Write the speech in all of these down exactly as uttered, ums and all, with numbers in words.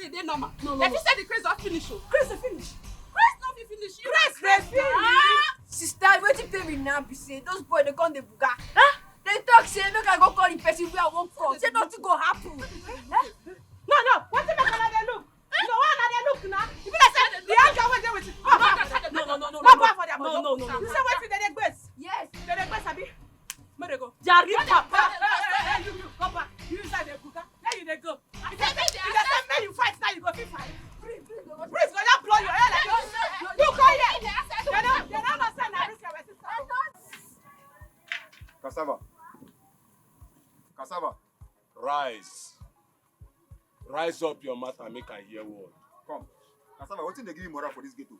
They dey normal. No, no, Dem no. Fit say the craze don finish o. Craze dey finish. Craze no fit finish. You Craze dey finish. Sister, wetin pain me now be say those boys dey come dey buga. Huh? They talk say make I go call the person wey I wan call. Say nothing go happen. No, no. Wetin make una dey look? No, why una dey look now? If you say the young girl wey dey with you, come back. No, no, no, no, no, Come back for their no, body. No, no, no, no. You say wetin dey dey gbase? Yes. Dey dey gbase, abi? Make they go. Jare papa. Hey, you, you, come back. You inside the buga. There you dey go. If they say, if they say make you fight now, you go fit fight. Breeze go just blow your hair like this. You come here. They don't, they don't understand that this your sister. Cassava. Cassava. Rise. Rise up your mouth and make I hear word. Come. Cassava, wetin dey give you morale for this ghetto?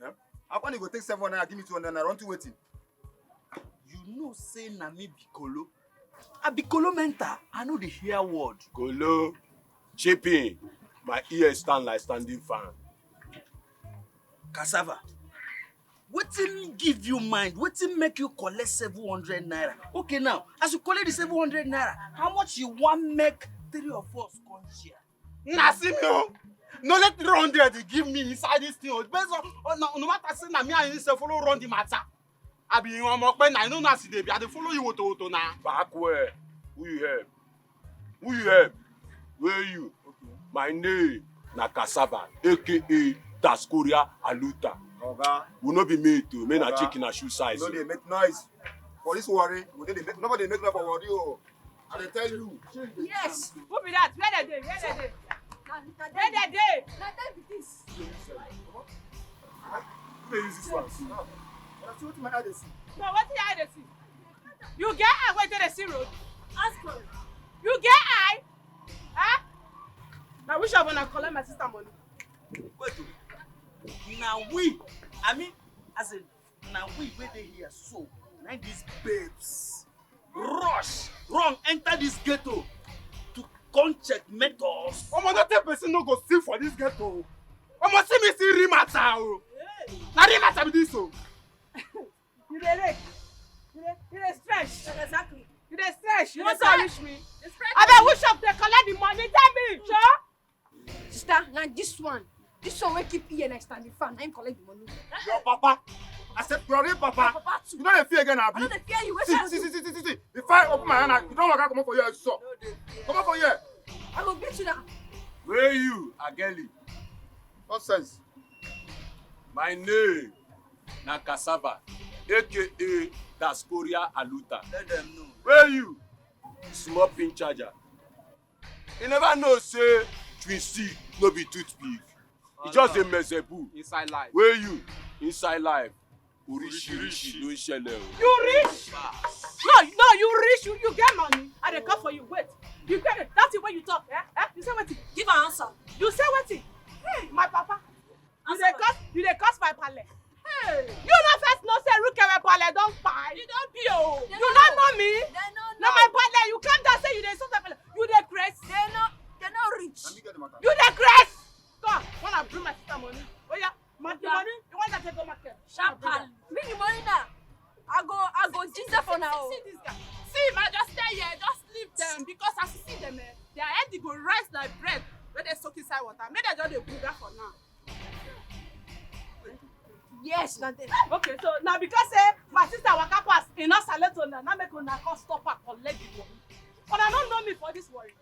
Eh? How come you go take seven hundred naira, give me two hundred naira, run to wetin? You know say na me be Kolo. I be Kolo mental. I no dey hear word. Kolo, chip in. My ears stand like standing fan. Cassava, wetin give you mind? Wetin make you collect seven hundred naira? Okay, now, as you collect the seven hundred naira, how much you wan make three of us come share? Na see me o. No let three hundred you give me inside this thing o. Based on, on, no, no matter say na me and you sef follow run the matter. I be Omope na, you know na as e dey be. I dey follow you woto woto na. Back where? Who you help? Who you help? Where you? My name na Cassava, A K A Tascoria Aluta. Oga. We no be mate o. Me na Oga. Chicken and shoe size. No dey make noise. For this worry, we no dey make, nobody dey make noise for worry o. I dey tell you. Yes. Who be that? Where they dey? Where they dey? Na, na Where dem, they dey? Na dem be this. Who dey use this one? Una see wetin my eye dey see? No, wetin your eye dey see? You get eye wey dey see road? Ask am. You get eye? Huh? Na which of una collect my sister money? Wait o. Na we, I mean, as in, na we wey dey here so, na these babes rush, run enter this ghetto to come checkmate us. Omo, no tell person no go see for this ghetto. Omo, see me see real matter o. Na real matter be this o. You dey rake. You dey, you dey stretch. Exactly. You dey stretch. You You dey dey stretch. Stretch me. Abeg, which shop dey collect the money? Tell me, sure? Sister, na this one. This one wey keep here na standing fan. Na him collect the money. Your papa. I said, your real papa. My papa too. You no dey fear again, abi? I no dey fear you. See, see, see, see, see, see. If I open my hand, you don't waka comot for here, so. Comot for here. I go beat you now. Where you, Ageli? Nonsense. My name na Cassava, A K A Dascoria Aluta. Let them know. Where you? Small pin charger. You never know say Twin C no be toothpick. E just dey mezebu. Inside life. Where you? Inside life. Oríṣiríṣi ló ń ṣẹlẹ̀ o. You rich? No, no, you rich. You, you get money. I dey come for you. Wait. You get it. That thing wey you talk, eh? Eh? You say wetin? Give an answer. You say wetin? Hey, my papa. You dey curse, you dey curse my pale. Hey. You no first know say Rukewe pale don kpai. You don be o. You no know me. They no know. Na my pale. You come down say you dey insult my pale. You dey craze. They no, they no rich. You dey craze. Come, wanna bring my sister money? Oh yeah, ma-, the money. You want that to go market? Sharply. Bring the money now. I go, I go ginger for now. See, see this guy. See, ma, just stay here. Just leave them because as you see them, eh, their head dey go rise like bread wey dey soak inside water. Make dem just dey buga for now. Yes, na there. Okay, so na because say my sister waka pass, e no salute una, na make una come stop her collect the money. Una no know me for this worry.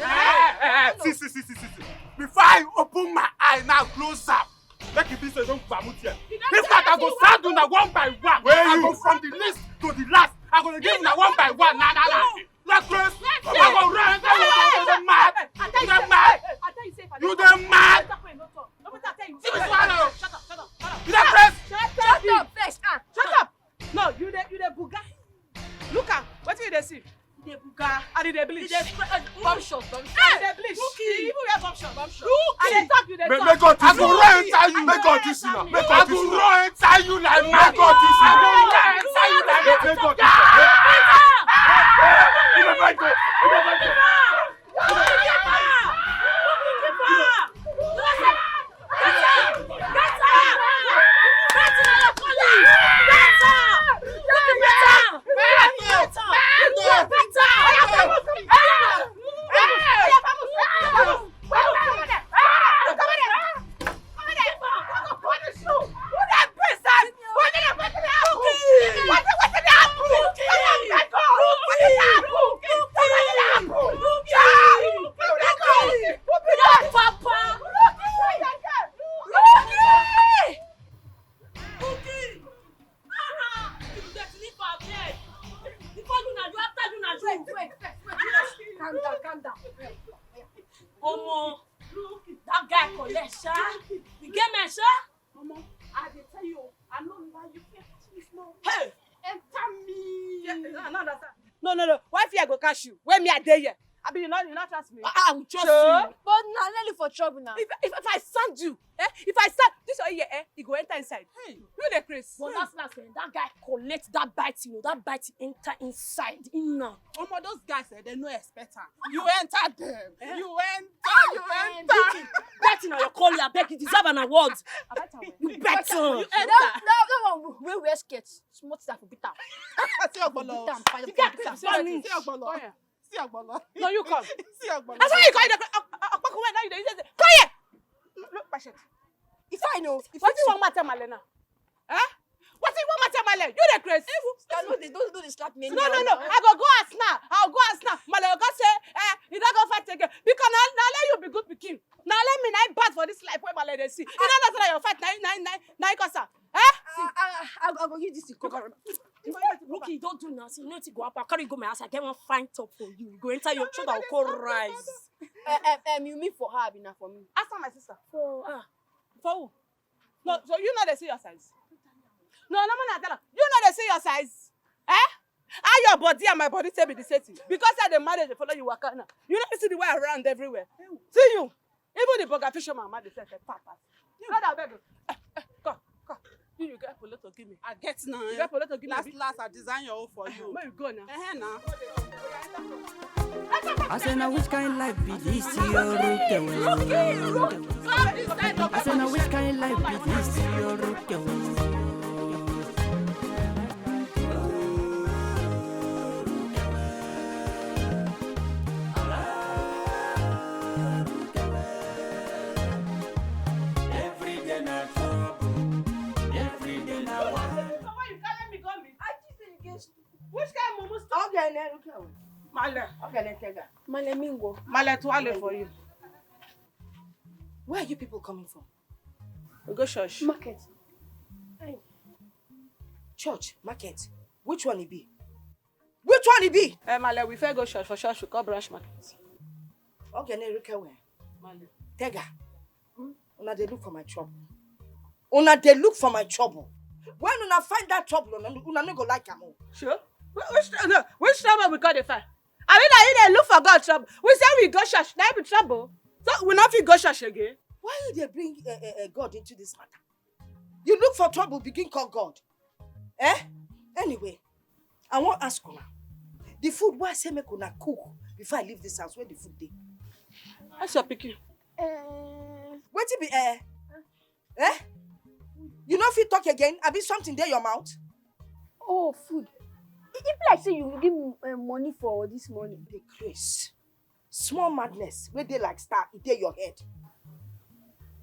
Eh, eh, eh, see, see, see, see, see, see. Before I open my eye now, close up. Make e be so you don vomit here. If not, I go sound una one by one. Where I you? Go from the list to the last. I go dey give una one by one. Na, na, na. Let's close. Let's go. Una go run. Hey, you dey mad? I tell you, you dey mad? I tell you, say if I You dey mad? Talk when you no talk. No matter I tell you. See this one now. Shut up, shut up, shut up. You dey craze? Shut up. Shut up, first. Ah. Shut up. No, you dey, you dey buga. Look am. Wetin you dey see? You dey buga. And you dey bleach. You dey spread, uh, bum shot, bum shot. Hey! You dey bleach. Rookie. You even wear bum shot. Bum shot. Rookie. I dey talk, you dey talk. May God teach you. I go run enter you. May God teach you now. May God teach you now. I go run enter you like mad. May God teach you now. I go run enter you like mad. May God teach you now. You dey fight o. You dey fight o. Omo, that guy collect sha. The game, sha. Omo, I dey tell you, I no lie, you can't touch me small. Hey, enter me. Yeah, I no understand. No, no, no. Why fear go catch you? When me I dey here. I be you no, you no trust me. I, I will trust you. But na only for trouble now. If, if, if I send you, eh? If I send this one here, eh? He go enter inside. Hey. You dey craze. But that's last, eh, that guy collect that bite, you know, that bite enter inside. In now. Omo, those guys, eh, they no expect am. You enter them. Eh? You enter, you enter. Betting on your call, I beg you deserve an award. You bet on. You enter. That, that, that one wey wear skirt, small thing for beat am. See ogbolo. Beat am, fire, beat am. See ogbolo. See ogbolo. No, you come. See ogbolo. That's why you call it a, a, a, a, now you dey say, come here. Look, look, patient. If I know, if what do you want matter, Malena? Eh? What do you want matter, Malena? You dey craze. Sister, no, they don't, don't they slap me. No, no, no. I go go ask now. I'll go ask now. Malena go say, eh, you don't go fight again. Because now, now let you be good pikin. Now let me now bad for this life where Malena dey see. You don't know that your fight now, now, now, now, cause her. Eh? I, I, I, I go use this to cover up. Rookie, don't do now. See, you know what go up. I carry you go my house. I get one fine top for you. You go enter your shoulder, will call rise. Eh, eh, eh, you mean for her, be not for me. Ask her, my sister. For ah, for who? No, so you know they see your size. No, no, man, I tell her. You know they see your size. Eh? How your body and my body say be the same thing? Because I the marriage they follow you waka now. You know you see the way around everywhere. See you. Even the burger fisherman man they say, "Papa, God, I beg you. Eh, eh, come, come. You, you get polo to give me. I get now. You get polo to give me. Last, last, I design your own for you. Where you go now? Eh, eh, now." I say now which kind life be this, your Rookie? I say now which kind life be this, your Rookie? Every day na trouble, every day na wahala. So why you carry me go meet? I just engaged. Which kind of mumu stuff? Okay, then, okay. Male. Okay, then, take her. Male Mingo. Male Tuale for you. Where are you people coming from? We go church. Market. Hey. Church, market. Which one e be? Which one e be? Eh, Male, we fair go church for church, we call branch market. Okay, then, okay, where? Male. Tega. Hmm? Una dey look for my trouble. Una dey look for my trouble. When una find that trouble, una, una no go like am o. Sure. Wh-, which, no, which trouble we call the fire? I mean, I dey look for God trouble. We say we go church, na be trouble. So we no fit go church again. Why you dey bring, eh, eh, eh, God into this matter? You look for trouble, begin call God. Eh? Anyway, I wan ask una. The food wey I say make una cook before I leave this house, where the food dey? Ask your pikin. Eh. Wetin be eh? Eh? You no fit talk again? Abi something dey your mouth? Oh, food. E, e be like say you give me, eh, money for this morning. You dey craze. Small madness wey dey like star, e dey your head.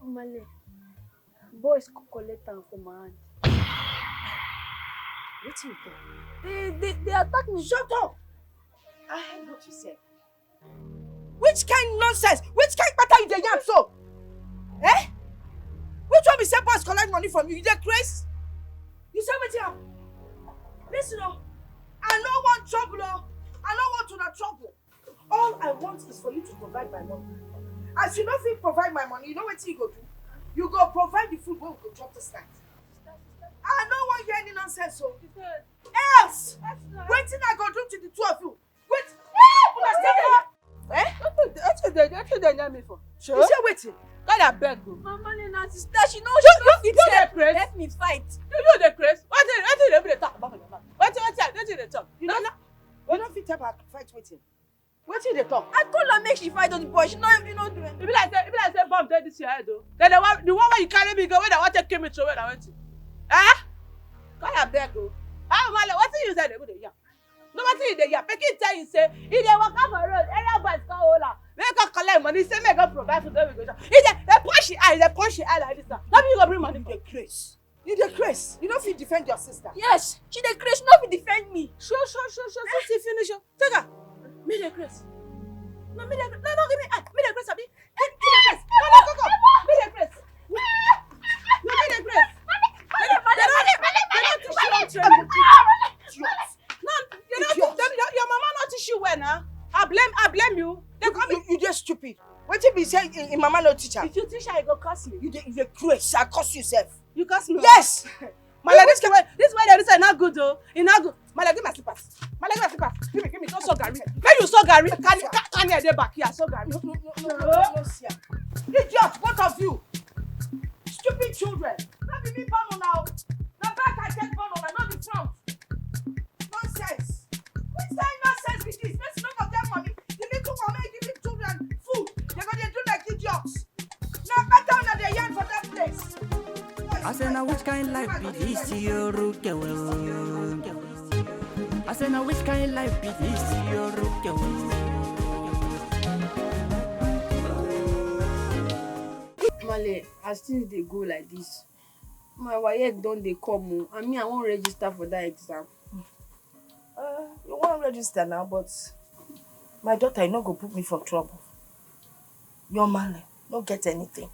Omale, boys co-, collect am for my hand. Wetin you talk? They, they, they attack me. Shut up! I heard what you said. Which kind nonsense? Which kind matter you dey yarn so? Eh? Which one be say boys collect money from you? You dey craze? You say wetin happen? Listen o, I no want trouble o. I no want una trouble. All I want is for you to provide my money. As you no fit provide my money, you know wetin you go do? You go provide the food wey we go chop this night. I no wan hear any nonsense o. Else, wetin I go do to the two of you? Wait. Una stay there. Eh? Wetin dey, wetin dey, wetin dey near me for? Sure. You say wetin? God, I beg you. Mama Lena, sister, she no, she no fit help, help me fight. You, you dey craze? Wetin, wetin you dey talk about for your mouth? Wetin, wetin, wetin you dey talk? You no, no, you no fit help her fight wetin? Wetin you dey talk? I call her make she fight the boy. She no, you no do it. E be like say, e be like say bomb dey this your head o. Then the one, the one wey you carry me go, wey dem wan take kill me, throw away na wetin? Eh? God, I beg o. Ah, Male, wetin you say dey go dey yarn? No matter you dey yarn, pikin tell you say e dey waka for road, area boys come hold am. Make e come collect money, say make e go provide food wey we go chop. E dey, dey punch him eye, dey punch him eye like this now. No be you go bring money. You dey craze. You dey craze. You no fit defend your sister. Yes, she dey craze. She no fit defend me. Sure, sure, sure, sure. Since you finish, oh, take her. Me dey craze. No, me dey craze. No, no, give me. Ah, me dey craze, abi? Eh, me dey craze. No, no, go, go. Me dey craze. No, me dey craze. They don't, they don't, they don't teach you how to train you. Idiot. No, you don't teach them. Your, your mama not teach you well now. I blame, I blame you. They come. You, you, you just Wetin be say im mama no teach am? If you teach her, you go curse me. You dey you dey craze, I curse you sef. You curse me? Yes. Maale, this way this way dey this way not good o. E not good. Maale, give my slippers. Maale, give my slippers. Give me, give me. Don't so garri. Make you so garri. Can can I dey back here? So garri. No, no, no, no, no, no, no, see am. Idiot, both of you. Stupid children. No be me born una o. Na back I take born una, no be front. Nonsense. Which kind nonsense be this? Make you no go get money. The little one wey give him children food, they go dey do like idiots. Na better una dey yarn for that place. I say now which kind life be this, Yorukewe? I say now which kind life be this, Yorukewe? Male, as things dey go like this, my WAEC don dey come o, and me I wan register for that exam. Uh, you wan register now, but my daughter, you no go put me for trouble. Your man no get anything.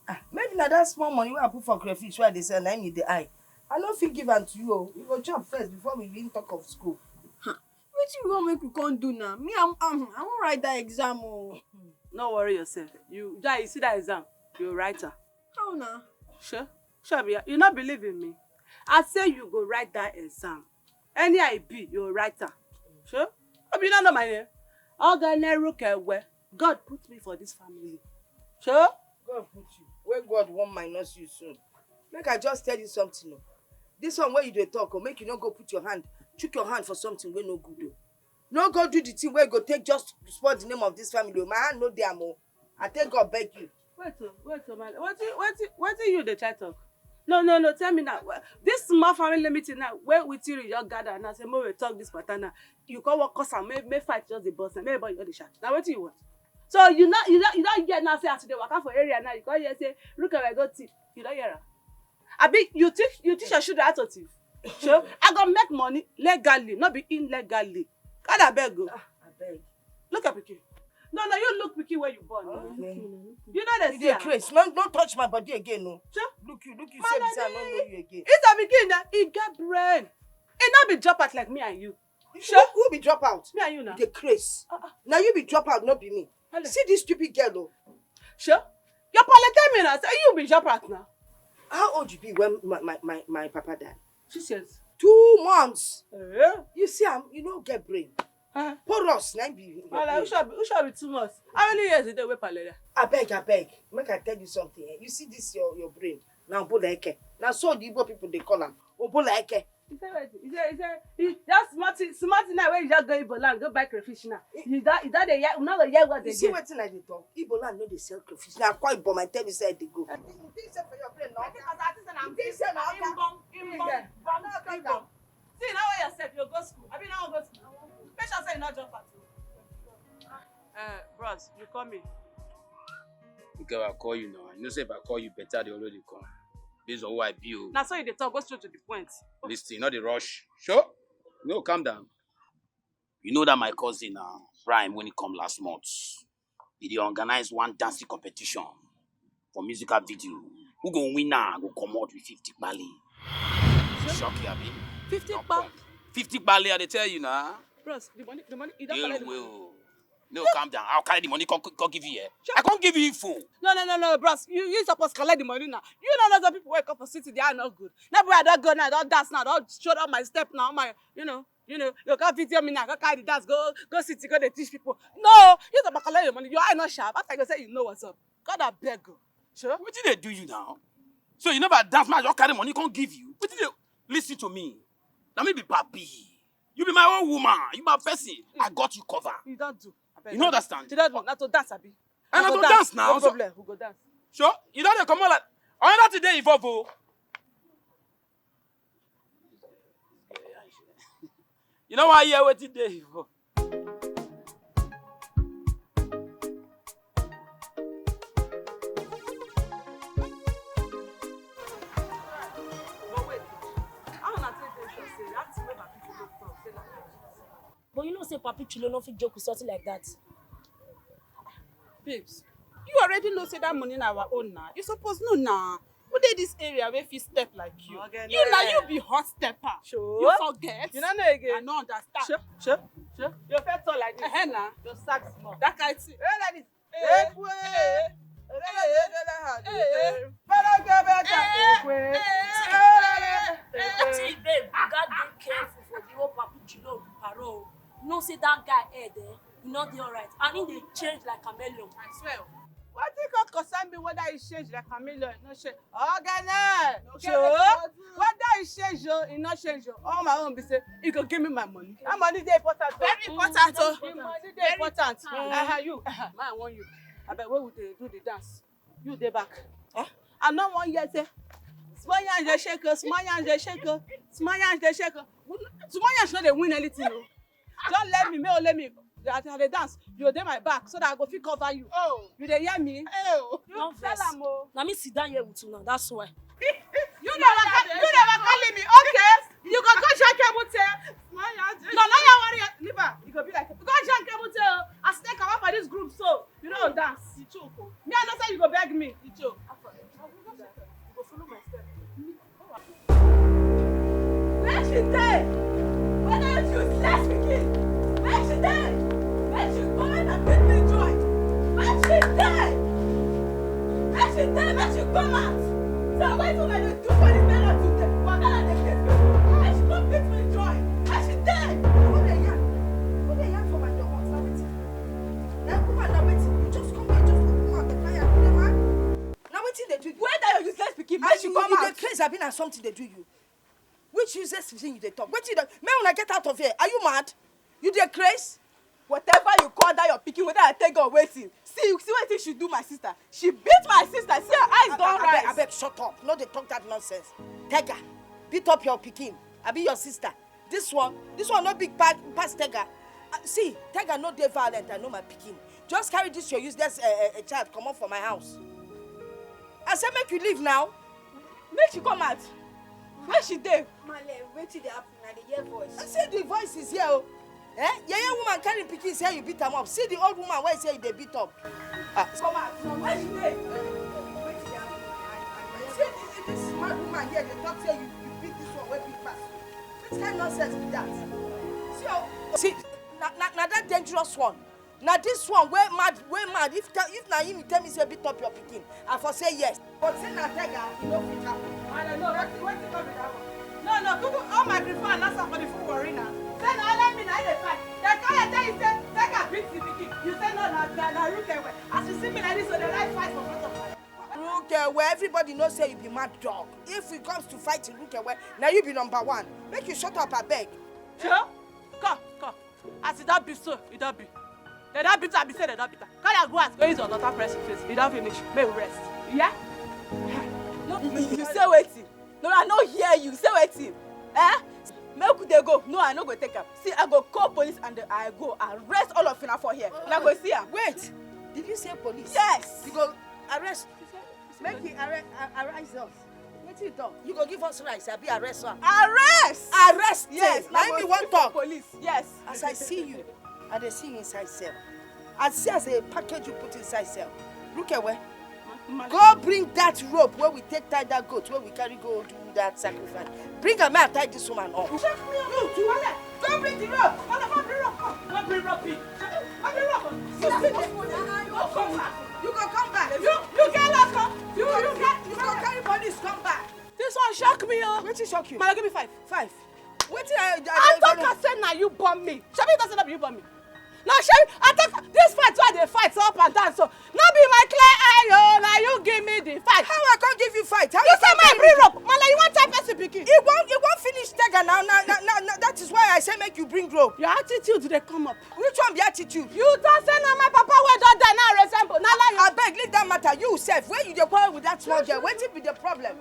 Ah, maybe na that small money wey I put for crayfish wey I dey sell, na him you dey eye. I no fit give am to you o. You go chop first before we even talk of school. Wetin you wan make we come do now? Me, I'm, I'm, I wan write that exam o. No worry yourself. You, Jai, you see that exam? You write am. How na? Sure. Sure, be you not believe in me. I say you go write that exam. Any I be, you write am. Sure. Hope you don't know my name. Oga Nerukewe. God put me for this family. Sure. God put you. Where God wan minus you soon. Make I just tell you something o. This one wey you dey talk o, make you no go put your hand, chook your hand for something wey no good o. No go do the thing wey go take just spoil the name of this family o. My hand no dey am o. I take God beg you. Wait o, wait o, my wetin wetin wetin you dey try talk? No, no, no, tell me now. Wha- This small family meeting now, where we till you just gather now, say make we talk this matter now. You come work cause am, make make fight just dey burst, make everybody just dey shout. Na wetin you want? So you not you not you not hear now say as you dey waka for area now, you come hear say look at my go thief. You don't hear am? Abi you teach you teach your children how to thief? Sure, I go make money legally, not be illegally. God abeg o. Ah, abeg. Look at pikin. No, no, you look pikin where you born. Okay. You know the You dey craze. No, no touch my body again, no. Sure. Look you, look you, say Mother say I no know you again. It's a pikin that he get brain. He not be drop out like me and you. Sure. Who, who be drop out? Me and you now. You dey craze. Uh-uh. Now you be drop out, not be me. Hello. See this stupid girl, though. Sure. Your papa tell me now. Say you be drop out now. How old you be when my, my, my, my papa died? Six years. Two months. Eh? You see, I'm, you no get brain. Uh-huh. Porous, na be. Wala, who shall be, who shall be two months? How many years did they wait for like that? I beg, I beg. Make I tell you something. Eh? You see this your, your brain. Now, Obola Eke. Now, so the Igbo people they call am Obola Eke. He said, wait, he said, he said, he, that smart thing, smart thing now where you just go Igbo land, go buy crayfish now. You that, you that they hear, now they hear what they You see get. Wetin I dey talk? Igbo land no dey sell crayfish. Na Akwa Ibom I tell you say I dey go. You think say for your brain, no? I think as I think say na You think say na Akwa Ibom, Ibom, Ibom, Ibom. See, now where yourself, you go school. I mean, now go school. Make sure say you not drop out. Uh, bros, you call me. Okay, I call you now. You know, say if I call you better, they already come. Based on who I be. Oh. Now, so you dey talk, go straight to the point. Listen, not the rush. Sure? No, calm down. You know that my cousin, uh, Prime, when he come last month, he dey organize one dancing competition for musical video. Who go win now? Go come out with fifty kpali. Shock you, abi? Fifty kpali. Fifty kpali, I dey tell you now. Bros, the money, the money, you don't Deal collect the money. Well. No, calm down. I'll carry the money. Come, come give you here. Sure. I can't give you info. No, no, no, no, bros. You, you supposed to collect the money now. You know, those people wake up for city, they are not good. Now, boy, I don't go now. Don't dance now. Don't show up my step now. My, you know, you know, you can't video me now. Go carry the dance. Go, go city. Go they teach people. No, you supposed to collect your money. Your eye not sharp. After you say you know what's up. God, I beg you. Sure. What did they do you now? So you never dance, man. You carry money, can't give you. What did they listen to me? Now me be papi. You be my own woman. You my person. I got you cover. You don't do. Abeg. You no understand? You don't do. Na to dance, abi? And na to dance now. No problem. We go dance. Sure? You don't come out like another today involve. Oh. You know why you waiting there for? But wait, how una take dey sure say that thing wey Papi Chulo talk say na legit? But you know say Papi Chulo no fit joke with something like that. Babes, you already know say that money na our own na. You suppose know na. Who dey this area wey fit step like you? You na you be hot stepper. Sure. You forget? You no know again. I no understand. Sure, sure, sure. Your face tall like this. Eh, na. Your sack small. That kind thing. Hey, like this. I swear. Wetin come concern me whether e change like chameleon, e no change? Ogene! Sure. Whether e change o, e no change o. All my own be say, e go give me my money. That money dey important o. Very important o. The money dey important. Uh-huh, you, uh-huh, man, I want you. Abeg, wey we dey do the dance, you dey back. Eh? I no wan hear say, "Small yansh dey shake o, small yansh dey shake o, small yansh dey shake o." Small yansh no dey win anything o. Just let me, make only me. As I dey dance, you dey my back so that I go fit cover you. Oh. You dey hear me? Oh. You tell am o. Na me sit down here with you now, that's why. You never, you never call me. Okay. You go go join Kebute. No, no, no worry. Leave her. You go be like, go join Kebute o. As take comot for this group so, you no dance. You choke o. Me, I know say you go beg me. You choke. You go follow my step. Where she dey? Whether you useless pikin. Where she dey? Where she come out and meet me joy? Where she dey? Where she dey? Where she come out? So wetin una dey do for this kind of thing? Wahala dey case people. Where she come meet me joy? Where she dey? Who dey yarn? Who dey yarn for my door? Na wetin? Na woman, na wetin? You just come here, just open mouth dey fire. You dey mad? Na wetin dey do you? Where that your useless pikin? Make she come out. You dey craze, abi na something dey do you? Which useless thing you dey talk? Wetin you dey, make una get out of here. Are you mad? You dey craze? Whatever you call that your pikin, whether I take or wetin. See, see wetin she do my sister. She beat my sister. See her eyes don rise. Abeg, shut up. No dey talk that nonsense. Tega beat up your pikin, abi your sister? This one, this one no big pa-, pass Tega. Ah, see, Tega no dey violent, I know my pikin. Just carry this your useless, eh, eh, eh, child comot for my house. I say make you leave now. Make she come out. Where she dey? Maale, wetin dey happen? I dey hear voice. I say the voice is here o. Eh? Yeye woman carry pikin say you beat am up. See the old woman wey say you dey beat up. Ah. Come out. Where she dey? Wetin dey happen? I, I, I, see this, this mad woman here dey talk say you, you beat this one wey big pass you. Which kind nonsense be that? See o. See, na, na, na that dangerous one. Na this one wey mad, wey mad. If te-, if na him tell me say beat up your pikin, I for say yes. But say na Tega, e no fit happen. And I know wetin, wetin come be that one. No, no, kuku, all my before and answer for the full worry now. Say na only me na him dey fight. Dem come dey tell you say Tega beat the pikin. You say no, na, na, na Rukewe. As you see me like this, so dem like fight for front of my Rukewe, everybody know say you be mad dog. If it comes to fighting Rukewe, na you be number one. Make you shut up, abeg. Sure? Come, come. As e don be so, e don be. Dem don beat am, be say dem don beat am. Carry am go house, go use your daughter press im face. E don finish. Make we rest. Yeah? No, you, you say wetin? No, I no hear you. Say wetin? Eh? Make we dey go. No, I no go take am. See, I go call police and I go arrest all of una for here. Una go see am. Wait. Did you say police? Yes. You go arrest. Make he arre-, a-, arrest us. Wetin you talk? You go give us rice, abi arrest am? Arrest! Arrest! Yes, na him we wan talk. Police, yes. As I see you, I dey see you inside cell. I see as a package you put inside cell. Look at where. Ma-, ma- Go bring that rope wey we take tie that goat wey we carry go do that sacrifice. Bring am, make I tie this woman up. Check me out. You too. Wale, go bring the rope. Wale, go bring rope. Come. Go bring rope. Go bring rope. You see this? No, come back. You go come back. You, you get lost, come. You, you get, you go carry police come back. This one shock me, oh. Wetin shock you? Mama, give me five. Five. Wetin I, I, I talk, I say na you born me. Shebi you talk say na you born me. Na shebi I talk this fight wey I dey fight up and down so. No be my clear eye, oh, na you give me the fight. How I come give you fight? How you say my bring rope? Mala, you wan tie person pikin? He wan, he wan finish Tega now. Now, now, now, now, that is why I say make you bring rope. Your attitude dey come up. Which one be attitude? You talk say na my papa wey don die now resemble. Na lie. Abeg, leave that matter. You sef, where you dey quarrel with that small girl? Wetin be the problem?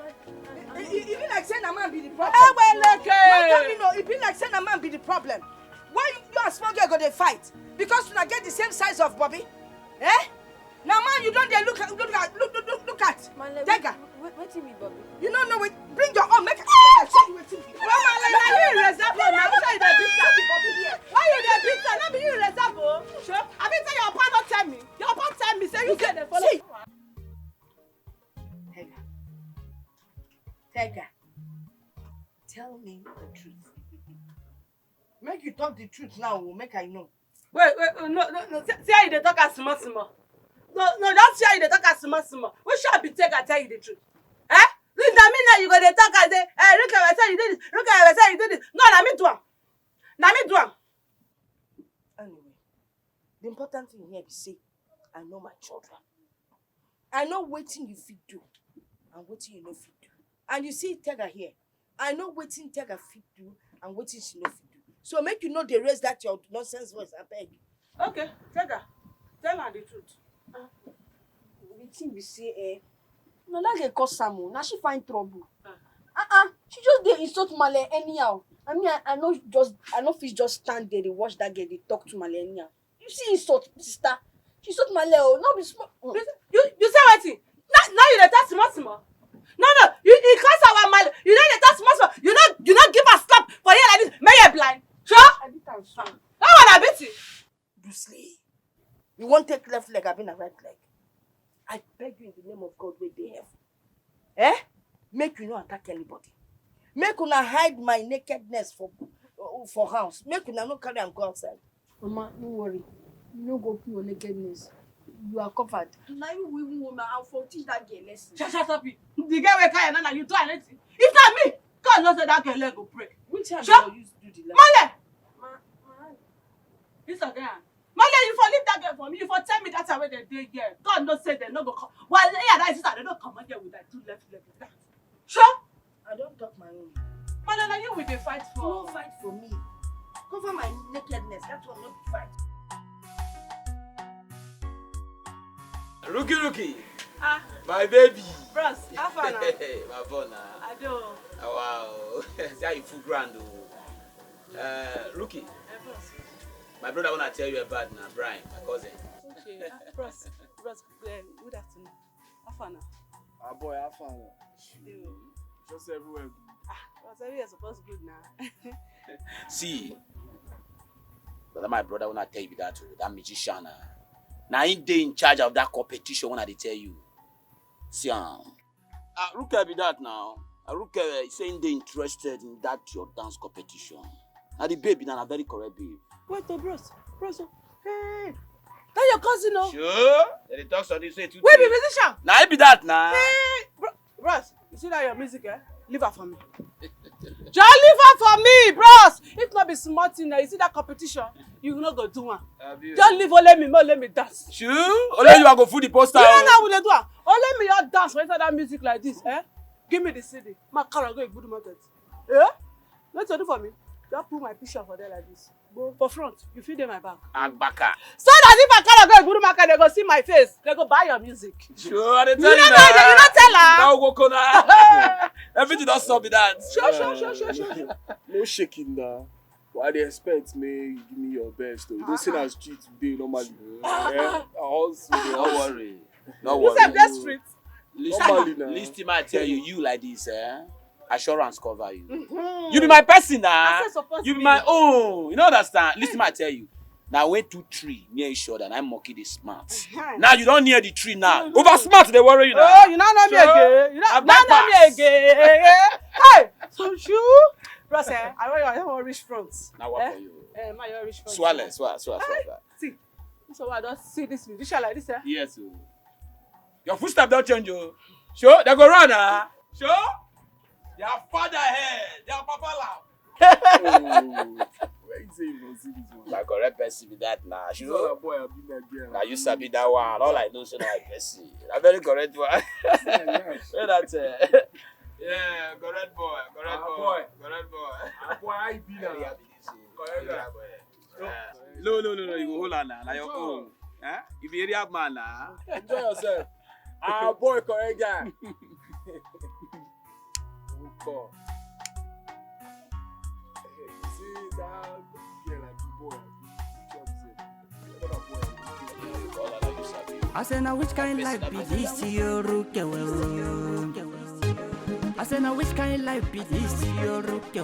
E, e, e be like say na man be the problem. Eweleke. No tell me no. E be like say na man be the problem. Why you, you and small girl go dey fight? Because una get the same size of body? Eh? Na man you don dey look at, look at, look, look, look, look at. Male, Tega. Wait, wait, wetin be body? You no know wetin. Bring your own. Make I tell you wetin be. Mama, like, na you resemble now. Why you dey beat her? Why you dey beat her? No be you resemble. Sure. I be say your papa no tell me. Your papa tell me say you get the follow. See. Tega. Tega. Tell me the truth. Make you talk the truth now, oh, make I know. Wait, wait, oh, no, no, no. See, see how you dey talk as small, small. No, no, just see how you dey talk as small, small. Which one be take I tell you the truth? Eh? This na me now you go dey talk and say, eh, look at myself, you do this, look at myself, you do this. No, na me do am. Na me do am. Anyway, the important thing here be say, I know my children. I know wetin you fit do and wetin you no fit do. And you see Tega here, I know wetin Tega fit do and wetin she no fit do. So make you no dey raise that your nonsense voice, abeg. Okay, Tega, tell her the truth. Ah, the thing be say, eh, na that girl cause am o. Na she find trouble. Ah. Uh-uh. She just dey insult Male anyhow. I mean, I, I no just, I no fit just stand there dey watch that girl dey talk to Male anyhow. You see insult, sister. She insult Male o. No be small. Mm. You, you, you say wetin? Now, now you dey talk small small. No, no, you, you curse our Male. You no dey talk small small. You no, you no give her slap for here like this. Make you blind. Sure? I beat am so. That one I beat you. Bruce Lee. You wan take left leg, abi na right leg? I beg you in the name of God wey dey heaven. Eh? Make you no attack anybody. Make una hide my nakedness for, for house. Make una no carry am go outside. Mama, no worry. You no go open your nakedness. You are covered. Na you even woman, I for teach that girl lesson. Shut, shut up. The girl wey carry na, na you do anything. If na me, God know say that girl leg go break. Which hand Sure. you use do the last? Male! Ma, ma. This again. Male, you for leave that girl for me. You for tell me that time wey dem dey here. God know say dem no go come. Well, yeah, that is that dem no come out here with that two left leg like that. Sure? I don talk my own. Male, na you we dey fight for. No fight for me. Cover my nakedness. That one no be fight. Rookie, rookie. Ah, My baby. Bros, how far now? My boy na. I do. Ah, wow. See how you full ground o. Uh, rookie. Eh, bros. My brother wanna tell you about na Brian, my cousin. Okay. Ah, bros, bros, eh, good afternoon. How far now? Ah, boy, how far now? Yo. Just everywhere good. Ah, bros, everywhere suppose good now. See, brother, my brother wanna tell you that o, that magician na. Na him dey in charge of that competition wey I dey tell you. See am. Ah, Ruke be that now. Ah, Ruke, eh, say him dey interested in that your dance competition. Na the babe be na, na very correct babe. Wait o, bros, bros o. Hey, that your cousin o. Sure. Dem dey talk something say too Wey be tey. musician? Na him be that na. Hey, bro, bros, you see that your music, eh? Leave her for me. Just leave her for me, bros. If not be small thing, eh, you see that competition, you no go do one. Abi o. Just leave only me, only me dance. Sure. Only you are go fool the poster. You know o. How we dey do am? Only me your dance for inside that music like this, eh? Give me the C D. My car go Igbudu market. Eh? What you do for me? Just put my picture for there like this. Go for front. You fit dey my back. Agbaka. So that if I carry go Igbudu market, they go see my face. They go buy your music. Sure, I dey You tell you no know, you no now. tell her. Now go corner. Everything don stop be that. Sure, sure, sure, sure, sure. No shaking now. But I dey expect make you give me your best o. You know say na street we dey normally. Eh? I hustle, dey No hustle. worry. No You worry. sef dey street. Listen, Normally na. listen, I tell you, you like this, eh? Assurance cover you. Mm-hmm. You be my person na. I say suppose You be be. my own. You no understand? Listen, I tell you. Now when two tree near each other, and I monkey dey smart. Uh-huh. Now you don near the tree now. Mm-hmm. Over smart, dey worry you now. Oh, you no know me Sure. again. You no I no know me bypass. again. Hey, so you, bros, eh, I want you, I want reach front. Now what Eh? for you? Eh, my, you reach front. Swallow, swallow, swallow, Hey, swallow. see, so I don see this musician like this, eh? Yes o. Your footstep don change o. Sure, they go run ah. Sure, their father hair, their papa lap. Oh, where you say you go see this one? Na correct person be that na. This Sure. other boy, I be that girl. Na you sabi that one. All I know say na my person. Na very correct one. Yeah, nice. Where that? Uh, yeah, correct boy, correct Ah, boy, boy. correct boy. Ah, boy, I be Area that. be this o. Correct Area guy. boy. Uh, no, no, no, no. You go hold on now. Na your Sure. own. Eh? You be area man na. Enjoy yourself. Ah, boy, correct guy. Nko. See that girl like boy. Chop say. What a boy. I say now which kind life be this, Yoruke? I say now which kind life be this, Yoruke?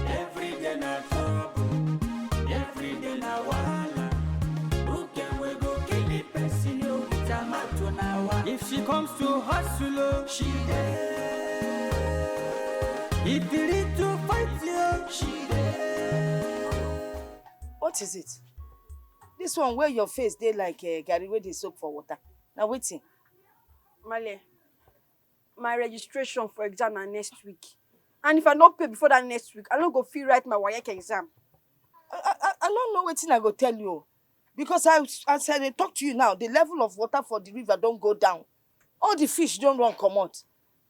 Every day na trouble, every day na wahala. Who can we go kill the person, oh, with a mouth on our? If she comes to hustle, oh, she there. If the little fight, oh, she there. What is it? This one where your face dey like, eh, garri wey dey soak for water. Na wetin? Male, My registration for exam na next week. And if I no pay before that next week, I no go fit write my WAEC exam. I, I, I no know wetin I go tell you o. Because I, as I dey talk to you now, the level of water for the river don go down. All the fish don run comot.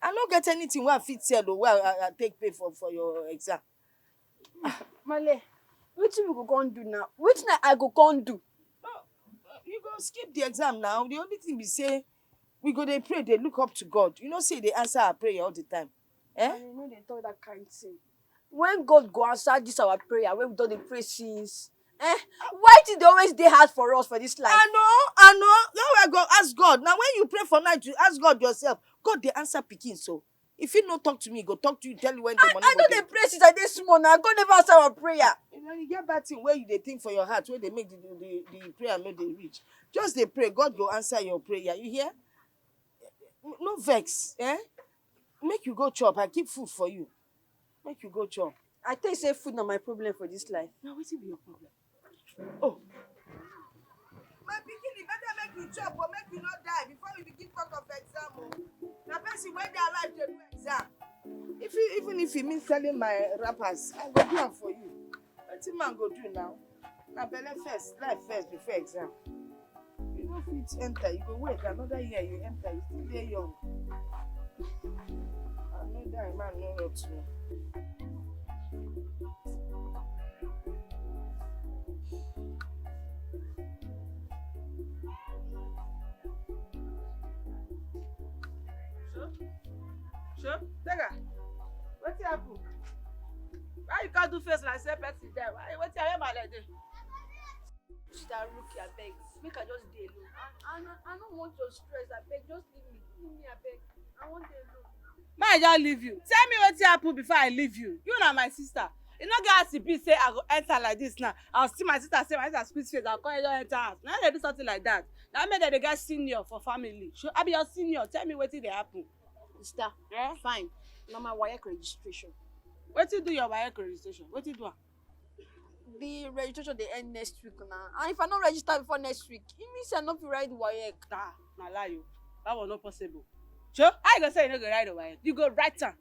I no get anything wey I fit sell o, wey I, I, I take pay for, for your exam. Male, wetin we go come do now? Wetin I, I go come do? You go skip the exam now. The only thing be say, we go dey pray, dey look up to God. You know say e dey answer our prayer all the time. Eh? And you no dey talk that kind thing. When God go answer this our prayer, when we don dey pray since, eh? Why it dey always dey hard for us for this life? I know, I know. Now I go ask God. Now when you pray for night, you ask God yourself. God dey answer pikin so. If he no talk to me, he go talk to you, tell you when the I, money I go don dey. Dey pray since I dey small now. God never answer our prayer. You know, you get bad thing wey you dey think for your heart wey dey make the, the, the, the prayer no dey reach. Just dey pray, God go answer your prayer. You hear? No vex, eh? Make you go chop. I keep food for you. Make you go chop. I tell you say food na my problem for this life. Now wetin be your problem? Oh. My pikin, e better make you chop or make you no die before we begin talk of exam o. Na person wey dey alive dey do exam. If you, even if e mean selling my wrappers, I go do am for you. Wetin man go do now? Na belle first, life first before exam. You no fit enter, you go wait another year, you enter, you still dey young. Another man no rot me. Sure? Sure? Tega, wetin happen? Why you come do face like say person die? Why, wetin happen, my leg dey? Sister Ruki, abeg, make I just dey alone. I, I, no- I no want your stress, abeg, just leave me, leave me, abeg. I wan dey alone. Make I just leave you. Tell me wetin happen before I leave you. You na my sister. You no get as e be say I go enter like this now. I see my sister, say my sister squeeze face, I come just enter house. Na dey do something like that. Na make dem dey get senior for family. So I be your senior. Tell me wetin dey happen. Sister, eh? Fine. Na my WAEC registration. Wetin do your WAEC registration? Wetin do am? The registration dey end next week na. And if I no register before next week, e mean say I no fit write WAEC. Ah, na lie o. That one no possible. Sure? How you go say you no go write the WAEC? You go write am.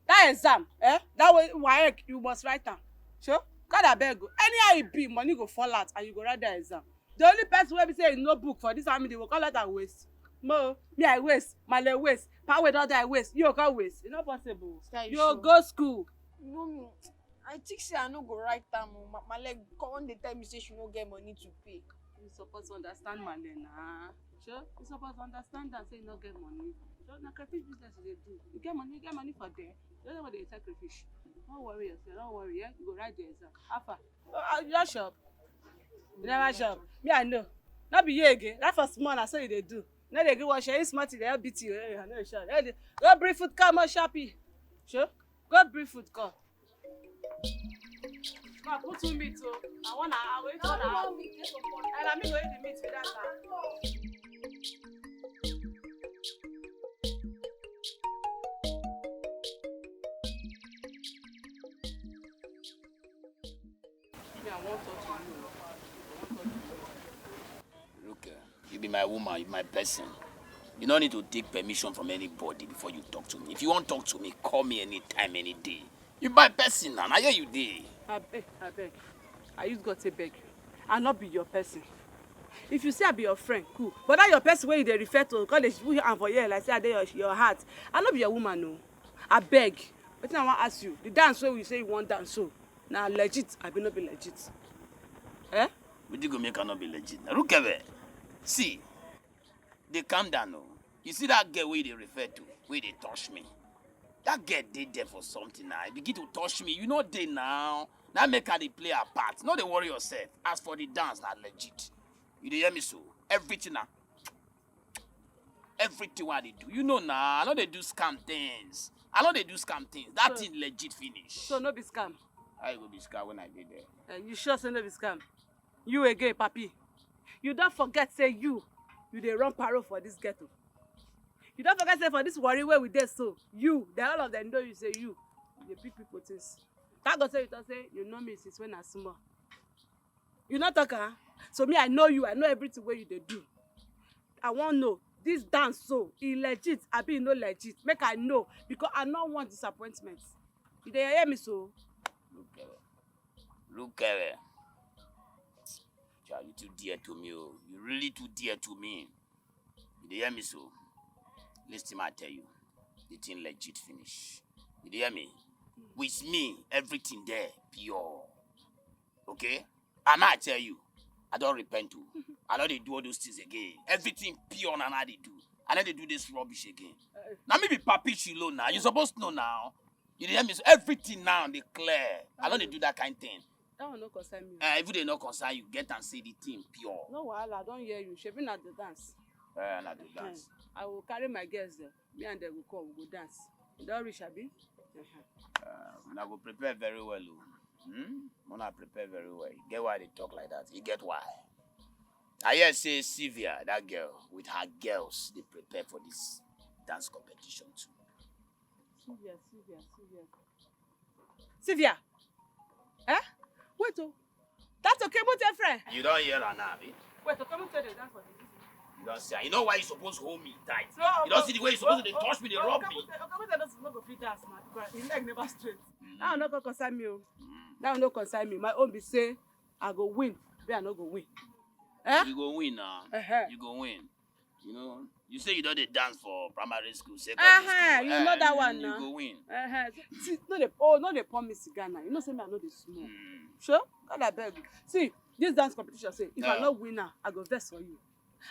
That exam, eh? That way, WAEC, you must write am. Sure? God abeg o. Anyhow e be, money go fall out and you go write that exam. The only person wey be say e no book for this family go call out and waste. Mo, me I waste, Male waste, Power don die waste, you go come waste. E no possible. Sir, you You sure? Go school. No, me, I think say I no go write am o. Ma, Male come dey tell me say she no get money to pay. You suppose understand Male na. Sure? You suppose understand am say you no get money. So na crayfish business you dey do. You get money, you get money for there. You don't know what they sell crayfish. Don't worry yourself, don't worry, yeah? You go write the exam. How far? Uh, uh, you don chop? You never chop. Me, I know. Not be you again. That for small, na so you dey do. No dey gree wash, you smart, they help beat you. Eh, I know you sure. Eh, dey- Go bring food, come on, sharpie. Sure? Go bring food, come. Come, put two meat, oh. I wanna, I wait for now. And I mean, go eat the meat with that, ah. Me, I wan talk to you. I wan talk to you. Look, eh, you be my woman, you be my person. You no need to take permission from anybody before you talk to me. If you wan talk to me, call me anytime, any day. You be my person na, na here you dey. Abeg, abeg. I use God take beg you. I no be your person. If you say I be your friend, cool. But that your person wey you dey refer to, come dey put hand for here like say I dey your, your heart. I no be your woman o. Abeg. Wetin I wan ask you? The dance wey we say you wan dance so, na legit abi no be legit? Eh? Wetin go make am no be legit? Na Rukebe. See, dey calm down o. You see that girl wey you dey refer to, wey dey touch me? That girl dey there for something na. E begin to touch me. You no dey now. Na make I dey play her part. No dey worry yourself. As for the dance, na legit. You dey hear me so? Everything na everything wey I dey do. You know na, I no dey do scam things. I no dey do scam things. That So- thing legit finish. So no be scam. How e go be scam when I dey there? Eh, you sure say no be scam? You again, papi. You don forget say you, you dey run parole for this ghetto. You don forget say for this Warri wey we dey so, you, the all of them know you say you, you dey pick people things. Thank God say you talk say you know me since when I small. You no talk am? So me, I know you, I know everything wey you dey do. I wan know, This dance so, e legit abi e no legit? Make I know, because I no want disappointment. You dey hear me so? Look at her. Look at her. Child, you too dear to me, oh. You really too dear to me. You dey hear me so? Listen, I tell you, the thing legit finish. You dey hear me? With me, everything there pure. Okay? And I tell you, I don't repent too. I don't dey do all those things again. Everything pure and I dey do. I don't dey do this rubbish again. Now me be Papi Shilo now. You supposed to know now. You dey hear me? So everything now dey clear. I don't dey do that kind thing. That one no concern me. Uh, if they no concern you, get and say the thing pure. No wahala, I don hear you. Shebi na the dance. Uh, na the dance. I will carry my girls there. Me and them go come, we go dance. You don reach, abi? Uh, una go prepare very well o. Hmm? Una prepare very well. You get why they talk like that? You get why? I hear say Sylvia, that girl, with her girls, they prepare for this dance competition too. Sylvia, Sylvia, Sylvia. Sylvia! Eh? Wait o. That's Okemute friend. You don't hear her now, abi? Wait, Okemute dey dance for the You don't see her. You know why you supposed to hold me tight? No, you don't see the way you supposed to dey touch me, dey rub me. Okemute no go fit dance, man. Because him leg never straight. That one no go concern me o. That one no concern me. My own be say I go win. Be I no go win. Eh? You go win now. Uh-huh. You go win. You know, you say you don dey dance for primary school, secondary school. Uh-huh, you know that one now. You go win. Uh-huh. See, no dey, oh, no dey pour me cigar now. You know say me I no dey smoke. Mm. Sure? God abeg. See, this dance competition say, if I no win now, I go vex for you.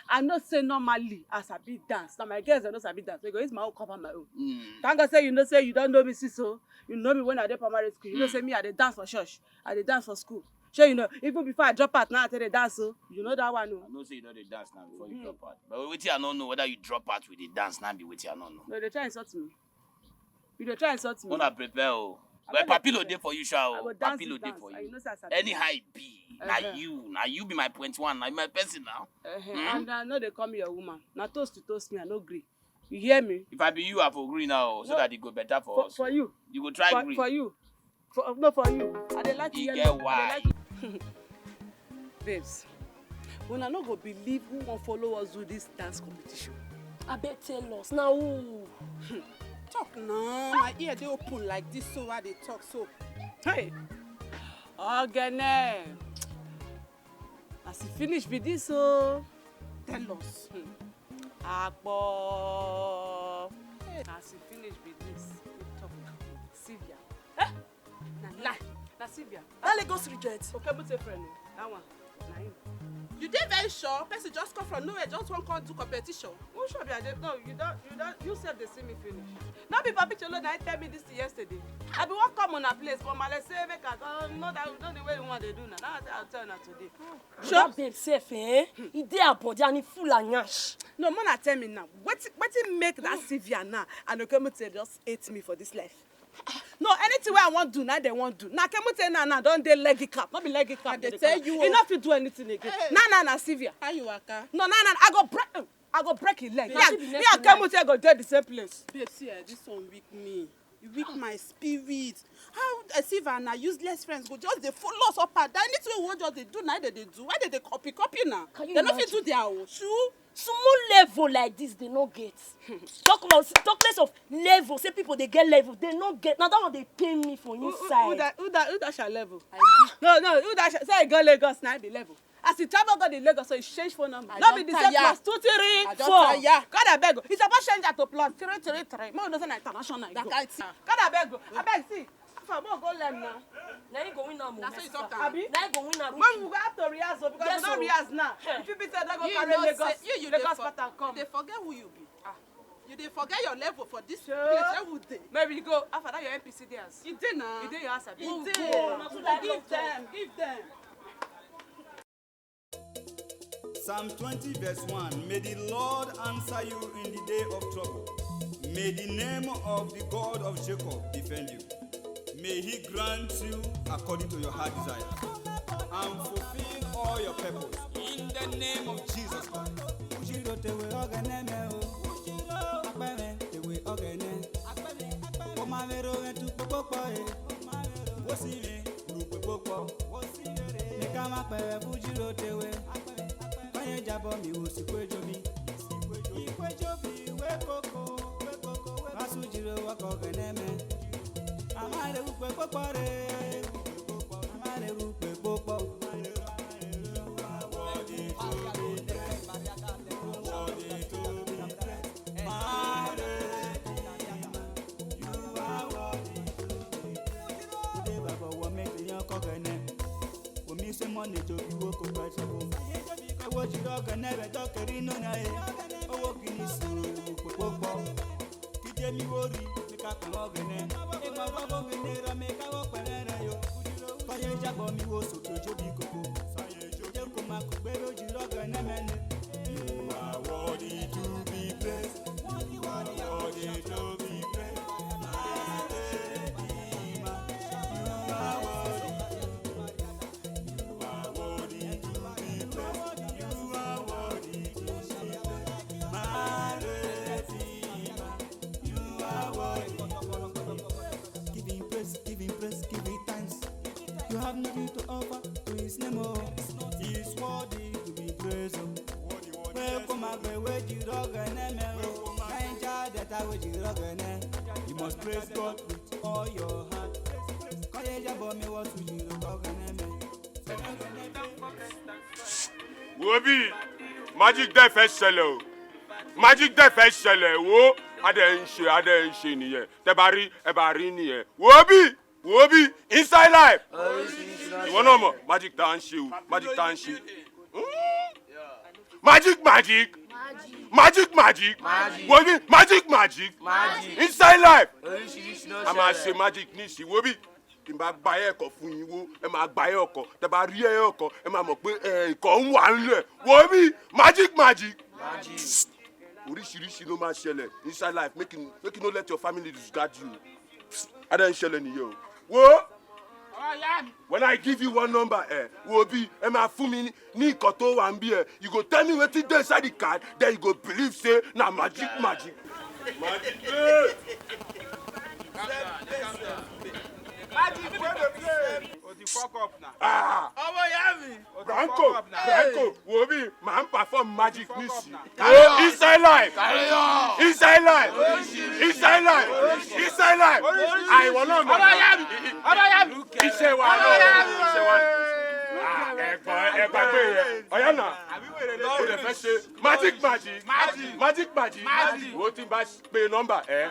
I know say normally I sabi dance. Now my girls dem no sabi dance. They go use my own cover my own. Mm. Thank God say you know say you don't know me since so. You know me when I dey primary school. You know say me I dey dance for church. I dey dance for school. Shey you know, even before I drop out now, I tell the dance, so you know that one. Oh. I know say you don't dey dance now before you drop out. But wetin I no know whether you drop out with the dance now be wetin I no know. No, they try insult me. You dey try insult me. Una prepare o. But Papilo dey for you, sha o. Papilo dey for you. Anyhow it be, na you, na you be my point one, na you my person now. Uh-huh. Hmm? And I no dey come your woman. Na toast to toast me, I no gree. You hear me? If I be you, I for gree now, so that it go better for us. For you. You go try gree. For you. For, no, for you. I dey like you. You get why? Babes, una no go believe who wan follow us do this dance competition. Abeg tell us, na who? Talk now, my ear dey open like this, so I dey talk so. Hey! Ogene! As e finish be this o. Tell us. Akpo! As e finish be this, you talk. Sylvia. Eh? Na lie. Na Sylvia. That Lagos reject. Okay, but a friend. That one. Na him. You dey very sure? Person just come from nowhere, just wan come do competition. Who sure be I dey? No, you don, you don, you sef dey see me finish. No be Papi Cholo na him tell me this thing yesterday. I be wan come una place, but Male say make I come. No, that, no, the way you wan dey do na. Now I say I'll tell una today. Sure. That babe sef, eh? E dey her body and e full her nyash. No, Mona tell me now. Wetin, wetin make that Sylvia now and Okemute just hate me for this life? No, anything wey I wan do, na dem wan do. Na Kemute na na don dey leggy cap, no be leggy cap. I dey tell you, e no fit do anything again. Na na na Sylvia. How you waka? No, na na I go break, I go break him leg. Me and Kemute go dey the same place. Babe, see, eh, this one weak me. E weak my spirit. How, eh, Sylvia and her useless friends go just dey follow us up and down. Anything wey we wan just dey do, na dem dey do. Why dem dey copy, copy na? Dem no fit do their own. True. Small level like this, they no get. Talk about, talk less of level. Say people they get level, they no get. Now that one they pay me for inside. Who that, who that, who that shall level? No, no, who that shall, say I go Lagos now be level. As you travel go the Lagos, so you change phone number. No be the same plus two, three, four. God abeg o. It's about change that to plus three three three. Make we know say na international. That kind thing. God abeg o. Abeg see. Afa, mo go learn now. Na him go win am o. Na so you talk am. Abi? Na him go win am. When we go have to rehearse o, because we don rehearse now. If you be say dem go carry Lagos, Lagos pattern come. You dey forget who you be. Ah. You dey forget your level for this place wey we dey. Maybe you go. Afa, that your N P C dey house. E dey na. E dey your house, abi? E dey. Give them, give them. Psalm twenty verse one, may the Lord answer you in the day of trouble. May the name of the God of Jacob defend you. May he grant you according to your heart desire and fulfill all your purpose in the name of Jesus Christ. Ujiro tewe ogene me o. Akpere tewe ogene. Koma vero etu popopo e. Wosire ru popopo. Meka ma pere fujiro tewe. Onye jabo mi wo sikwe jomi. Ikwe You are worthy to be praised. You are worthy to be praised. You are worthy. You are worthy to be praised. You are worthy to be praised. My Redeemer, you are worthy. Give him praise, give him praise, give him thanks. You have nothing to offer to his name, oh. He is worthy to be praised, oh. Welcome, Agbe, wey you rock and name, oh. Naija Delta, wey you rock and name. You must praise God with all your heart. Kọ́lé jábọ̀ mi wọ́n tún yìí ló kọ́ gẹ́nẹ́ mẹ́. Wo bí, magic dẹ́ fẹ́ ṣẹlẹ̀ o, magic dẹ́ fẹ́ ṣẹlẹ̀ o. Adé ń ṣe, adé ń ṣe nìyẹn. Tẹ́ bá rí, ẹ bá rí nìyẹn. Wo bí, wo bí, inside life. Ìwọ náà mọ̀, magic tá à ń ṣe o, magic tá à ń ṣe. Magic, magic. Magic, magic. Wo bí, magic, magic. Inside life. A máa ṣe magic nísìnyí. Wo bí, tí n bá gba ẹ̀ kọ̀ fún yín, wo, ẹ máa gba ẹ̀ ọkọ̀. Tẹ́ bá rí ẹ̀ ọkọ̀, ẹ máa mọ̀ pé ẹ̀, nǹkan ń wà nílẹ̀. Wo bí, magic, magic. Oríṣiríṣi ló máa ṣẹlẹ̀ inside life. Make you, make you no let your family disregard you. Adé ń ṣẹlẹ̀ nìyẹn o. Wo, when I give you one number, ẹ wo bí, ẹ máa fún mi ní, ní nǹkan tó wà ń bí ẹ. You go tell me wetin dey inside the card, then you go believe say na magic, magic. Magic dey. Magic wey dey play. O ti fuck up na. Ah, Ọmọ ìyá mi. O ti Branko, fuck up na. Branko, wo bí, màá ń perform magic nísìnyí. Carry on. Wo inside life. Carry on. Inside life. Inside life. Inside life. Àìwọ̀ náà mọ̀. Ọmọ ìyá mi. Ọmọ ìyá mi. Iṣẹ́ wa lọ. Iṣẹ́ wa lọ. Ah, ẹ̀gbọ́n, ẹ̀gbọ́n pé yẹn. Ọ̀yá náà. Àbí wèrè lọ. O lè fẹ́ ṣe magic, magic. Magic. Magic, magic. Magic. Wo ti bá pe nọ́mbà ẹ.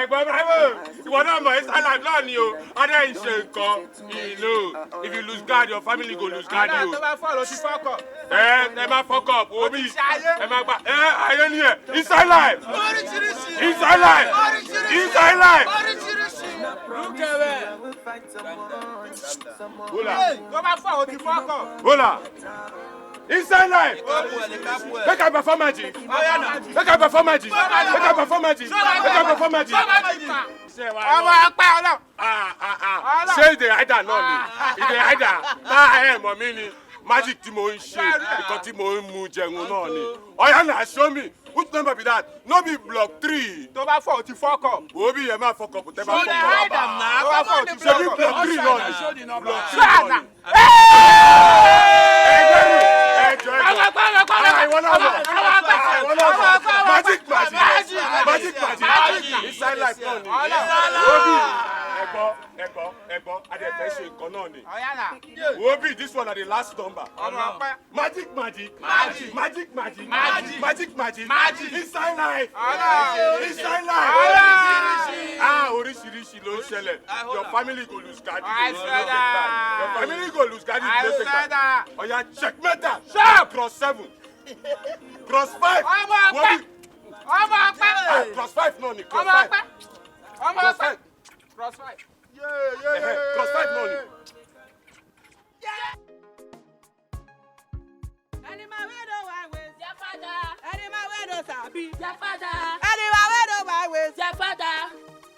Ẹ̀gbọ́n Bravo, ìwọ náà mọ̀, inside life náà ni o. Adé ń ṣe nǹkan. You know, if you lose guard, your family go lose guard Ọ̀dà you. Tó bá fọ́ ló ti fọ́kọ̀. Ẹ ẹ máa fuck up, wo bí. Ṣé ayé? Ẹ máa gba ẹ ayé nìyẹn. Inside life. Oríṣiríṣi. Inside life. Oríṣiríṣi. Inside life. Oríṣiríṣi. Lúkẹ́ bẹ́ẹ̀. Bólà. Tó bá fọ́ ó ti fọ́kọ̀. Bólà. Inside life. Kápù ẹ̀ ní kápù ẹ̀. Make I perform magic. Ọ̀yá náà. Make I perform magic. Make I perform magic. Make I perform magic. Ọmọ ọpẹ́ Ọlọ́run. Ah, ah, ah. Ṣé ìdè àìdá náà ni? Ìdè àìdá. Tá ẹ mọ̀ mí ni. Magic tí mo ń ṣe, nǹkan tí mo ń mu jẹun náà ni. Ọ̀yá náà, show me. Which number be that? No be block three. Tó bá fọ́ ó ti fọ́kọ̀. Wo bí ẹ máa fuck up, tẹ́ bá fuck up. Tó bá fọ́ ó ti Ṣé bí fọ́kọ̀. block three náà ni? Block three Ṣáà náà náà. ni. Ẹgbẹ́rún, ẹjọ́, ẹjọ́. Àwọn ìwọ náà mọ̀. Àwọn ìwọ náà mọ̀. Magic, magic. Magic, magic. Inside life náà ni. Wo bí, ẹ̀gbọ́n, ẹ̀gbọ́n, ẹ̀gbọ́n, a dẹ̀ fẹ́ ṣe nǹkan náà ni. Ọ̀yá náà. Wo bí, this one na the last number. Ọmọ ọpẹ́. Magic, magic. Magic, magic. Magic, magic. Inside life. Inside life. Ah, oríṣiríṣi ló ń ṣẹlẹ̀. Your family go lose guard. Your family go lose guard. Ọ̀yá, checkmate. Sharp. Cross seven. Cross five. Ọmọ ọpẹ́. Ọmọ ọpẹ́. Ah, cross five náà ni. Cross Ọmọ five. Ọpẹ́. Ọmọ Cross ọpẹ́. Five. Cross five. Cross five náà ni. Animal wey no wan wait. Their father. Animal wey no sabi. Their father. Animal wey no wan wait. Their father.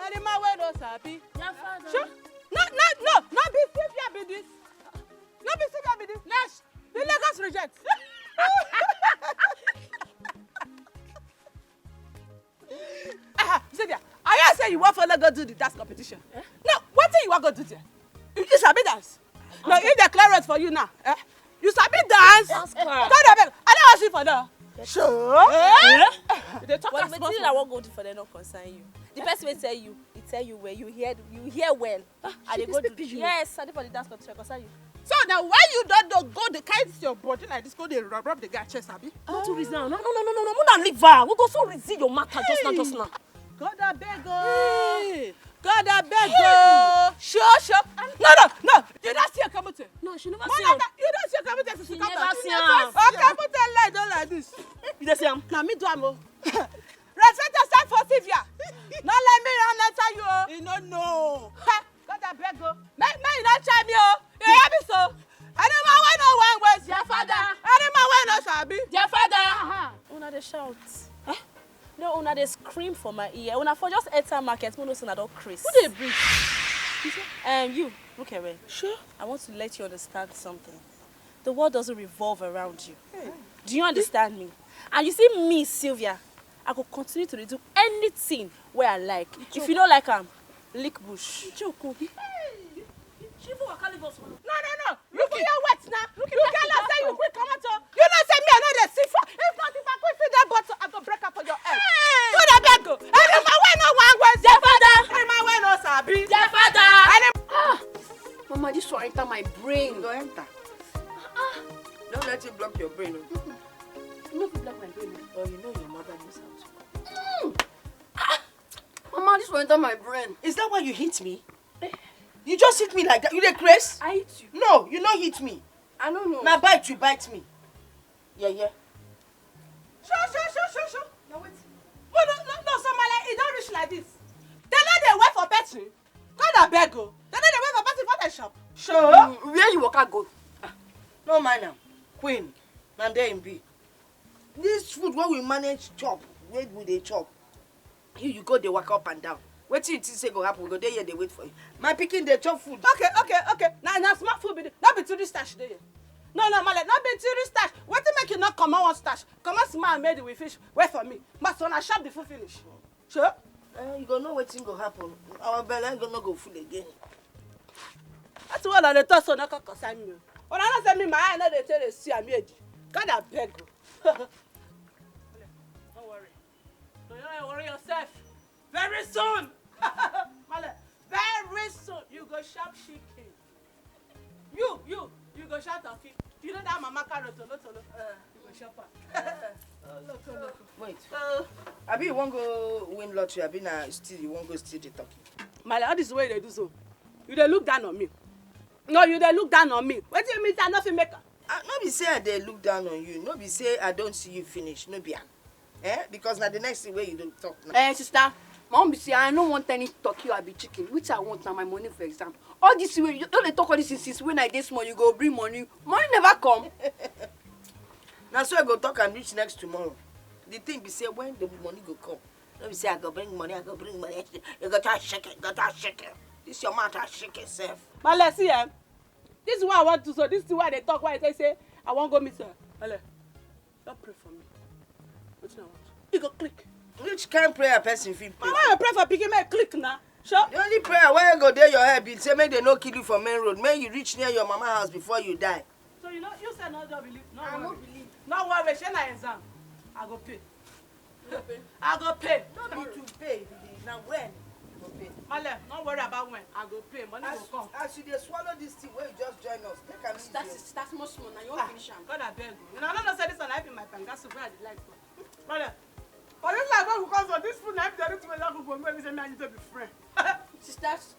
Animal wey no sabi. Their father. Sure. No, no, no, no be Sylvia be this. No be Sylvia be this. Next. The Lagos reject. Ah, Xavier, I hear say you wan follow go do the dance competition. No, wetin you wan go do there? You, you sabi dance? No, if they clear road for you now, eh? You sabi dance? Ask her. Tell them, I don't want see for now. Sure. Eh? You dey talk Well, as wetin I wan go do for dem no concern you. The person wey tell you, he tell you well. You hear, you hear well. I dey go do. Yes, I dey for the dance competition. Concern you. So now why you don't, don't go the kind your body like this, go dey rub, rub the guy chest, abi? Not to reason. No, no, no, no, no, no. Muna leave her. We go so reason your matter just now, just now. God abeg o. Hey. God abeg o. Sure, sure. No, no, no. You don't see Okamute. No, she never see Mona, him. You don't see Okamute since She you come never back. see him. Okamute lie down like this. You don't see him. Now me do am o. Respect yourself for Sylvia. No let me run enter you o. You no know. Ha! God abeg o. Make, make you no try me o. You hear me so? Any man wey no wan waste their father. Any man wey no sabi. Their father. Una dey shout. Eh? No, una dey scream for my ear. Una for just enter market, una know say una don craze. Who dey breathe? Um, you, look at me. Sure. I want to let you understand something. The world doesn't revolve around you. Do you understand me? And you see me, Sylvia, I go continue to dey do anything wey I like. If you no like am, lick bush. Joke o. She even waka leave us. No, no, no. Look at your wet now. Look at you. Tell us say you quick come out. You know say me I no dey see for. If not, if I quick see that bottle, I go break up for your head. Hey! Go dey beg o. Any man wey no wan waste their father. Any man wey no sabi. Their father. Any Ah! Mama, this one enter my brain. Go enter. Don't let it block your brain. Oh. You no fit block my brain. Oh, you know your mother knows how to. Mm. Ah! Mama, this one enter my brain. Is that why you hit me? You just hit me like that. You dey craze? I hit you. No, you no hit me. I don't know. Na bite you bite me. Yeah, yeah. Sure, sure, sure, sure, sure. Now wait. No, no, no, no, so Male, e don reach like this. Dem no dey wait for person. God abeg o. Dem no dey wait for person for the shop. Sure. Mm, where you waka go? Ah, no mind am. Queen, na there him be. This food wey we manage chop, wey we dey chop, you, you go dey waka up and down. Wetin you think say go happen? We go dey here dey wait for you. My pikin dey chop food. Okay, okay, okay. Na, na small food be this. No be tourist stash dey here. No, no, Male, no be tourist stash. Wetin make you not comot one stash? Comot small and make the we fish. Wait for me. Must una chop the food finish. Sure? Eh, you go know wetin go happen. Our belle go no go full again. That's what I dey talk so no come concern me. Una know say me, my eye no dey tell dey see am here. God abeg o. No worry. No, no, no worry yourself. Very soon. Male, very soon you go chop chicken. You, you, you go chop turkey. You know that mama carrot, tolo, tolo. Uh, you go chop am. Uh, look, look. Wait. Uh, Abi you wan go win lottery? Abi na still you wan go steal the turkey? Male, all this way you dey do so. You dey look down on me. No, you dey look down on me. Wetin you mean say I no fit make am? Ah, no be say I dey look down on you. No be say I don see you finish. No be am. Eh? Because na the next thing wey you don talk now. Eh, sister, my own be say I no want any turkey or abi chicken. Which I want na my money for exam. All this way, you don dey talk all this thing since when I dey small. You go bring money. Money never come. Na so I go talk am reach next tomorrow. The thing be say when the money go come, no be say I go bring money, I go bring money. You go try shake it, go try shake it. This your mouth try shake itself. Male, see, eh? This is what I want to so. This is why they talk, why they say I wan go meet her. Male, just pray for me. Wetin I want? E go click. Which kind prayer person fit pray? Mama, I pray for pikin, make e click now. Sure. The only prayer wey go dey your head be say make they no kill you for main road. Make you reach near your mama house before you die. So you know, you say no, don't believe. No I worry. No believe. No worry, shey na exam. I go pay. You go pay? I go pay. No be to pay, be the, na when you go pay. Male, no worry about when. I go pay. Money go come. As you dey swallow this thing wey you just join us, take am easy. Start, start small small. Now you wan finish am. God abeg o. Una no know say this one na be my pangasu wey I dey like. Male, for this life wey we come so, this food na be the only thing wey don go make me say me and you to be friend. Sisters,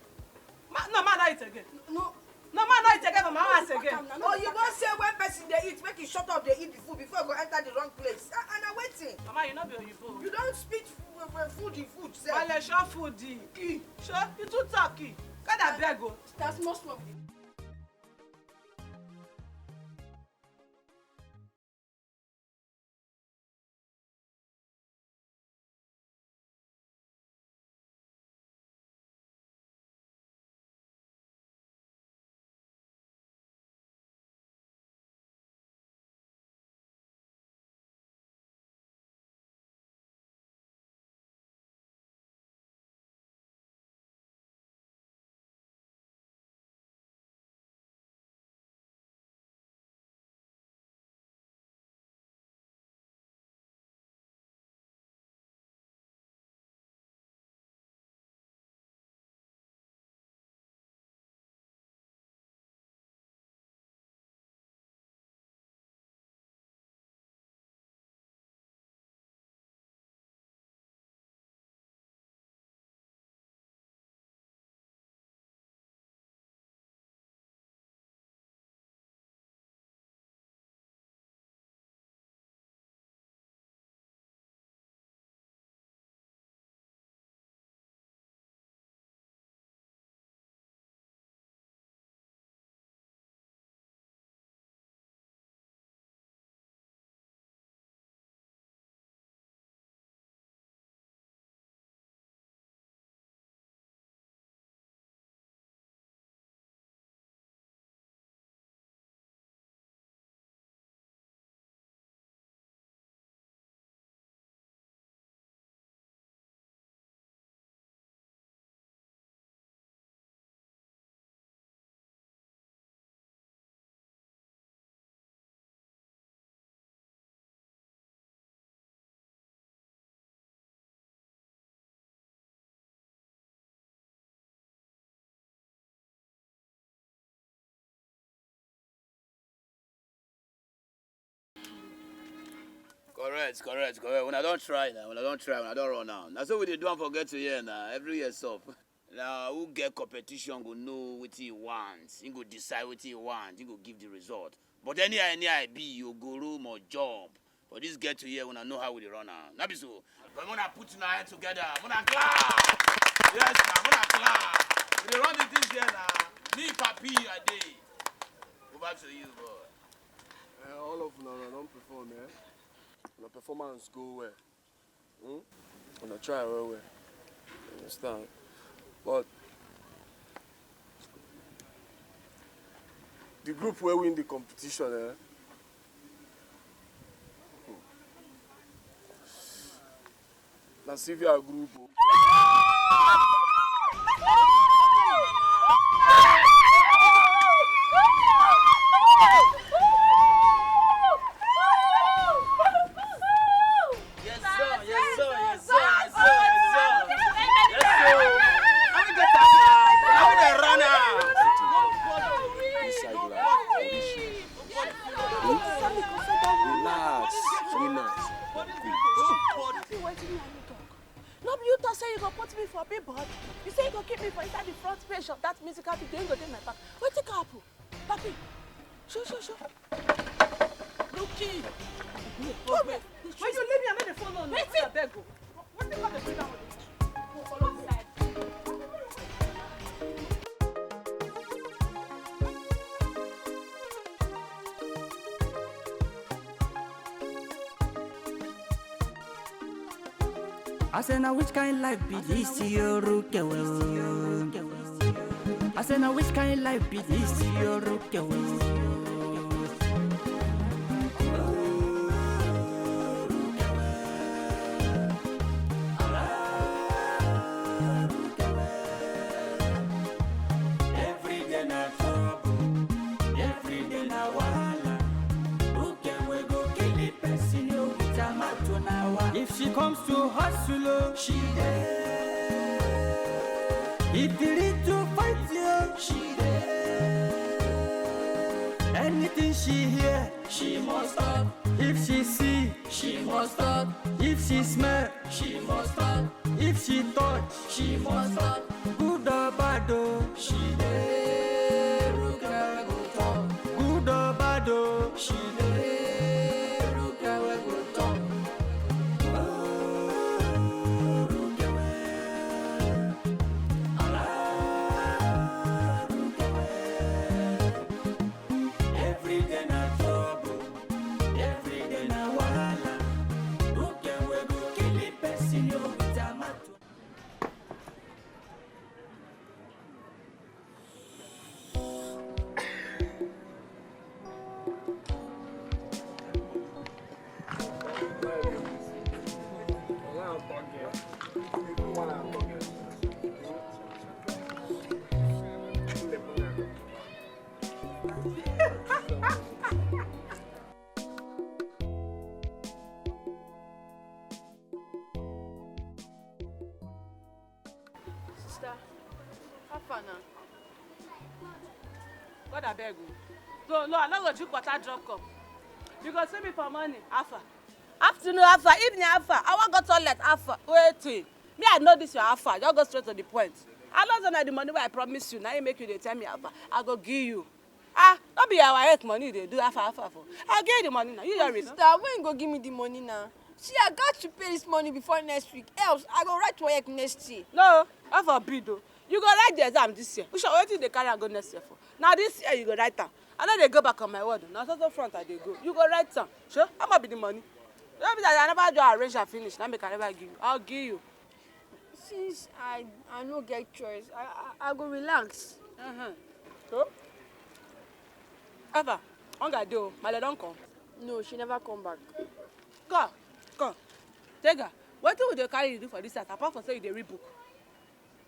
Ma, no, man, not eat again. No. No, man, not eat again for my house again. Oh, you don say when person dey eat, make e shut up, dey eat the food before e go enter the wrong place. Ah, and I'm waiting. Mama, you no be oyibo. You don spit f-, f-, food in food, sef. Male, sure food. Sure, you too talky. God abeg o. That's small small. Correct, correct, correct. Una don try now, una don try, una don run now. Na so we dey do am for get to here now. Every year stop. Now who get competition go know wetin he want. He go decide wetin he want. He go give the result. But anyhow, anyhow e be, you go room or job. For this get to here, una know how we dey run am. No be so. But una put una head together. Una clap. Yes, na. Una clap. We dey run the things here now. Me, Papi, I dey. Over to you, boy. Eh, all of una, una don perform, eh? Una performance go well. Hmm? Una try well well. You understand? But the group wey win the competition, eh? Hmm. Na Sylvia group o. Yes, sir. Yes, sir. Yes, sir. Yes, sir. Yes, sir. Yes, sir. How we get am now? How we dey run am? Inside la. Relax, relax. Wetin you talk? No be you talk say you go put me for billboard? You say you go keep me for inside the front page of that musical video, you go dey my back. Wetin go happen? Papi, show, show, show. Look here. Come here. When you leave me, I no dey follow. Wetin? Abeg o. Wetin come dey bring am? Go follow me. I say, now which kind life be this, Yorukewe? I say, now which kind life be this, Yorukewe? Every day na trouble, every day na wahala. Who can we go kill the person, yo, with a matter now? If she comes to hustle, oh, she there. If you need to fight, yo, she there. Anything she hear, she must talk. If she see, she must talk. If she smell, she must talk. If she touch, she must talk. Good or bad, oh, she dey. Rukewe go talk. Good or bad, oh, she dey. Rukewe go talk. Oh, Rukewe. Ah, Rukewe. Every day na trouble, every day na wahala. Who can we go kill the person, yo, with a matter? Sister, how far now? God abeg o. No, no, I no go drink water drop cup. You go see me for morning, how far? Afternoon, how far? Evening, how far? I wan go toilet, how far? Wetin? Me, I know this your how far. Just go straight to the point. I know say na the money wey I promise you, na im make you dey tell me how far. I go give you. Ah, no be our health money you dey do, how far, how far for? I give you the money now. You just read. Sister, when you go give me the money now? See, I got to pay this money before next week. Else, I go write WAEC next year. No, God forbid o. You go write the exam this year. Which one, wetin you dey carry am go next year for? Na this year you go write am. I no dey go back on my word o. Na so so front I dey go. You go write am. Sure? How much be the money? No be that I never do arrange and finish. Na make I never give you. I'll give you. Since I, I no get choice, I, I, I go relax. Uh-huh. So? Eva, hunger dey o. Maale don come. No, she never come back. Come, come. Tega, wetin we dey carry you do for this house, apart from say you dey read book?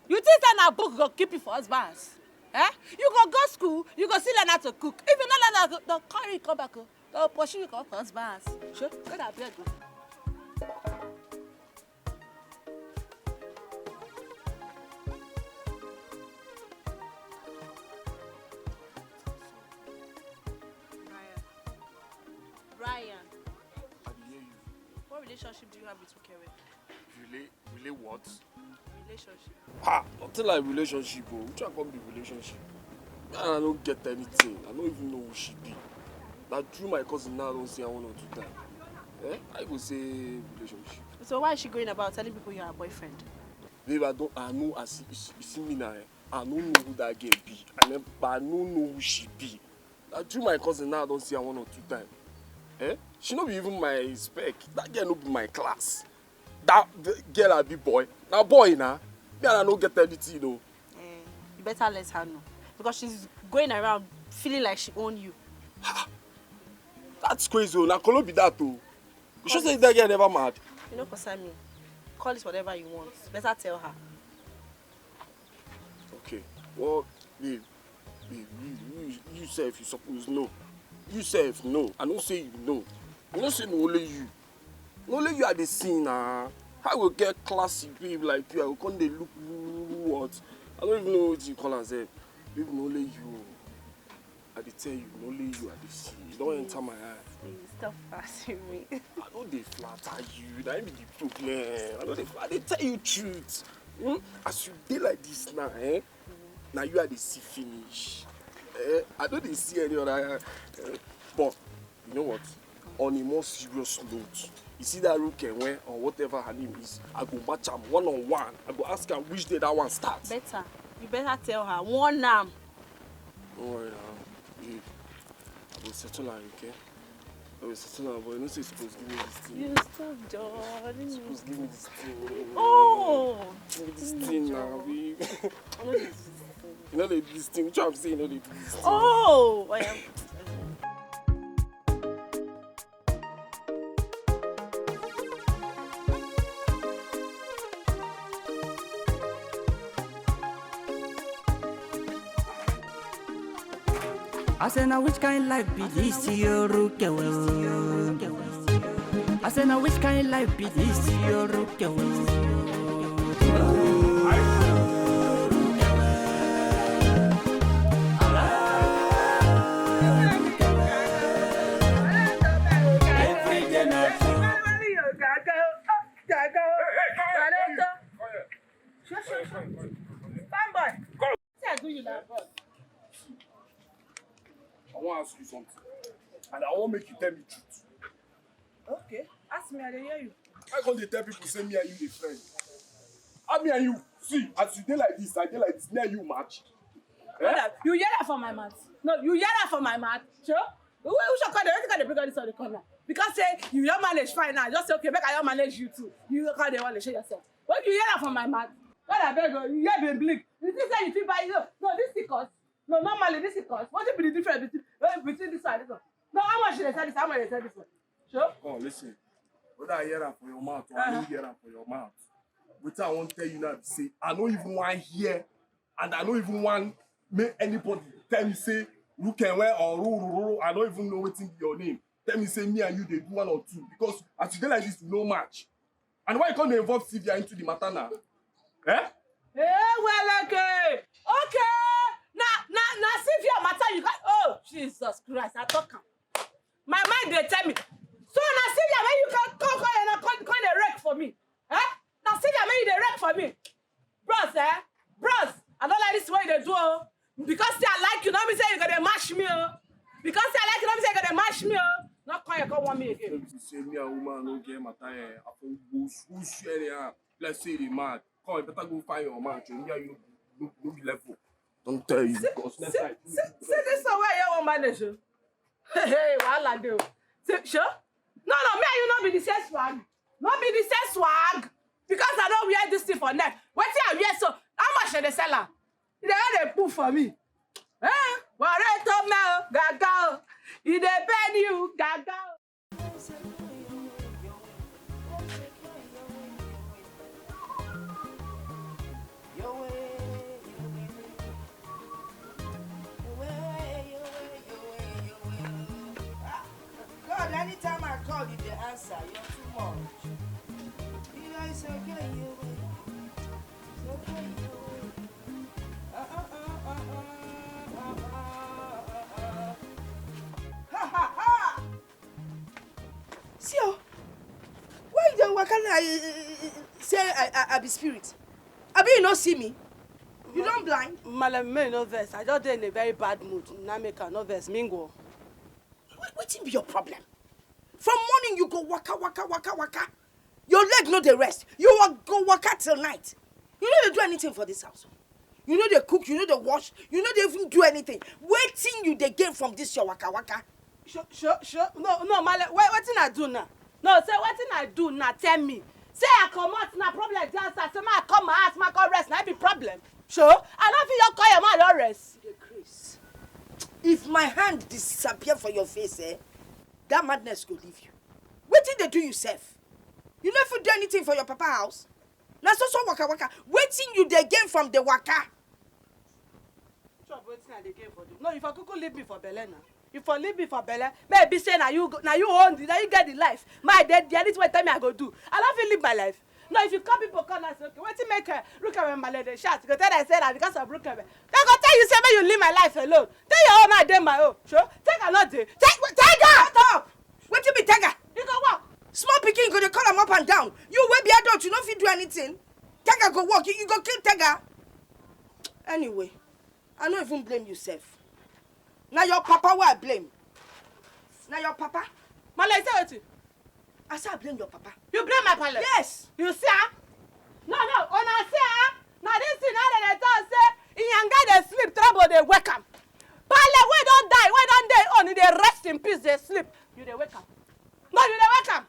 You think say na book go keep you for husband house? Eh? You go go school, you go still learn how to cook. If you no learn how to, they'll carry you come back o. They'll pursue you come for husband house. Sure? God abeg o. Brian. Brian. I dey hear you. Relationship do you have with Ukewe? Relay, relay what? Relationship. Ah, nothing like relationship o. Which one come be relationship? Me and her no get anything. I no even know who she be. Na through my cousin now I don see her one or two times. Eh? I go say relationship. So why is she going about telling people you're her boyfriend? Babe, I don't, I know as you, you see me now, eh? I no know who that girl be. I never, but I no know who she be. Na through my cousin now I don see her one or two times. Eh? She no be even my spec. That girl no be my class. That the girl I be boy. Na boy na. Me and I no get anything o. Eh, you better let her know because she's going around feeling like she own you. That's crazy o. Na kolo be that o. You sure say that girl never mad? You know, concern me. Call it whatever you want. Better tell her. Okay. Well, babe, babe, you, you, you sef, you suppose know. You sef know. I no say you know. You no say no only you. No only you I dey see na. How I go get classy babe like you? I go come dey look what? I don't even know what you call am sef. Babe, no only you. I dey tell you, no only you I dey see. You don enter my eye. Please stop flattering me. I no dey flatter you. Na him be the problem. I no dey. I dey tell you truth. Hmm? As you dey like this now, eh? Na you I dey see finish. Eh? I no dey see any other. Eh? But you know what? On a more serious note, you see that Rukenwe or whatever her name is, I go match am one on one. I go ask am which day that one start. Better. You better tell her. Warn am. Don't worry now. Babe, I go settle am, okay? I go settle am, but you know say you suppose give me this thing. You stop, John. You suppose give me this thing. Oh! Give me this thing now, babe. I know this is You know they do this thing. Which one I'm saying you know they do this thing. Oh! I am. I say now which kind life be this Yorukewe? I say now which kind life be this Yorukewe? Every day na Fine boy. See, I do you like boss. I wan ask you something, and I wan make you tell me truth. Okay, ask me, I dey hear you. I come dey tell people say me and you dey friend. How me and you see as you dey like this, I dey like this. Me and you match. Brother, you hear that from my mouth? No, you hear that from my mouth? Sure? Who who should call the wetin call the big this on the corner? Because say you don manage fine now, just say okay, make I don manage you too. You go call the one dey show yourself. When you hear that from my mouth, God abeg o, you hear been blink. You think say you fit buy no? No, this thing cost. No, normally this thing cost. Wetin be the difference between eh, between this one and this one? No, how much you dey sell this? How much you dey sell this one? Sure. Oh, listen. Whether I hear am for your mouth or I no hear am for your mouth, wetin I wan tell you now be say I no even wan hear, and I no even wan make anybody tell me say Rukenwe or Ruru. I no even know wetin be your name. Tell me say me and you dey do one or two, because as you dey like this, we no match. And why you come dey involve Sylvia into the matter now? Eh? Eh, well, okay. Okay. Na na na Sylvia matter you got. Oh, Jesus Christ, I talk am. My mind dey tell me. So na Sylvia wey you come come come here now come come dey rake for me. Eh? Na Sylvia wey you dey rake for me. Bros, eh? Bros, I don't like this way they do. Oh. Because say I like you, no mean say you gonna mash me. Oh. Because say I like you, no mean say you gonna mash me. Oh. Not call you call want me again. Say me and woman no get matter here. I for go swoosh anyhow. Let's say the man. Come, you better go find your man. Me and you no no be level. Don't tell you because next See, time. see, see this one where you want manage. Oh. Hey, hey, wahala dey. Oh. See, sure? No, no, me and you no be the same swag. No be the same swag. Because I don't wear this thing for neck. Wetin I wear so? How much dem dey sell am? E dey dey put for me. Eh? Wàrẹ́ tó mẹ́ o, gàgà o. E dey bend you, gàgà o. God, anytime I call, you dey answer. You're too much. You know it's okay, you. It's okay, you. Uh, uh, uh, uh, uh, uh, uh, uh, uh. Ha ha ha! See o, why Say I, I, I be spirit. Abi you no see me? You don blind? Madam, may no vex. I just dey in a very bad mood. Na make I no vex. Mingo. Wait, wetin be your problem? From morning you go waka, waka, waka, waka. Your leg no dey rest. You wa-, go waka till night. You no dey do anything for this house. You no dey cook, you no dey wash, you no dey even do anything. Wetin you dey gain from this your waka waka? Sure, sure, sure. No, no, Male, wait, wetin I do now? No, say wetin I do now, tell me. Say I comot, na problem dey outside. Say make I come my house, make I come rest, na be problem. Sure, I no fit just call your man don rest. You dey craze. If my hand disappear for your face, eh, that madness go leave you. Wetin dey do you sef? You no fit do anything for your papa house? Na so so waka waka. Wetin you dey gain from the waka? Chop wetin I dey gain for the. No, if I kuku leave me for belle na. If I leave me for belle, maybe say na you go, na you own the, na you get the life. My dead, the only thing wey tell me I go do. I no fit live my life. No, if you call people come and say, okay, wetin make uh, Rukawe Male dey shout? You go tell them say na because of Rukawe. They go tell you say make you leave my life alone. Tell your own, I dey my own. Sure, take another day. Take, take am. Shut up. Wetin be tega? You go work. Small pikin go dey call am up and down. You wey be adult, you no fit do anything. Tega go work. You, you go kill tega. Anyway, I no even blame you sef. Na your papa wey I blame. Na your papa. Male, say wetin? I say I blame your papa. You blame my pale? Yes. You see am? No, no, una see am? Na this thing na dey talk say Inyanga dey sleep, trouble dey wake am. Pale wey don die, wey don dey on, e dey rest in peace, dey sleep. You dey wake am. No, you dey wake am.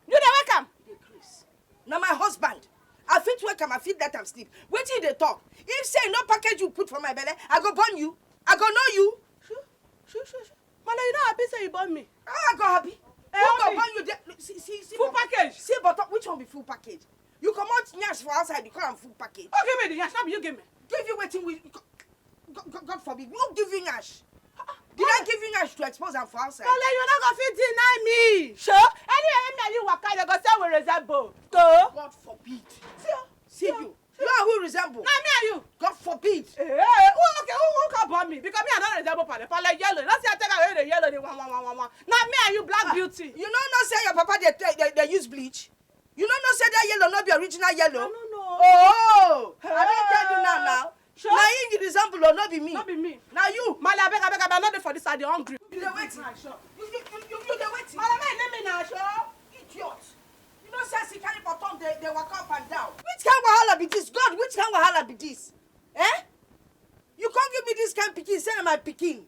You dey wake am. You dey craze. Na my husband. I fit wake am, I fit let am sleep. Wetin you dey talk? If say you no package you put for my belle, I go born you. I go know you. Sure, sure, sure, sure. Male, you no happy say you born me? How I go happy? Eh, who go born you there? Look, see, see, see. Full package. See bottom. Which one be full package? You comot nyash for outside, you call am full package. Who give me the nyash? No be you give me. Give you wetin we, God, God, God forbid. Who give you nyash? Did I give you nyash to expose am for outside? Male, you no go fit deny me. Sure. Anyway, me and you waka, you go say we resemble. Go. God forbid. See, see you. You and who resemble? Na me and you. God forbid. Eh, who, okay, who, who come born me? Because me, I don't resemble Pale. Pale yellow. You no see I take away the yellow, the one, one, one, one, one. Na me and you, black beauty. You no know say your papa dey, dey, dey, dey use bleach? You no know say that yellow no be original yellow? I no know. Oh, I don tell you now, now. Sure. Na him you resemble o, no be me. No be me. Na you. Male, abeg, abeg, abeg, I no dey for this side, I dey hungry. You dey wait. You, you, you, you, you dey wait. Male, make you leave me now, sure. Idiot. You know say as you carry bottom, dey, dey waka up and down. Which kind wahala be this? God, which kind wahala be this? Eh? You come give me this kind pikin, say na my pikin.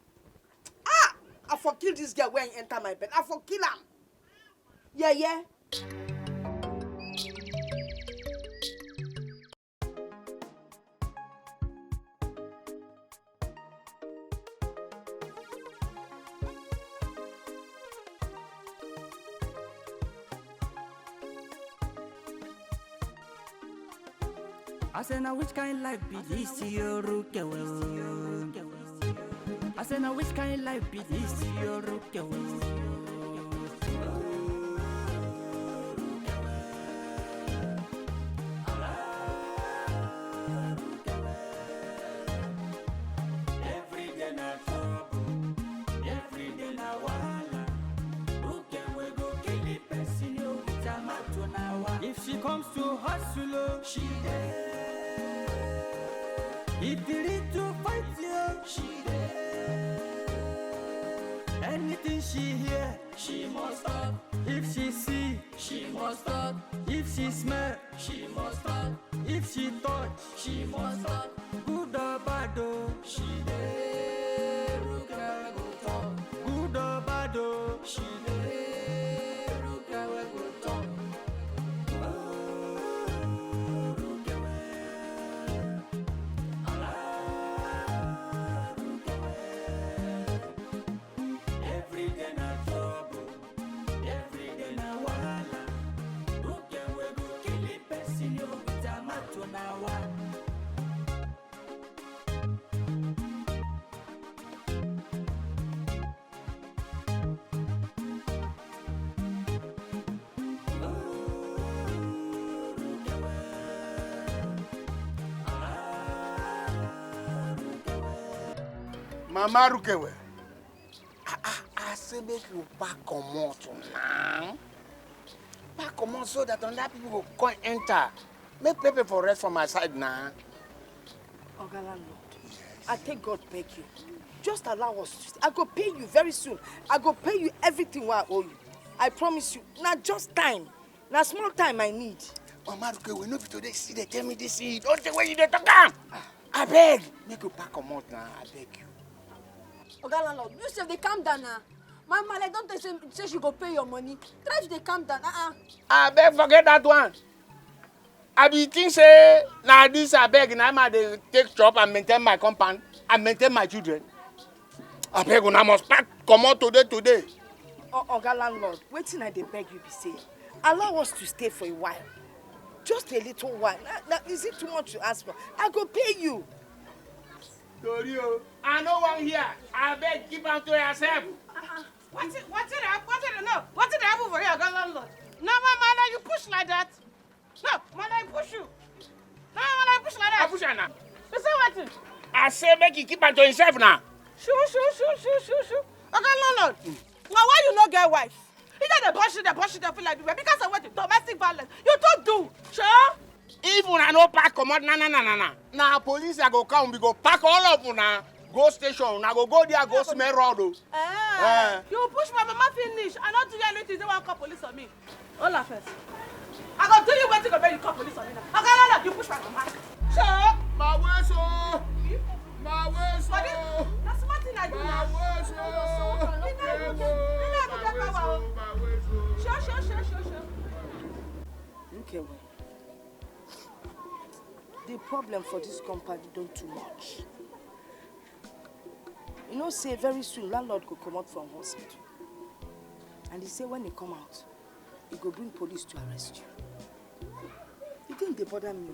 Ah! I for kill this girl when enter my bed. I for kill am. Yeah, yeah. I say, now which kind life be this, Yorukewe? I say, now which kind life be this, Yorukewe? Every day na trouble, every day na wahala. Who can we go kill the person, yo, with a mouth on our. If she comes to hustle, oh, she there. If you need to fight, yo, she there. Anything she hear, she must talk. If she see, she must talk. If she smell, she must talk. If she touch, she must talk. Good or bad, oh, she dey. Rukawe go talk. Good or bad, oh, she dey. Rukawe go talk. Oh, Rukawe. Ah, Rukawe. Every day na trouble, every day na wahala. Who can we go kill the person, yo, with a matter na wa? Mama Rukewe. Ah, ah, I say make you pack comot now. pack comot so that another people go come enter. Make pepper for rest for my side na. Oga landlord, I take God beg you. Just allow us to stay. I go pay you very soon. I go pay you everything wey I owe you. I promise you. Na just time. Na small time I need. Mama Ruke, we no be today. See, they tell me this thing. Don't say where you dey talk am. I beg. Make you pack comot na. I beg you. Oga landlord, you sef dey calm down na. My male don tell say, say she go pay your money. Try to dey calm down. Uh-uh. I beg, forget that one. I be think say na this I beg na I dey take chop and maintain my compound and maintain my children. I beg una must pack comot today today. O- Oga landlord, wetin I dey beg you be say, allow us to stay for a while. Just a little while. Na, na, is it too much to ask for? I go pay you. Tori o, I no wan hear. I beg keep am to yourself. Wetin wetin dey hap- wetin dey no wetin dey happen for here, oga landlord? Na my male you push like that? No, male you push you. No, male you push like that. I push am na. You say wetin? I say make he keep am to himself na. Shoo shoo shoo shoo shoo shoo. Oga landlord, na why you no get wife? You just dey push you dey push you dey feel like because of wetin? Domestic violence. You too do. Sure. If una no pack comot na na na na na na police I go come, we go pack all of una go station, una go go there go smell road o. Eh, you push my mama finish. I no do you anything. They wan call police on me. Hold on first. I go do you wetin go make you call police on me now. Oga landlord, you push my mama. So, my way so, my way so, na smart thing I do now. My way so. You know you get, you know you get power o. Sure sure sure sure sure. Okay, well. The problem for this compound don too much. You know say very soon landlord go comot from hospital. And he say when he come out, he go bring police to arrest you. The thing dey bother me.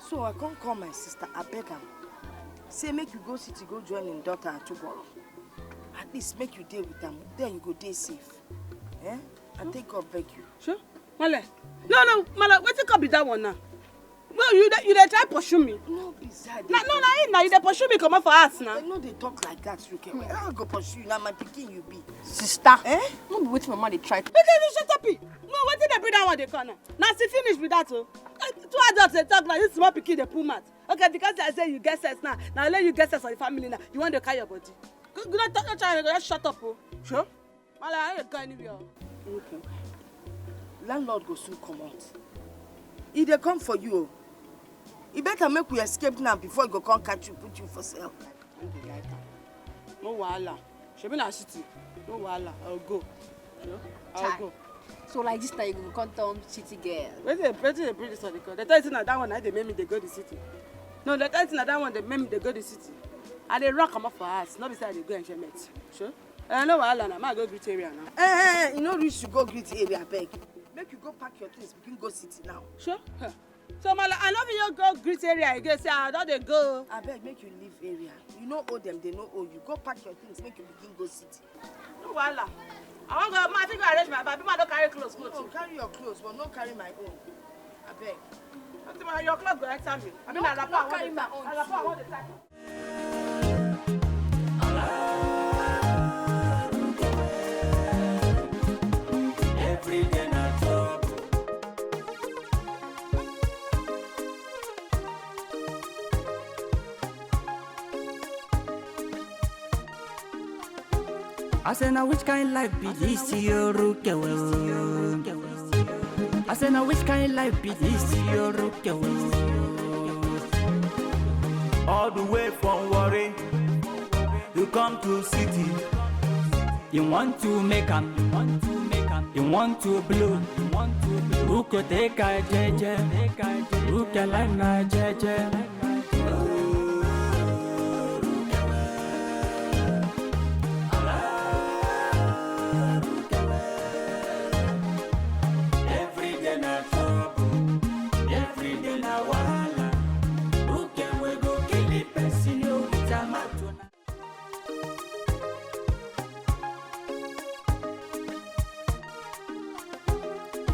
So I come call my sister, I beg am. Say make you go city, go join him daughter Atubolo. At least make you dey with am, then you go dey safe. Eh? I take God beg you. Sure. Male. No, no, Male, wetin come be that one now? No, you dey you dey try pursue me. No be that. Na no na him na you dey pursue me comot for house na. Dem no dey talk like that, Ruke. How I go pursue you? Na my pikin you be. Sister, eh? No be wetin mama dey try. Make you shut up. No, wetin dey bring that one dey come now? Na see finish be that o. Eh, two adults dey talk now, you small pikin dey pull mouth. Okay, because I say you get sense now. Na only you get sense for the family now. You wan dey carry your body. Go, go, no, no try, just shut up o. Sure. Male, I no dey go anywhere o. Okay. Landlord go soon comot. He dey come for you o. E better make we escape now before he go come catch you, put you for cell. I no dey like am. No wahala. Shebi na city. No wahala. I go. You know? I go. So like this now you go come turn city girl. Wetin dey wetin dey bring this one dey come? Dem tell you say na that one na dey make me dey go the city. No, dem tell you say na that one dey make me dey go the city. I dey run comot for house, no be say I dey go enjoyment. Sure. Eh, no wahala na, ma go greet area now. Eh, eh, eh, e no reach to go greet area, abeg. Make you go pack your things, begin go city now. Sure. Huh. So, Male, I no fit go greet area again, say I don dey go. Abeg, make you leave area. You no owe them, they no owe you. Go pack your things, make you begin go city. No wahala. I wan go, ma, I fit go arrange my bag. Ma, no carry clothes go. No, too. Carry your clothes, but no carry my own. Abeg. Aunty, ma, your cloth go enter me. I mean, no, na wrapper no I wan carry dey my tie. Own. Na wrapper I wan dey tie. Every day na trouble. I say, now which kind life be this, Yorukewe? I say, now which kind life be this, Yorukewe? All the way from Warri, you come to city. You want to make am, you want to blow. Who could take a jeje? Who can like na jeje? Every day na trouble, every day na wahala. Who can we go kill the person you with a mouth?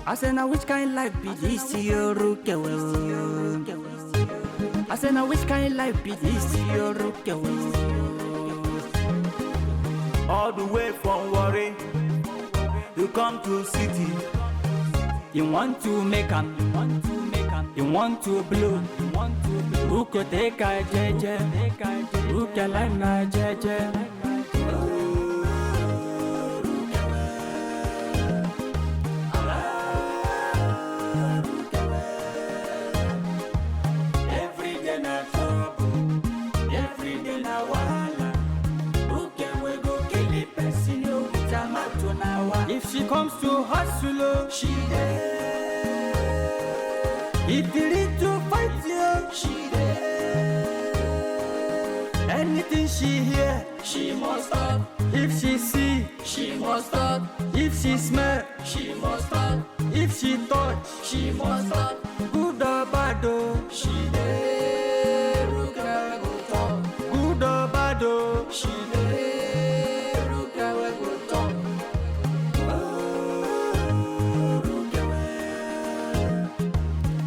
I say, now which kind life be this, Yorukewe? I say, now which kind life be this, Yorukewe? All the way from Warri, you come to city. You want to make am, you want to make am, you want to blow, you want to blow. Who could take a jeje, take a jeje, who can line a jeje? Every day na trouble, every day na wahala. Who can we go kill the person you with a mat on our? If she comes to hustle, oh, she there. If you need to fight, oh, she there. Anything she hear, she must talk. If she see, she must talk. If she smell, she must talk. If she touch, she must talk. Good or bad, oh, she dey. Ruka we go talk. Good or bad, oh, she dey. Ruka we go talk. Oh, Ruka we.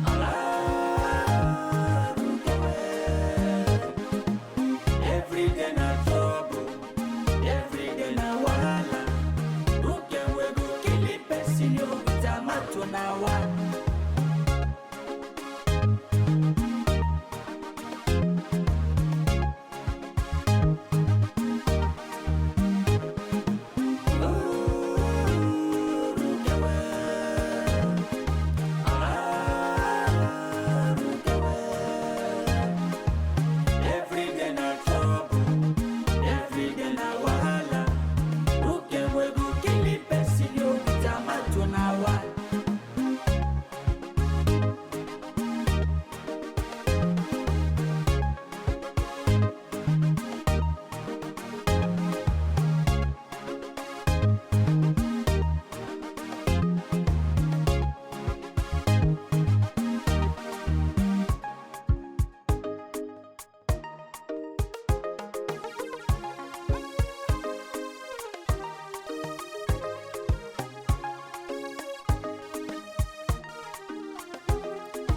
Ah, Ruka we. Every day na trouble, every day na wahala. Who can we go kill the person you with a mat on our? Every day na trouble, every day na wahala. Who can we go kill the person you with a mat on our?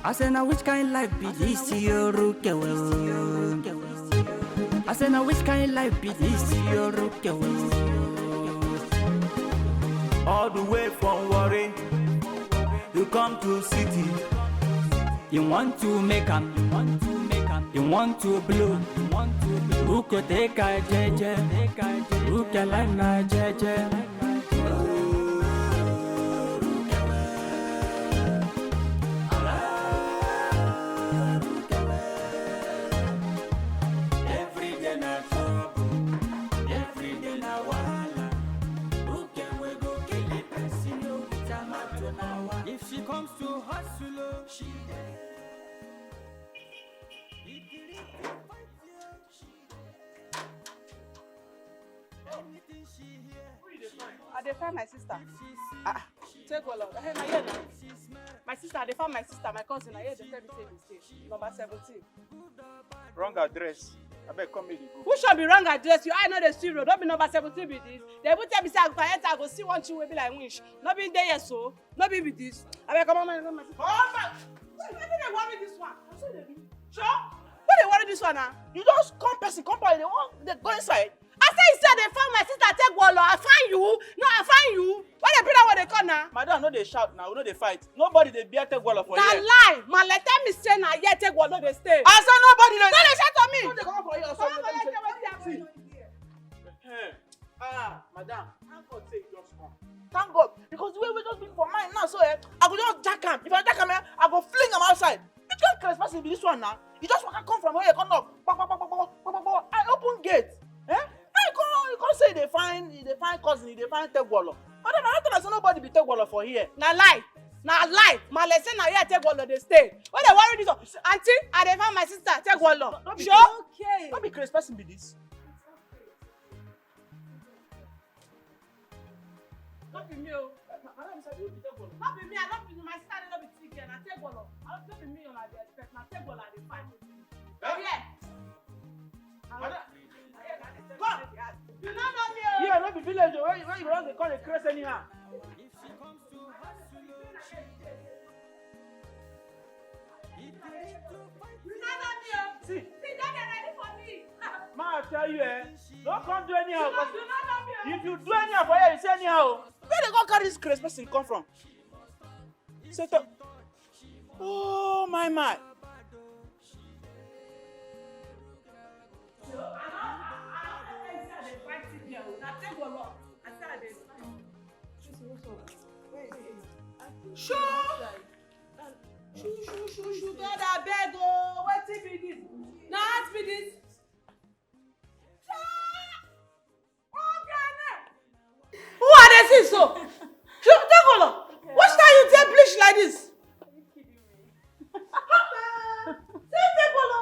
I say, now which kind life be this, Yorukewe? I say, now which kind life be this, Yorukewe? All the way from Warri, you come to city. You want to make am, you want to make am, you want to blow, you want to blow. Who could take a jeje, take a jeje, who can line a jeje? Every day na trouble, every day na wahala. Who can we go kill the person you with a mat on our? If she comes to hustle, oh, she there. If you need to fight, oh, she there. Anything she hear, she must. I dey find my sister. Ah, take all of. Hey, na here na. My sister, I dey find my sister, my cousin. Na here dey tell me say e dey stay. Number seventeen. Wrong address. Abeg, come make we go. Who should be wrong address? Your eye no dey see road. No be number seventeen be this. They even tell me say I go enter, I go see one thing wey be like winch. No be dey here so. No be be this. Abeg, come on, man, come on. Come on. Wetin dey worry this one? Na so dey do. Sure? What dey worry this one now? You just come person, come by, they wan, they go inside. I say you say I dey find my sister Tegwolo. I find you. No, I find you. What dey be that one dey call now? Madam, no dey shout now. We no dey fight. Nobody dey bear Tegwolo for here. Na lie. Maale tell me say na here Tegwolo dey stay. I say nobody dey. No dey shout on me. No dey comot for here. Comot for here, tell me wetin happen. See. Eh. Ah, madam, thank God say you just come. Thank God, because the way we just be for mine now, so, eh, I go just jack am. If I jack am, eh, I go fling am outside. Which kind crazy person be this one now? You just waka come from where you come knock. Kpok, kpok, kpok. I open gate. Eh? I come, you come say they find, they find cousin, they find Tegwolo. Madam, I don't tell us nobody be Tegwolo for here. Na lie. Na lie. Maale say na here Tegwolo dey stay. What dey worry this one? Auntie, I dey find my sister Tegwolo. No be, sure? Okay. No be crazy person be this. No be me o. Madam, is you be Tegwolo? No be me, I no be, my sister no be thief here, na Tegwolo. I no, no be me una dey expect, na Tegwolo I dey find. Eh? Yeah. Madam. Come. You no know me o. Here no be village o, where, where you run dey call the craze anyhow. If she comes to hustle, oh, she dey. You no know me o. See. See, don't dey ready for me. Ma, I tell you, eh, don't come do anyhow. You no, you no know me o. If you do anyhow for here, you say anyhow. Where they go carry this crazy person come from? Set up. Oh my my. Sure. Sure, sure, sure, sure. God, I beg, oh, wetin be this? Na art be this? Who are they see so? Sure, take all. What style you take bleach like this? Take all.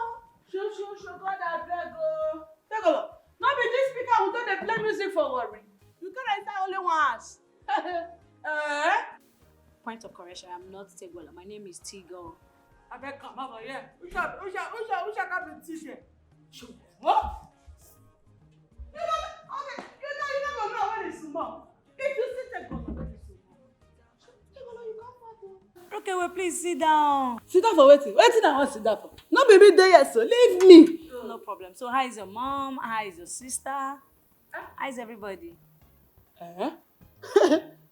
Sure, sure, sure. God, I beg, oh. Take all. No be this speaker we don dey play music for worry. You can't enter only once. Eh? Point of correction, I'm not Tegola. My name is T-Girl. I beg, come over here. Usha, Usha, Usha, Usha, come and teach you. Sure. What? You know, okay, you know, you never know when it's small. If you see Tegola, when it's small. Tegola, you come back home. Okay, well, please sit down. Sit down for wetin? Wetin I want sit down for? No be me dey here, so leave me. No problem. So, how is your mom? How is your sister? How is everybody? Eh?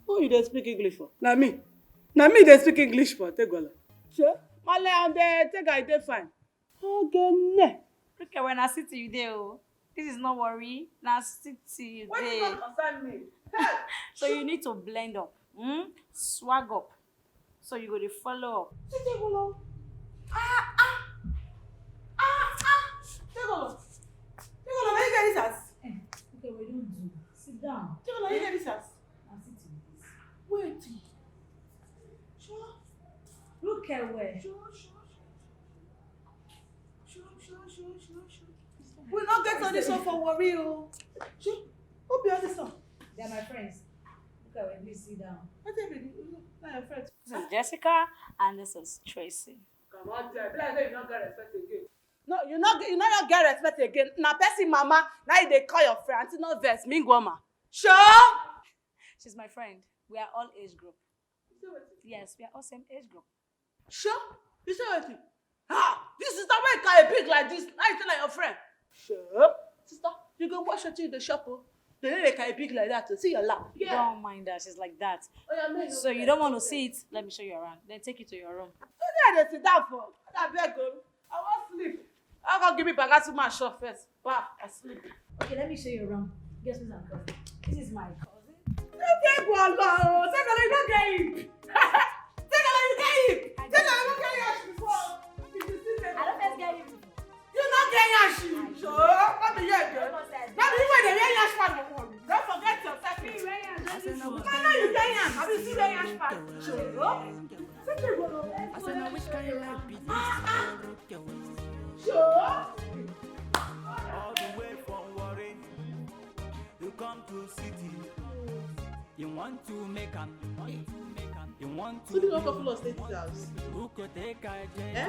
Who you dey speak English for? Na me. Na me dey speak English for, Tegola. Sure. Male and uh, Tega, I dey fine. Ogene. Look at when I sit to you there, oh. This is not worry. Now sit to you there. What does that concern me? Hey! So you need to blend up. Hmm? Swag up. So you go to follow up. Sit, Tegola. Ah, ah. Ah, ah. Tegola. Tegola, where you get this as? Eh, okay, we don't do. Sit down. Tegola, you get this as? I'm sitting with this. Wait. Sure. Look at where. Sure, sure, sure. Sure, sure, sure, sure, sure. We not get all this one for worry, oh. Sure. Who be all this one? They're my friends. Look at where. Please sit down. I tell you, not your friends. This is Jessica and this is Tracy. Come on, there. Be like say you not get respect again. No, you not you not get respect again. Na person mama, now you dey call your friend. Auntie, no vex, me woman. Sure. She's my friend. We are all age group. Yes, we are all same age group. Sure? You say wetin? Ah, this is the way carry big like this. Now you tell your friend. Sure. Sister, you go wash your teeth the shop, oh. They dey carry big like that, oh. See your lap. Yeah. Don't mind her, she's like that. Oh, yeah, make So you don't want to see it? Let me show you around. Then take you to your room. So there they sit down for. I beg, oh. I want sleep. I go give me bagasu my shop first. Bah, I sleep. Okay, let me show you around. Guess who's on first? This is my cousin. Take one, Lord. Take a look at him. Take a look at him. Take a look at him before. If you see them, I don't first get you before. You not get yash. Sure. Let me hear you. Let me hear the yash man. Don't forget yourself. You wear yash. I say no. Mama, you get yash. Have you seen the yash man? Sure. Take a look. I say no, which kind of life be this? Ah, ah. Sure. All the way from Warri, you come to city. You want to make am, you want to make am, you want to. Who the fuck full of state house? Who could take a Eh?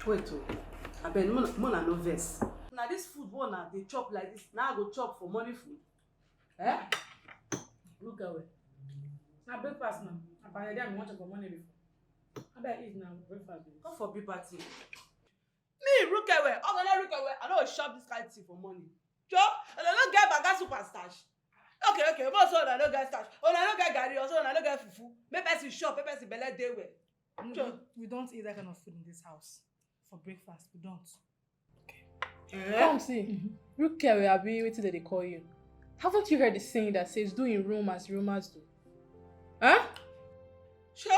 Wait, oh. Abeg, mona, mona no vex. Na this food wey una dey chop like this, na I go chop for morning food. Eh? Look away. Na breakfast now. Na pounded yam you wan chop for morning before. Abeg eat now, breakfast be this. Come for big party. Me, Rukewe, Ogene Rukewe, I no go chop this kind thing for morning. Cho, una no get banga super starch. Okay, okay, but so una no get starch. Una no get garri, or so una no get fufu. Make person chop, make person belle dey well. We, Cho. We, we don't eat that kind of food in this house for breakfast. We don't. Eh? Come see. Rukewe, abi wetin dem dey call you? Haven't you heard the saying that says, "Do in Rome as Romans do"? Huh? Sure,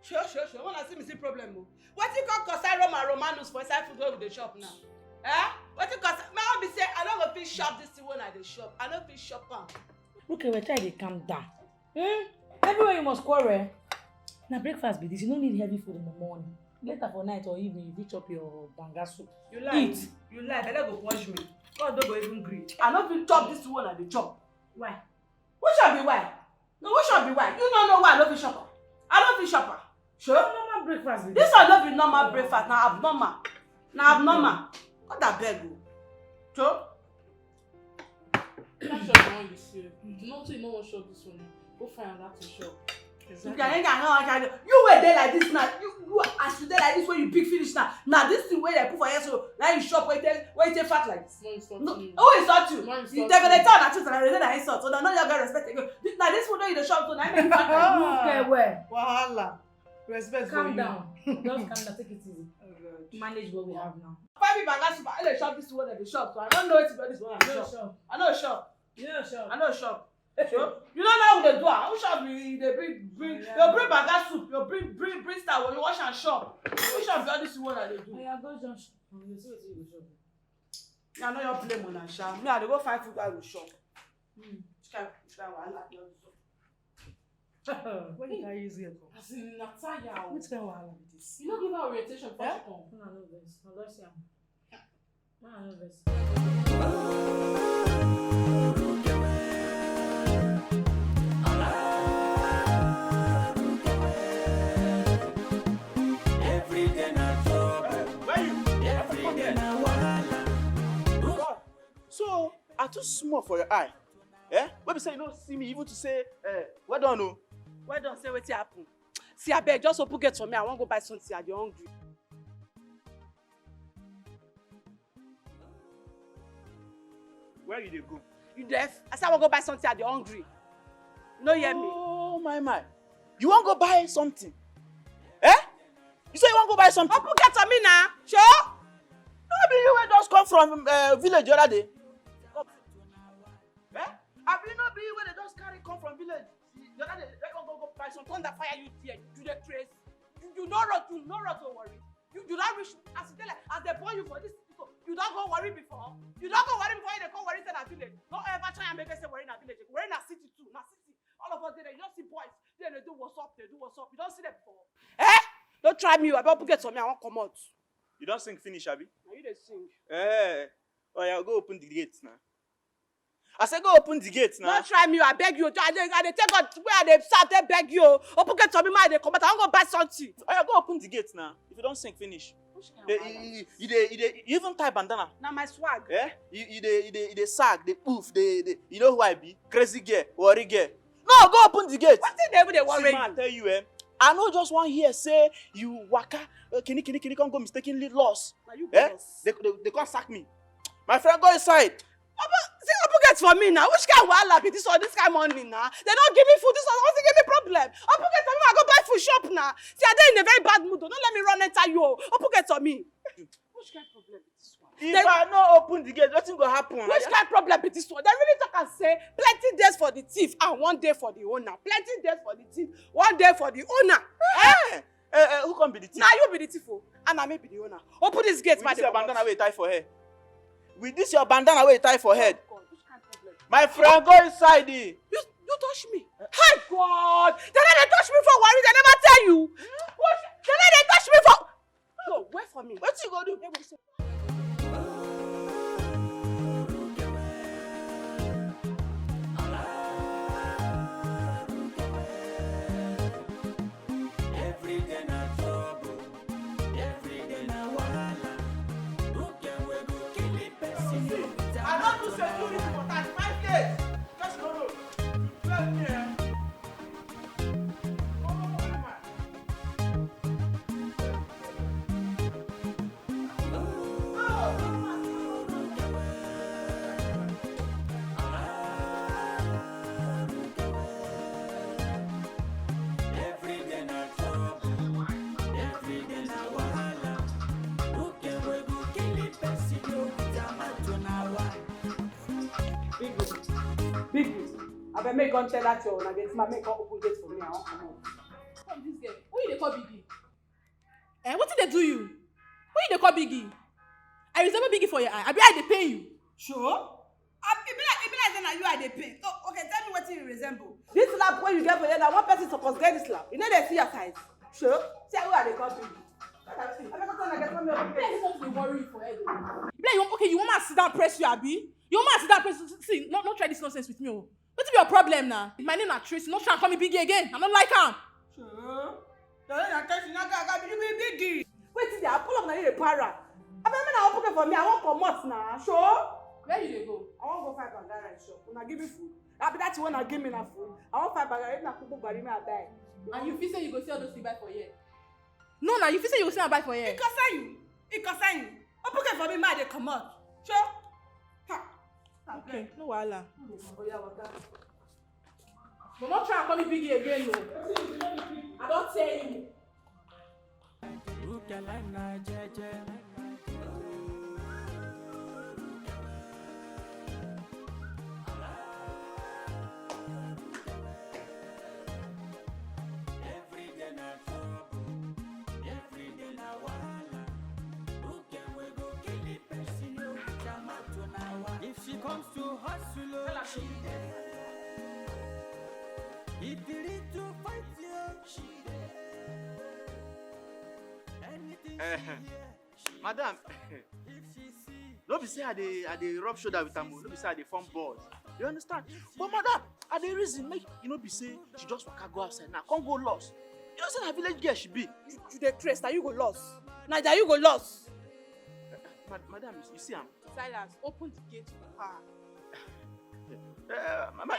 sure, sure, sure. When I see me see problem, oh. Wetin come concern Roma Romanus for inside food wey we dey chop now? Eh? Wetin concern? My own be say I no go fit chop this thing wey I dey chop. I no fit chop am. Rukewe, try dey calm down. Hmm? Everywhere you must quarrel. Na breakfast be this. You no need heavy food in the morning. Later for night or evening, you fit chop your banga soup. You lie. Eat. You lie. Belle go punch me. God no go even gree. I no fit chop this one I dey chop. Why? Which one be why? No, which one be why? You no know why I no fit shop am. I no fit shop am. Sure? Normal breakfast be this. This one no be normal breakfast. Na abnormal. Na abnormal. God abeg o. Sure? That shop na you see. Nothing you no wan shop this one. Go find another to shop. Exactly. You can, you can, you can, you wey dey like this now. You, you as you dey like this when you big finish now. Now this thing wey dem put for here so now you shop wey take wey take fat like this. No insult you. Who insult you? No insult you. Dem go dey tell una truth and I dey tell una insult. So dem no just get respect again. This, now this food wey you dey shop so now make you fat like this. Look at where. Wahala. Respect for you. Calm down. Just calm down. Take it easy. Oh God. Manage what we have now. Five people I got super. I dey shop this one at the shop. So I don't know wetin be this one at the shop. I no shop. You no shop. I no shop. Sure. You know how we dey do am. Who shop you dey bring bring you bring banga soup, you bring bring bring star, you wash and shop. Who shop be all this one I dey do? Oya go junction. You see wetin you go shop. Me I no your blame una sha. Me I dey go find food I go shop. Hmm. Which kind which kind wahala be all this one? Where you carry this girl come? As in na tire o. Which kind wahala be this? You no give her orientation before she come. Una no vex. I don see am. So I too small for your eye. Eh? Wey be say you no see me even to say eh, well done o. Well done say wetin happen. See abeg just open gate for me, I wan go buy something, I dey hungry. Where you dey go? You deaf? I say I wan go buy something, I dey hungry. You no hear me? Oh my my. You wan go buy something? Eh? You say you wan go buy something? Open gate for me na. Sure? No be you wey just come from uh, village the other day? Eh? Abi no be you wey dey just carry come from village the other day? Let go go buy something. Thunder fire you there. You dey craze. You, you no road, you no road to worry. You you don reach as e dey like as dem born you for this so you don go worry before? You don go worry before you dey come worry say na village? No ever try am again say worry na village. Worry na city too, na city. All of us dey there, you don see boys dey dey do what's up, dey do what's up. You don see them before? Eh? No try me o, abeg open gate for me, I wan comot. You don sing finish abi? Na you dey sing. Eh, oya go open the gate na. I say go open the gate na. No try me o, I beg you. I dey I dey take God wey I dey serve take beg you o. Open gate for me, make I dey comot. I wan go buy something. Oya go open the gate na. If you don sing finish. Which kind wahala be this? You dey you dey you even tie bandana. Na my swag. Eh? You you dey you dey you dey sag, dey poof, dey dey. You know who I be? Crazy girl, worry girl. No, go open the gate. Wetin dey even dey worry you? See ma, I tell you eh. I no just wan hear say you waka uh, kini kini kini come go mistakenly lost. Na you go lost. They they they come sack me. My friend go inside. Open see open gate for me now. Which kind wahala be this one? This kind morning now. They don't give me food. This one also give me problem. Open gate for me. I go buy food shop now. See, I dey in a very bad mood. Don't let me run enter you. Open gate for me. Which kind problem be this one? If I no open the gate, nothing go happen. Which kind problem be this one? They really talk and say plenty days for the thief and one day for the owner. Plenty days for the thief, one day for the owner. Eh? Eh, eh, who come be the thief? Now you be the thief, oh, and I may be the owner. Open this gate, with this your bandana wey you tie for head. With this your bandana wey you tie for head. God, which kind problem? My friend, go inside. You you touch me. Hi God! They no dey touch me for worry, they never tell you. What? They no dey touch me for. No, wait for me. What you go do? I don do security for thirty-five years. Just no know. You tell me, eh? Big, big, abeg make you come tell that your una gate man make you come open gate for me, I wan comot. Come this girl, who you dey call biggie? Eh, wetin dey do you? Who you dey call biggie? I resemble biggie for your eye? Abi I dey pain you? Sure. Ah, e be like e be like say na you I dey pain. So okay, tell me wetin you resemble. This lap wey you get for here na one person suppose get this lap. You no dey see your size. Sure. See who I dey call biggie. Abeg come tell una gate man make you open gate. Like something dey worry you for head o. Like you okay, you wan make I sit down press you abi? You wan make I sit down press you? See, no no try this nonsense with me o. Wetin be your problem na? My name na Tracy. No try call me Biggie again. I no like am. Sure. Your name na Tracy. Na gaga you be Biggie. Wetin dey happen? All of una dey para. Abeg, make una open gate for me. I wan comot na. Sure. Where you dey go? I wan go find Banga rice shop. Una give me food. Abi that thing wey una give me na food. I wan find Banga. If na kpukpu garri, make I die. And you feel say you go see all those things buy for here? No, na you feel say you go see am buy for here? E concern you. E concern you. Open gate for me, make I dey comot. Sure. Ha. Okay, no wahala. Oya, waka. But no try and call me Biggie again o. I don tell you. Look your life now, jeje. Every day na trouble, every day na wahala. Who can we go kill the person, oh? Jamato na wa. If she comes to hustle, oh, she there. If you need to fight, oh, she there. Anything she Eh, hear, she madam, if she see, no be say I dey I dey rub shoulder with am o. No be say I dey form boss. You understand? But madam, I dey reason make e no be say she just waka go outside now, come go lost. You know say na village girl she be. You, you dey craze, na you go lost. Na you go lost. Mad- madam, you see am? Silas, open the gate for her. Uh, my, my,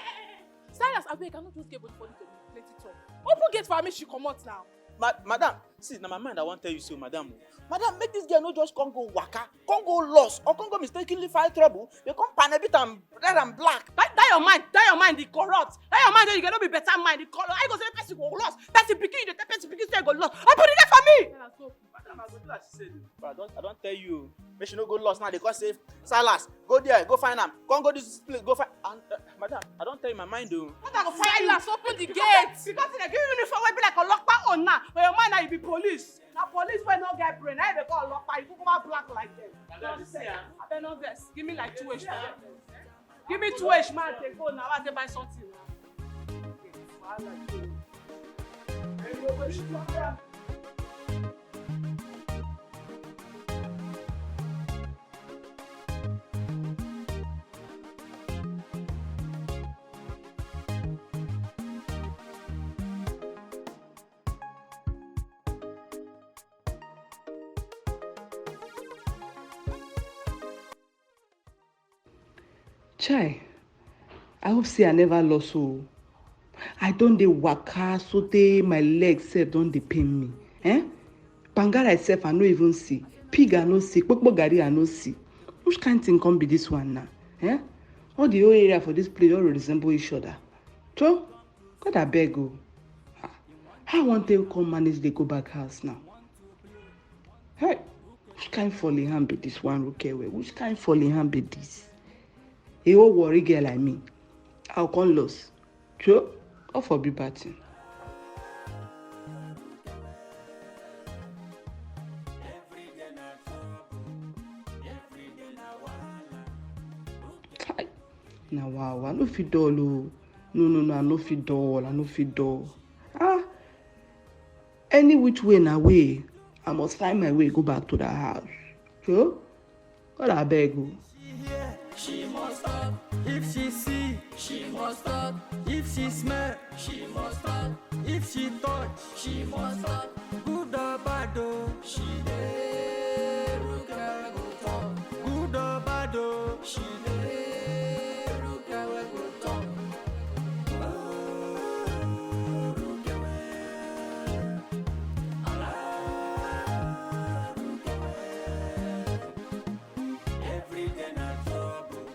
Silas, abeg, I no just get body for little plenty talk. Open gate for her, make she comot now. Ma- madam, see, na my mind I wan tell you so, madam. O. Madam, make this girl no just come go waka, come go lost, or come go mistakenly find trouble. They come panel beat am, red and black. That, that your mind, that your mind, e corrupt. That your mind, you get no be better mind, e corrupt. How you go say person go lost? Person pikin, you dey tell person pikin say go lost. Open the gate for me. Madam, I go do as she said. But I don, I don tell you, make she no go lost now. They come say, Silas, go there, go find am. Come go this place, go find. And uh, madam, I don tell you my mind o. What I go find you? Silas, open the gate. Because they give you uniform wey be like olopa own now. But your mind now you be police. Na police wey no get brain. Now you dey call olopa. You kukuma black like them. Madam, you see am? Abeg no vex. Give me like two weeks. Give me two weeks, man. Take go now. I take buy something. Wahala dey. Chai, I hope say I never lost o. I don dey waka sotey my leg sef don dey pain me. Eh? Banga rice sef I no even see. Pig I no see. Kpokpo garri I no see. Which kind thing come be this one now? Eh? All the whole area for this place don resemble each other. So, God abeg o. Ah, how I wan take come manage dey go back house now? Hey, which kind falling hand be this one, Rukewe? Which kind falling hand be this? A whole worry girl like me, I go come lost. Cho, God forbid bad thing. Kai, na wow, I no fit dull o. No, no, no, I no fit dull, I no fit dull. Ah, any which way na way, I must find my way go back to that house. Cho, God abeg o. She hear, she must talk. If she see, she must talk. If she smell, she must talk. If she touch, she must talk. Good or bad o, she dey. Ruka go talk. Good or bad o, she dey. Ruka go talk. Every day na trouble,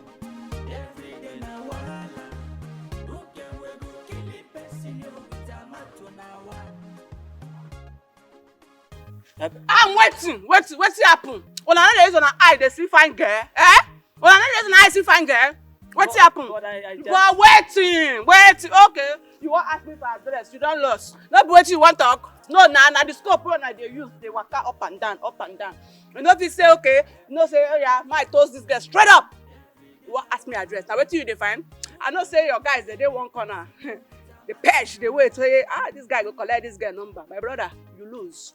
every day na wahala. Who can we go kill the person you with a mat on our I'm waiting, waiting, wetin happen? Una no dey use una eye dey see fine girl, eh? Una no dey use una eye see fine girl. Wetin happen? But I, I just But waiting, waiting. Okay, you wan ask me for address, you don lost. No be wetin you wan talk. No, na na the scope wey una dey use dey waka up and down, up and down. You no fit say okay, you know say oh yeah, my toast this girl straight up. You wan ask me address? Na wetin you dey find? I know say your guys dey dey one corner. The page dey wait say ah this guy go collect this girl number. My brother, you lose.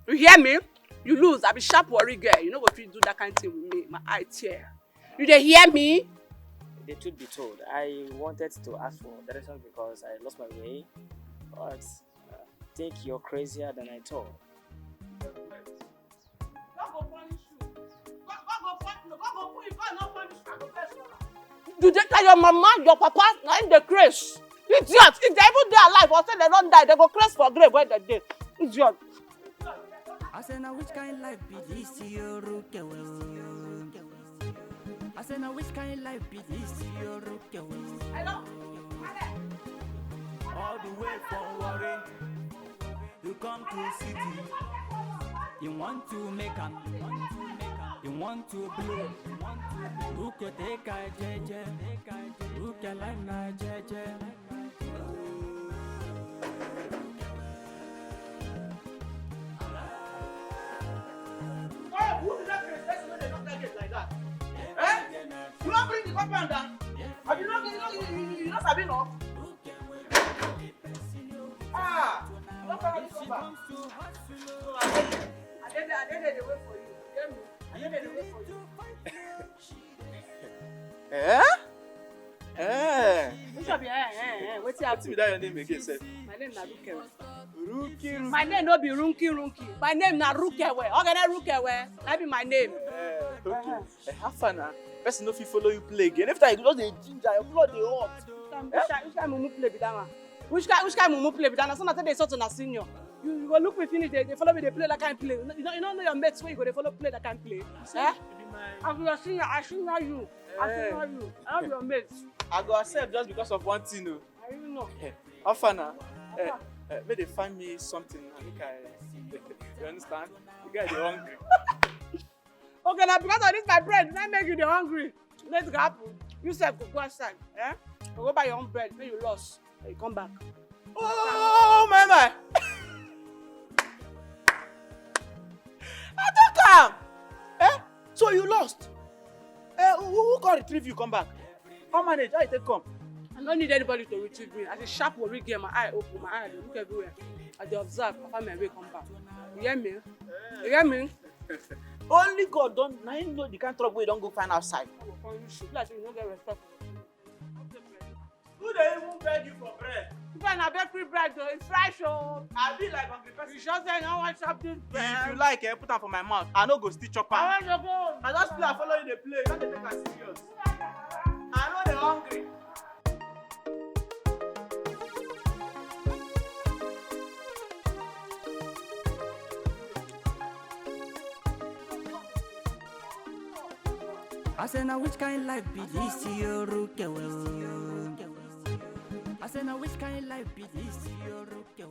You hear me? You lose. I be sharp worry girl. You no go fit do that kind thing with me. My eye tear. You dey hear me? The truth be told, I wanted to ask for direction because I lost my way, but uh, I think you're crazier than I thought. Do they tell your mama, your papa, na im dey craze? Idiot! If they even dey alive or say they don die, they go craze for grave where they dey. Idiot! I say now which kind life be this Yorukewe? I say now which kind life be this Yorukewe? All the way from Warri, you come to city. You want to make am, you want to blow. Who could take a jeje? Who can like na jeje? Who be that crazy person wey dey knock that gate like that? Eh? You wan bring the compound down? Abi you no you no you no you no sabi knock? Ah! You don follow me come back. So I dey there I dey there I dey there dey wait for you. You hear me? I dey there dey wait for you. Eh? Eh? Which one be eh eh eh? Wetin Wetin be happen? That your name again, sef? My name na Rukewe. Ruki Ruki. My name no be Runki Runki. My name na Rukewe. Ogene Rukewe. That be my name. Eh, okay. Eh, how far na? Person no fit follow you play again. Every time you just dey ginger, your blood dey hot. Which kind which kind mumu play be that one? Which kind which kind mumu play be that one? So na take dey insult una senior. You you go look me finish dey dey follow me dey play that kind play. You no you no know your mates wey you go dey follow play that kind play. Eh? I be your senior, I senior you. I senior you. I no be your mate. I go accept just because of one thing o. I really know. How far na? Eh, eh, make dey find me something na make I you understand? The guy dey hungry. Okay, na because of this my bread na make you dey hungry. Let it happen. You sef go go outside. Eh? Go go buy your own bread make you loss. Then you come back. Oh my my! I talk am! Eh? So you lost? Eh, who, who come retrieve you come back? How manage? How you take come? I no need anybody to retrieve me. As a sharp worry girl, my eye open, my eye dey look everywhere. I dey observe, I find my way come back. You hear me? You hear me? Only God don na him know the kind trouble wey you don go find outside. I go come use you. Be like say you no get respect for me. Who dey even beg you for bread? If na bakery bread o, e fresh o. I be like hungry person. You sure say you no wan chop this If bread? you like, eh, put am for my mouth. I no go still chop am. I wan go. I just play and follow you dey play. You no dey take am serious. I no dey hungry. I say now which kind life be this Yorukewe? I say now which kind life be this Yorukewe?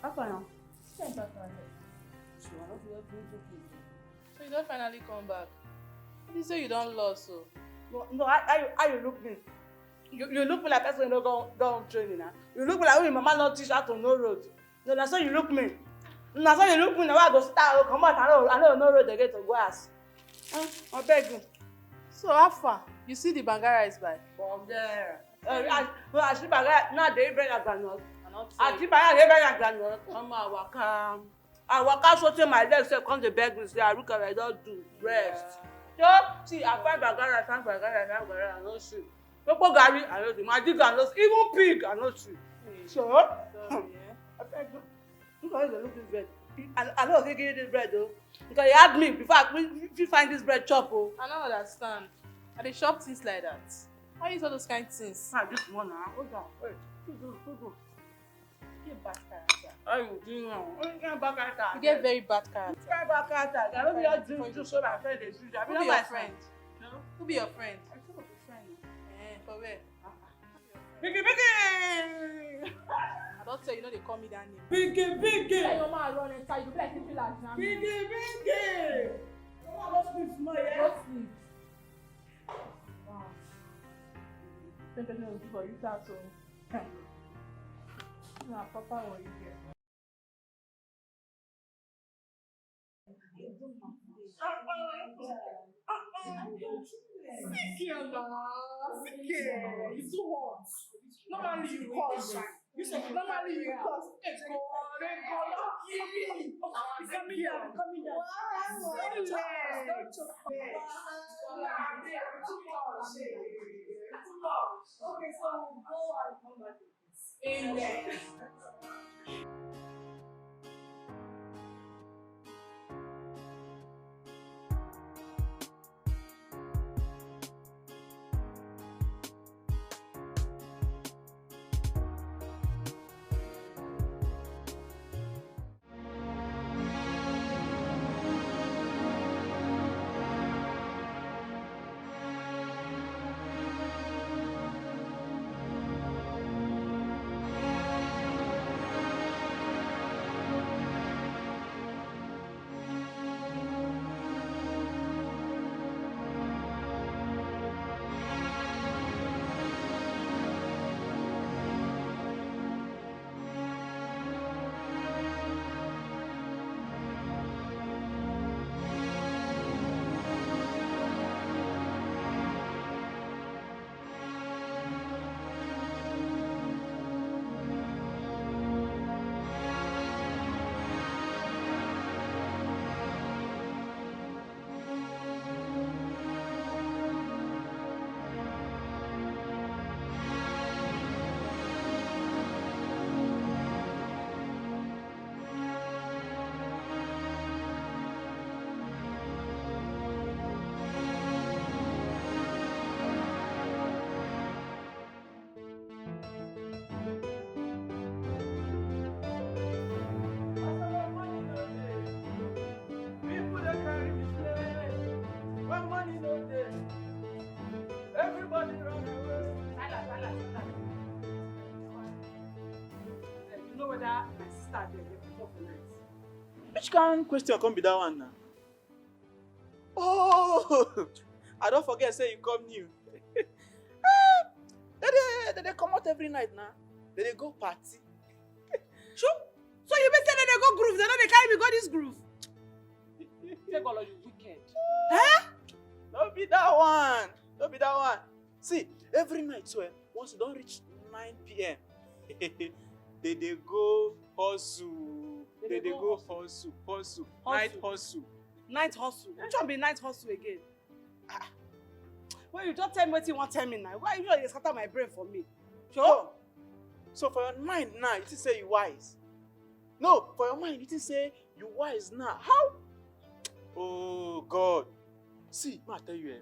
How far now? So you don finally come back. You say you don lost o. No, no, how, how, you, how you look me? You, you look me like person wey no go don training na. You look me like when your mama no teach how to know road. No, na so you look me. Na so you look me na why I go start o comot I no I no know road again to go house. Hmm, abeg you. So how far? You see the banga rice buy? From there. Uh, I, no, I see banga now dey bread and groundnut. I no I tell see you. Banga dey bread and groundnut. Mama waka. I waka so tey my leg sef come dey beg me say Aruka I don do rest. So see I find banga rice, find banga rice, find banga rice, I no see. Popo garri I no see, magic I no see, even pig I no see. So Sorry, eh? abeg you. Look how you dey look this bread. I I no go fit give you this bread o. Because you hard me before I fit fit find this bread chop o. I no understand. I dey shop things like that. How you use all those kind things? Ah this one na hold on wait. Hold on hold on. You get bad character. How you do now? What kind bad character? You get very bad character. Which kind bad character? I no be just drink juice so my friend dey drink. I be Who not be your my friend? Huh? Who be your friend? I still go be friend. Eh, for where? Biggie biggie. I don tell you no dey call me that name. Biggie biggie. Tell your man run enter you be like people like jam. Biggie biggie. Come on, go sleep small, yeah? Go sleep. Wow. Tell you for you that so. Na papa or you get. See here na, see here. You too hot. Normally you hot. You say normally you hot. Go, they go lucky me. Come here, come here. Don't choke. Don't choke. Too much. Too much. Okay, so we'll go and come back. Amen. People dey carry me play. When money no dey, everybody run away. Tala, tala, tala. You know whether my sister dey here before for night? Which kind question come be that one now? Oh, I don't forget say you come new. They dey they dey comot every night now. They dey go party. Sure. So you mean say they dey go groove? They no dey carry me go this groove. Take all of you wicked. Eh? No be that one. No be that one. See, every night so eh, once you don reach nine p m, they dey go hustle. They They dey dey go go hustle. Hustle, hustle, night Hustle. Hustle. Night hustle. Which one be night hustle again? Ah, well, you just tell me what you want tell me now. Why you dey scatter my brain for me? Sure. So for your mind now, you think say you wise? No, for your mind, you think say you wise now. How? Oh God. See, ma tell you, eh,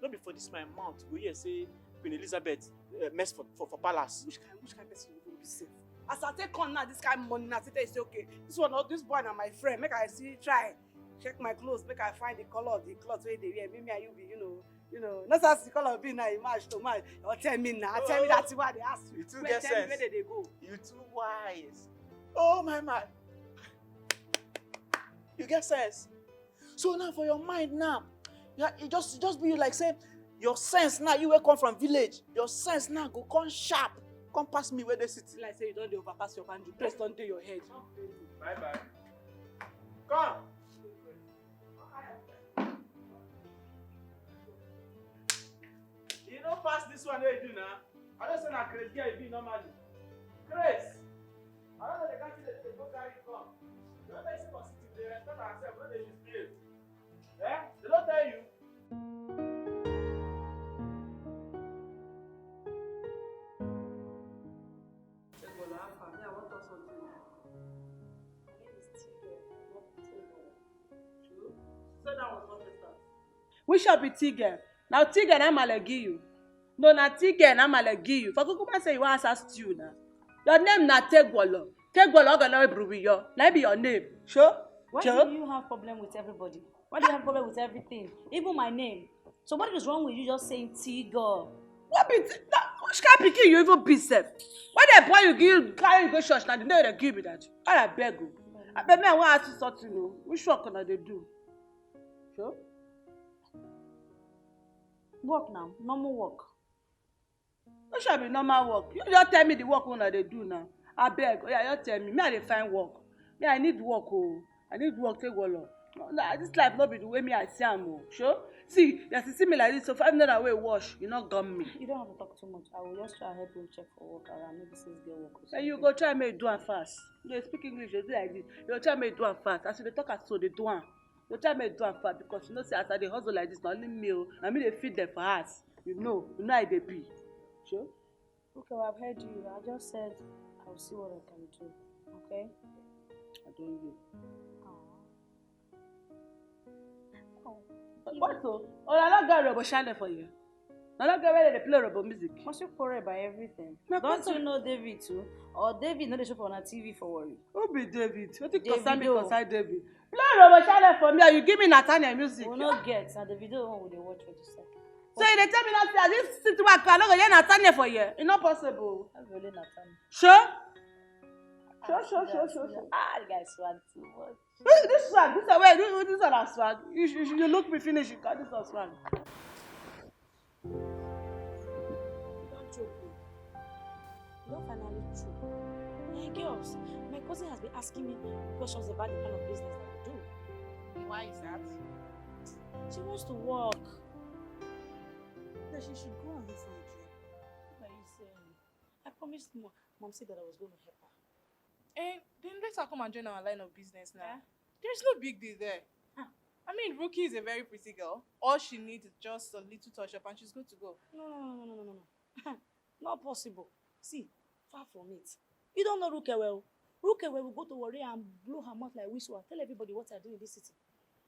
no be for this my mouth. Go hear say Queen Elizabeth uh, mess for, for, for palace. Which kind, which kind person you go be safe? As I take on now, this kind of money now, say say okay. This one, oh, this boy na my friend. Make I see, try check my clothes. Make I find the color of the cloth wey dey wear. Me, me and you be, you know, you know. Not as the color be now, you match to match. Or tell me now, tell me that thing wey I dey ask you. You too Wait, get tell me sense. Where they dey go. You too wise. Oh my man. You get sense. So now for your mind now, yeah, it just it just be you like say your sense now, you wey come from village, your sense now go come sharp, come pass me where they city. Like say you don dey overpass your boundary, press don dey your head. Bye bye. Come. You no pass this one wey you do now. I don't say na craze girl you be normally. Craze. I don't know the kind thing they go carry come. You don't take for city, they respect ourselves, no dey misbehave. Eh? They don't tell you. Ebola, how far? Me, I want talk something. My name is Tigel, not Tigel. True? She said that was not the start. Which shop be Tigel? Now Tigel na Malegiyu. No, na Tigel na Malegiyu. For Kukuma say you want ask stew now. Your name na Tegwolo. Tegwolo Ogolowe Brubiyo. Na be your name. Sure? Why Sure? Do you have problem with everybody? Why do you have problem with everything? Even my name. So what is wrong with you just saying Tigel? What be th- that? Which kind of pikin you even be sef? When they boy you give carry you go church now, they know they give me that. I beg you. I beg me, I want ask you something. Oh. Which work can I dey do? Sure? Work now, normal work. No shall be normal work. You just tell me the work una dey do now. Abeg, oya, just tell me. Me, I dey find work. Me, I need work o. I need work take work. No, no, this life no be the way me I see am o. Sure? See, as you see me like this, so five naira wey wash, you no gum me. You don't have to talk too much. I will just try help him check for work around. Maybe since get work or something. And you go try make you do am fast. You dey speak English, you dey do like this. You go try make you do am fast. As you dey talk am so, dey do am. You go try make you do am fast because you know say as I dey hustle like this, na only me o. Na me dey feed them for house. You know, you know how e dey be. Sure? Okay, well, I've heard you. I just said I'll see what I can do. Okay? I don't hear. What so? Oh, I don't get rubber shine for you. I don't get where they play rubber music. Must you quarrel by everything? Don't you know David too? Or David no dey show for una T V for worry? Who be David? What you concern me concern David? Play rubber shine for me. You give me Nathaniel music. We no get. Na Davido one we dey watch for this side. So you dey tell me now say as this city work, I no go hear Nathaniel for here. E no possible. I go only Nathaniel. Sure? Sure, sure, sure, sure, sure. Ah, the guy swag too much. This, this swag, this one, wait, this, this one na swag. You, you, you look me finish, you call this one swag. You don choke o. You don finally choke. Hey, girls, my cousin has been asking me questions about the kind of business that we do. Why is that? She wants to work. That she should go on this her dream. What are you saying? I promised mom, mom said that I was going to help her. Eh, then let her come and join our line of business now. Eh? There's no big deal there. Huh. I mean, Rookie is a very pretty girl. All she needs is just a little touch up and she's good to go. No, no, no, no, no, no, no. Not possible. See, far from it. You don't know Ruke well. Ruke well will go to worry and blow her mouth like whistle and tell everybody what I do in this city.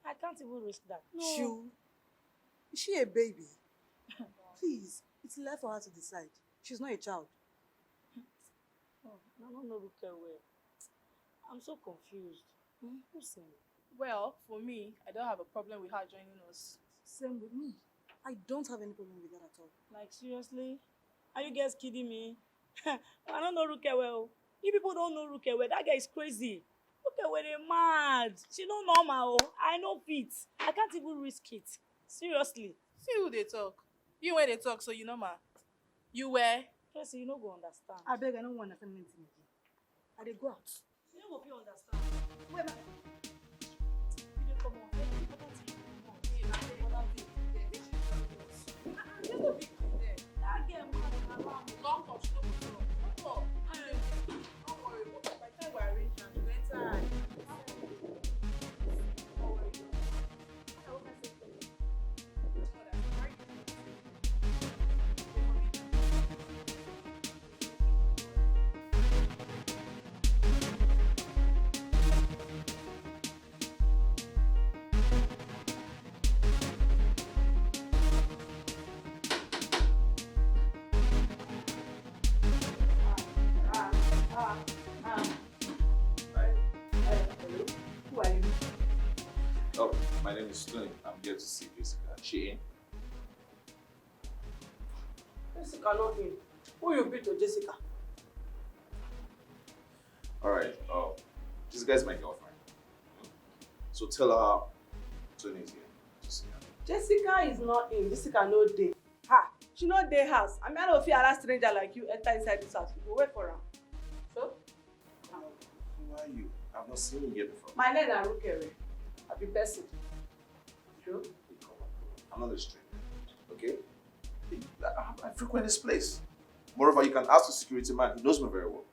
I can't even risk that. No. Shoo. Is she a baby? Please, it's left for her to decide. She's not a child. Oh, I don't know Ruke well. I'm so confused. Hmm? Who send? Well, for me, I don't have a problem with her joining us. Same with me. I don't have any problem with that at all. Like, seriously? Are you guys kidding me? I don't know Ruke well. You people don't know Ruke well. That girl is crazy. Ruke well, dey mad. She no normal o. I no fit. I can't even risk it. Seriously. See who dey talk. You wey dey talk, so you normal. You where? Tracy, you no go understand. Abeg, I no wan understand anything again. I dey go out. You no go fit understand. Where am I? You dey come out. Every other thing you want. Ah, ah, there's no big thing there. That girl mad na ram. Don't come, she no go talk. Don't come. Don't worry. By the time we arrange am, you go enter eye. Don't worry. Hi. Hi. Hello. Who are you? Oh, my name is Tony. I'm here to see Jessica. She in? Jessica not in. Who you be to Jessica? All right. Um, Jessica is my girlfriend. So tell her Tony is here to see her. Jessica is not in. Jessica no dey. Ha! She no dey house. I mean, I no fit allow stranger like you enter inside this house. We go wait for am. So? Who are you? I've not seen you here before. My name na Rukere. I be person. Sure? I'm not a stranger, okay? I, I frequent this place. Moreover, you can ask the security man. He knows me very well.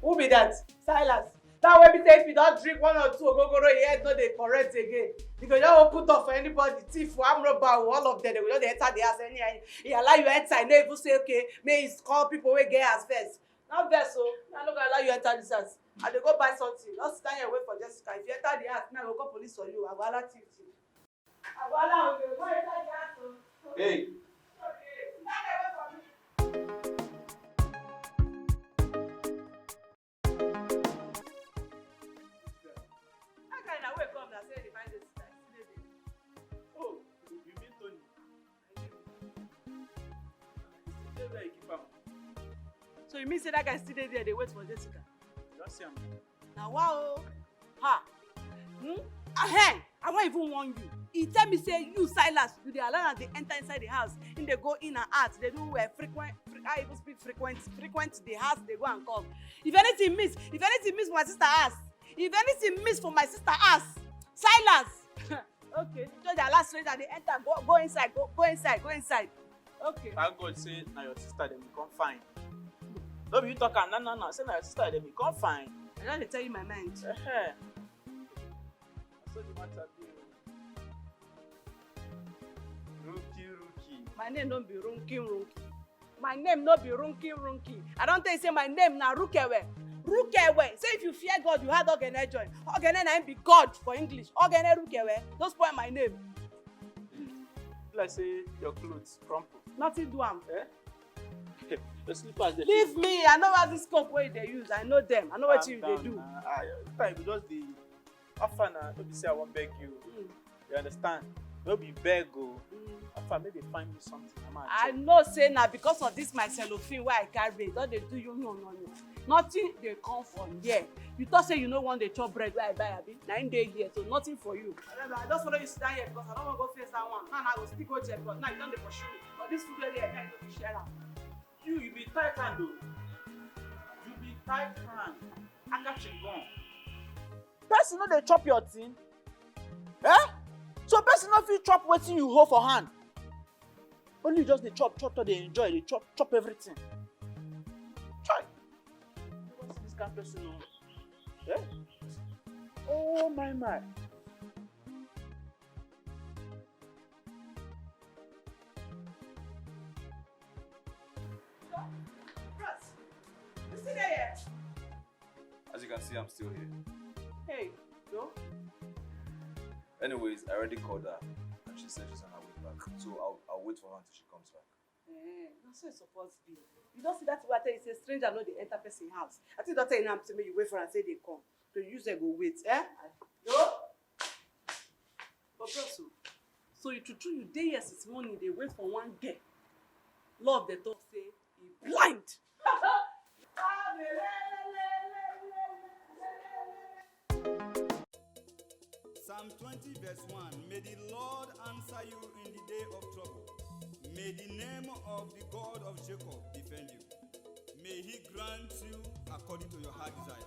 Who be that? Silas. That way be say if you don drink one or two ogogoro, your head no dey correct again. You go just open door for anybody, thief, arm robber, all of them, they go just dey enter the house anyhow. He allow you enter, he no even say, "Okay, may he call people wey get house first." No vex o, I no go allow you enter this house. I dey go buy something. Just sit down here, wait for Jessica. If you enter the house, me, I go call police for you. I go allow thief thief. I go allow you. Go enter the house o. Hey. That guy na wey come na say dey find this guy. Still dey there. Oh, you mean Tony? Still dey where he keep am. So you mean say that guy still dey there, dey wait for Jessica? You don see am? Na wa o. Ha. Hmm? Ah, hey, I wan even warn you. He tell me say you, Silas, you dey allow am dey enter inside the house. He dey go in and out, dey do, uh, frequent, fre-, how you even speak frequent, frequent the house dey go and come. If anything miss, if anything miss for my sister house, if anything miss for my sister house, Silas, okay, just dey allow stranger dey enter, go, go inside, go, go inside, go inside. Okay. Thank God say na your sister dem come find. No be you talk am, na, na, na, say na your sister dem come find. I don dey tell you my mind. Uh-huh. So the matter be. Rookie, rookie. My name no be Runky Runky. My name no be Runky Runky. I don tell you say my name na Rukewe. Rukewe. Say if you fear God, you add Ogene join. Ogene na him be God for English. Ogene Rukewe. Don't spoil my name. Be like say your clothes crumple. Nothing do am. Eh? Your slippers dey. Leave me. I know all this coat wey you dey use. I know them. I know wetin you dey do. Calm down na. Ah, time you just dey. How far na? No be say I wan beg you. Mm. You understand? No be beg o. Mm. How far, maybe find me something. I know say na because of this my cellophane wey I carry, e don dey do you no, no, no. Nothing dey come from here. You talk say you no wan dey chop bread wey I buy, abi? Na him dey here, so nothing for you. I just follow you sit down here because I no wan go face that one. Now, now I go still go there because now you don dey pursue me. But this food wey dey here, I no fit share am. You, you be tight hand o. You be tight hand. Akachi gone. Person no dey chop your thing. Eh? So person no fit chop wetin you hold for hand. Only you just dey chop, chop, chop, dey enjoy, dey chop, chop everything. Chai! You wan see this kind person o. Eh? Oh my, my. Bros, you still dey here? As you can see, I'm still here. Hey, Joe. Anyways, I already called her, and she said she's on her way back. So I'll, I'll wait for her until she comes back. Eh, na so e suppose be. You don see that thing wey I tell you say stranger no dey enter person house? I think I don tell you now say make you wait for am say dey come. So you sef go wait, eh? Joe? But bros o, so you true true you dey here since morning dey wait for one girl. Love dey talk say e blind. Psalm twenty verse one, may the Lord answer you in the day of trouble. May the name of the God of Jacob defend you. May he grant you according to your heart desire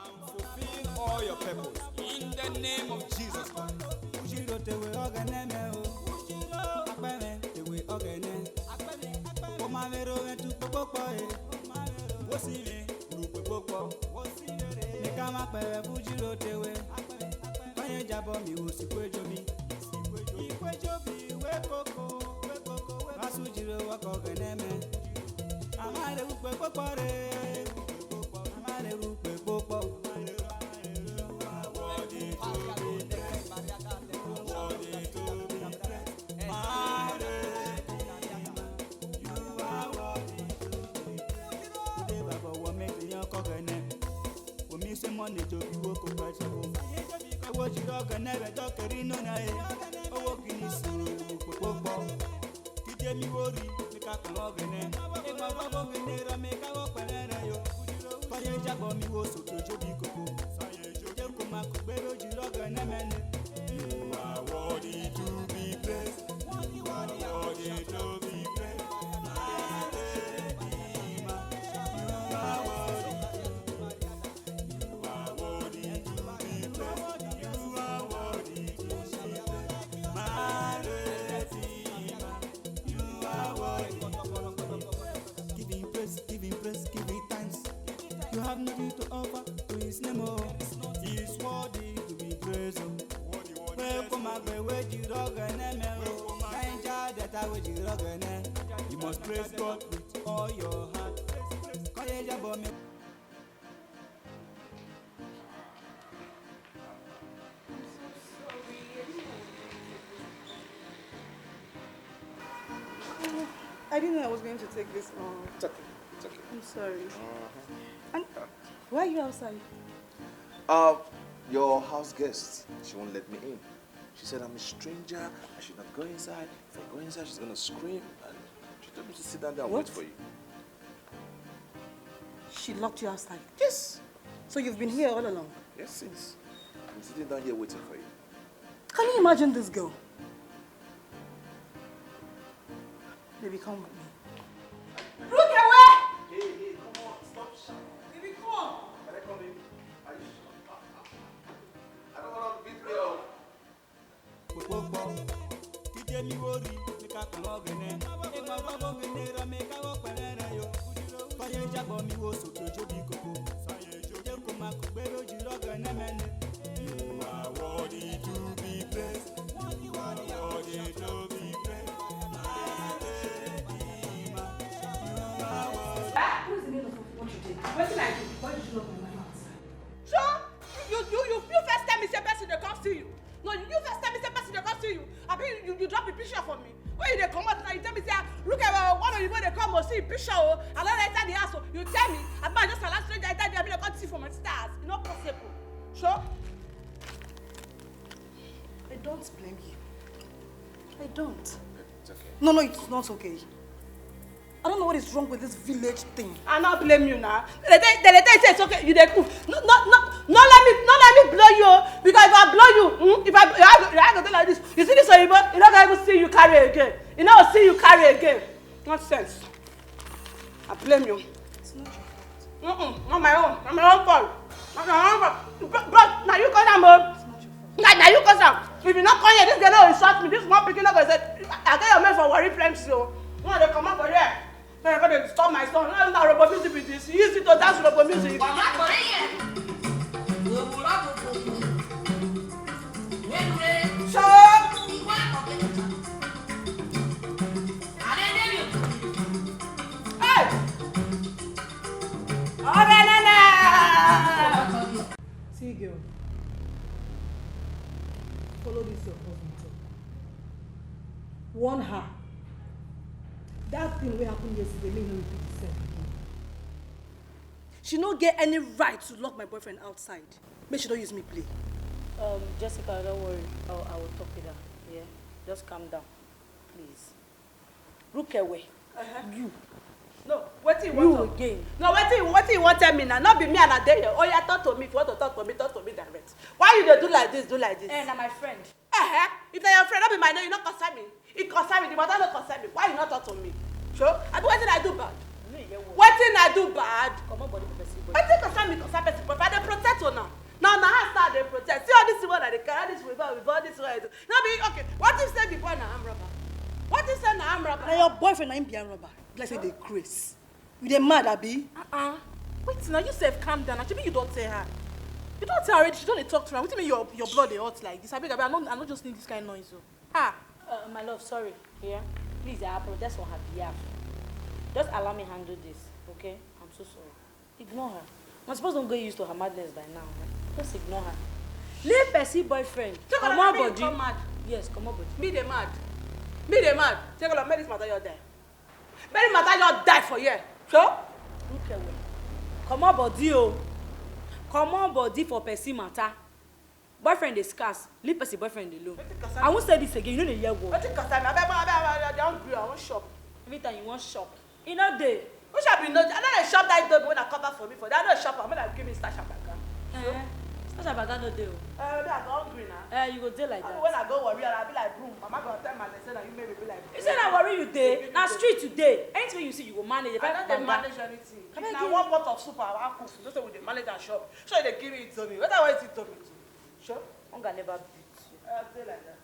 and fulfill all your purpose in the name of Jesus Christ. Ujiro tewe ogene me o. Akpeme tewe ogene. O ma vero ventu popopo e. Wosile ru popopo. Neka ma kpere fujiro tewe. Onye jabọ mi wo sikwe jobi. Ikwe jobi we koko, we koko, we koko. Masu jiro wako geneme. Amare ukwe kpokpore. Amare ukwe kpokpo. Worthy to be praised. Worthy to be praised. My Redeemer, you are worthy to be praised. Today, Baba, we make the young covenant. Omi se mo ne jobi wo ko pa so. Ewo jiro gene be do keri no na e. Owo kini suru popopo. Kije mi wori mi ka kan ogene. E ma wa ogene ro mi ka wo pere re yo. Koye jabo mi wo so to jobi koko. Je ko ma ku gbero jiro gene mene. You are worthy to be praised. You are worthy to be praised. My Redeemer, you are worthy. You are worthy to be praised. You are worthy to be praised. My Redeemer, you are worthy. Give him praise, give him praise, give him thanks. You have nothing to offer to his name, oh. He is worthy to be praised, oh. Welcome, my way, we you rock and name, oh. Niger Delta, we you rock and name. You must praise God with all your heart. Kọ́yé jábọ̀ mi. I didn't know I was going to take this on. It's okay. It's okay. I'm sorry. And why are you outside? Uh, your house guest, she won't let me in. She said I'm a stranger. I should not go inside. If I go inside, she's gonna scream. And she told me to sit down there and wait for you. She locked you outside? Yes. So you've been here all along? Yes, since. I'm sitting down here waiting for you. Can you imagine this girl? Baby, come with me. Look away! Hey, hey, come on, stop shouting. Baby, come. Can I come in? Are you sure? I don't want to beat me up. You are worthy to be praised. You are worthy to be praised. My Redeemer, you are worthy. Ah, what is the meaning of what you did? Wetin I do? Why did you lock my wife outside? Sure, you, you, you, you first tell me say person dey come see you. No, you first tell me say person dey come see you. Abi you, you drop a picture for me. When you dey comot now, you tell me say, "Ah, look at, uh, one oyibo dey come o, see picture o. I don enter the house o." You tell me. Abi I just allow stranger enter there, make dem come thief for my sister house. E no possible. Sure? I don't blame you. I don't. It's okay. No, no, it's not okay. I don't know what is wrong with this village thing. I no blame you now. They dey tell, they dey tell you say it's okay. You dey cook. No, no, no, no let me, no let me blow you o. Because if I blow you, hmm, if I, I go, I go do like this. You see this oyibo? You no go even see you carry again. You no go see you carry again. Nonsense. I blame you. It's not your fault. Mm-mm, not my own. Not my own fault. Not my own fault. But, but now you cause am o. It's not your fault. Now, now you cause am. If you not come here, this girl no insult me. This small pikin no go say, "I get your man for worry plenty o." No, they come up for there. No, you gonna disturb my son. No, no, robo music be this. You use it to dance robo music. Show. Hey! Ọ̀rẹ́ nana! See, girl, follow this your cousin talk. Warn her. That thing wey happen yesterday, make e no repeat itself again. She no get any right to lock my boyfriend outside. Make she no use me play. Um, Jessica, don't worry. I, I will talk with her. Yeah? Just calm down, please. Rukewe, uh-huh, you. No, wetin you wan talk? You again. No, wetin, wetin you wan tell me now? No be me and I dey here. Oh, yeah, talk to me. If you want to talk to me, talk to me direct. Why you dey do like this, do like this? Eh, na my friend. Eh, eh. If na your friend, no be my name, you no concern me. E concern me, the matter no concern me. Why you no talk to me? Sure? Abi wetin I do bad? You no hear word. Wetin I do bad? Comot body for person body. Wetin concern me concern person body? I dey protect una. Na, na her star I dey protect. See all this thing wey I dey carry, all this revolve, revolve, all this wey I do. No be, okay, what if say the boy na armed robber? What if say na armed robber? Na your boyfriend na him be armed robber. Like say dey craze. You dey mad, abi? Uh-uh. Wait, now you sef calm down. Actually, you don tell her. You don tell her already. She don dey talk to her. Wetin make your, your blood dey hot like this? Abeg, abeg, I no, I no just need this kind noise o. Ah. Uh, my love, sorry. Yeah? Please, I apologize on her behalf. Just allow me handle this, okay? I'm so sorry. Ignore her. Una suppose don get used to her madness by now. Eh? Just ignore her. Leave person boyfriend. Take all of me, body. Come mad. Yes, comot body. Me dey mad. Me dey mad. Take all of, make this matter your die. Make this matter your die for here. So? Look at well. Comot body o. Comot body for person matter. Boyfriend dey scarce. Leave person boyfriend alone. Wetin concern me? I won't say this again. You no dey hear word. Wetin concern me? Abeg, abeg, abeg, I dey hungry. I wan chop. Every time you wan chop, e no dey. Which I be no, I no dey chop that dobe wey una cover for me for there. I no dey chop am. Make una give me starch and baga. Eh, starch and baga no dey o. Eh, me, I go hungry now. Eh, you go dey like that. When I go worry, I be like broom. Mama go tell my say na you make me be like broom. You say na worry you dey? Na street you dey. Anything wey you see, you go manage. I no dey manage anything. If na one pot of soup I wan cook, you know say we dey manage and chop. So you dey give me indomie. Wetin I wan eat indomie to? Sure? Hunger never beat you. I dey like that.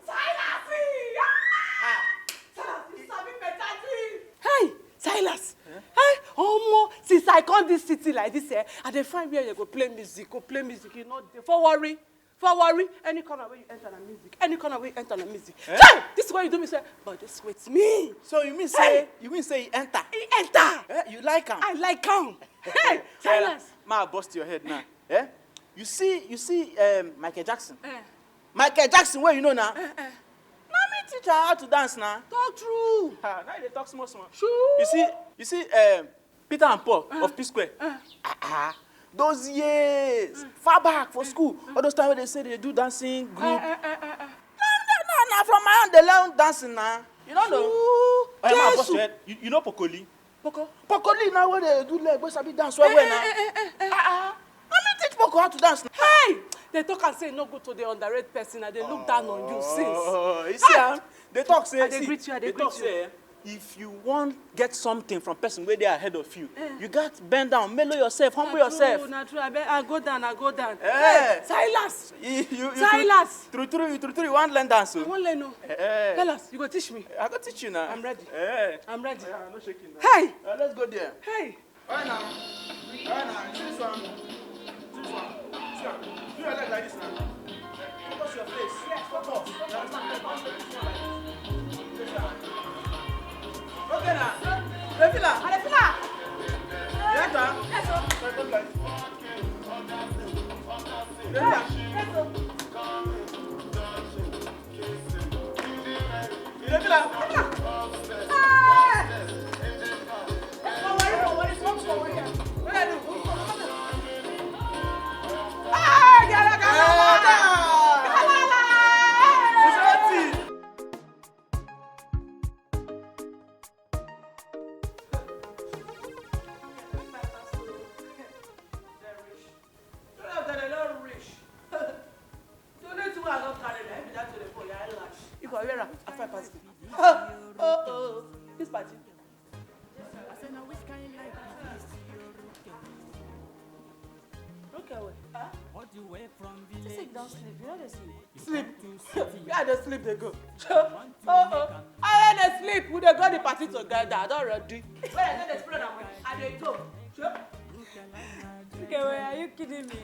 Silas! Ah! Silas, you sabi better thing. Hey, Silas! Eh? Hey, omo, since I come this city like this, eh, I dey find where you go play music, go play music, you no dey. For worry. Power, any corner where you enter na music. Any corner where you enter na music. Eh? Chai! This is what you do me say, but this with me. So you mean say, you mean say he enter? He enter. Eh, you like am? I like am. Hey, Silas. Ma bust your head now. Eh? You see, you see, um, Michael Jackson. Eh. Michael Jackson, where you know now? Eh, eh. Now me teach her how to dance now. Talk true. Ah, now they talk small small. True. You see, you see, um, Peter and Paul of P Square. Ah, ah. Those years, far back for school, all those times when they say they do dancing group. Eh, eh, eh, eh, eh. Now, now, now, from my hand, they learn dancing now. You don't know? True. Oh, yeah, ma, Jesus. Boss, you, you know Pokoli? Poko? Pokoli now where they do leg, where sabi dance well, well now. Eh, eh, eh, eh, eh. Ah, ah. Let me teach Poko how to dance now. Hey! They talk and say no good to the underrated person, and they look down on you since. Oh, you see, ah, they talk say, I dey greet you, I dey greet you. Say, if you want get something from person where they are ahead of you, eh, you got bend down, mellow yourself, humble yourself. Na true, na true. I, be, I go down, I go down. Eh. Hey, Silas! You, you, you, Silas! True, true, you, true, true, you want learn dance, so? I want learn, no. Eh, eh. Silas, you go teach me. I go teach you now. I'm ready. Eh. I'm ready. Yeah, no shaking now. Hey! Uh, let's go there. Hey! All right now. All right now. See this one. See this one. See am. Do your leg like this now. Focus your face. Focus. Now, this one like this. Okay now. Dey feel am? I dey feel am. You enter? Yes, sir. So come like this. Dey feel am? Yes, sir. You dey feel am? The only thing wey I don carry na him be that telephone, your eyelash. If I wear am, I find pass me. Oh, oh, oh. This party. I say, "Now which kind life is this?" Look away. Huh? All the way from village. You say you don sleep, you no dey sleep. Sleep? Where I dey sleep dey go? Oh, oh. I no dey sleep. We dey go the party together. I don ready. When I no dey spray na money, I dey go. Sure. Okay, well, are you kidding me?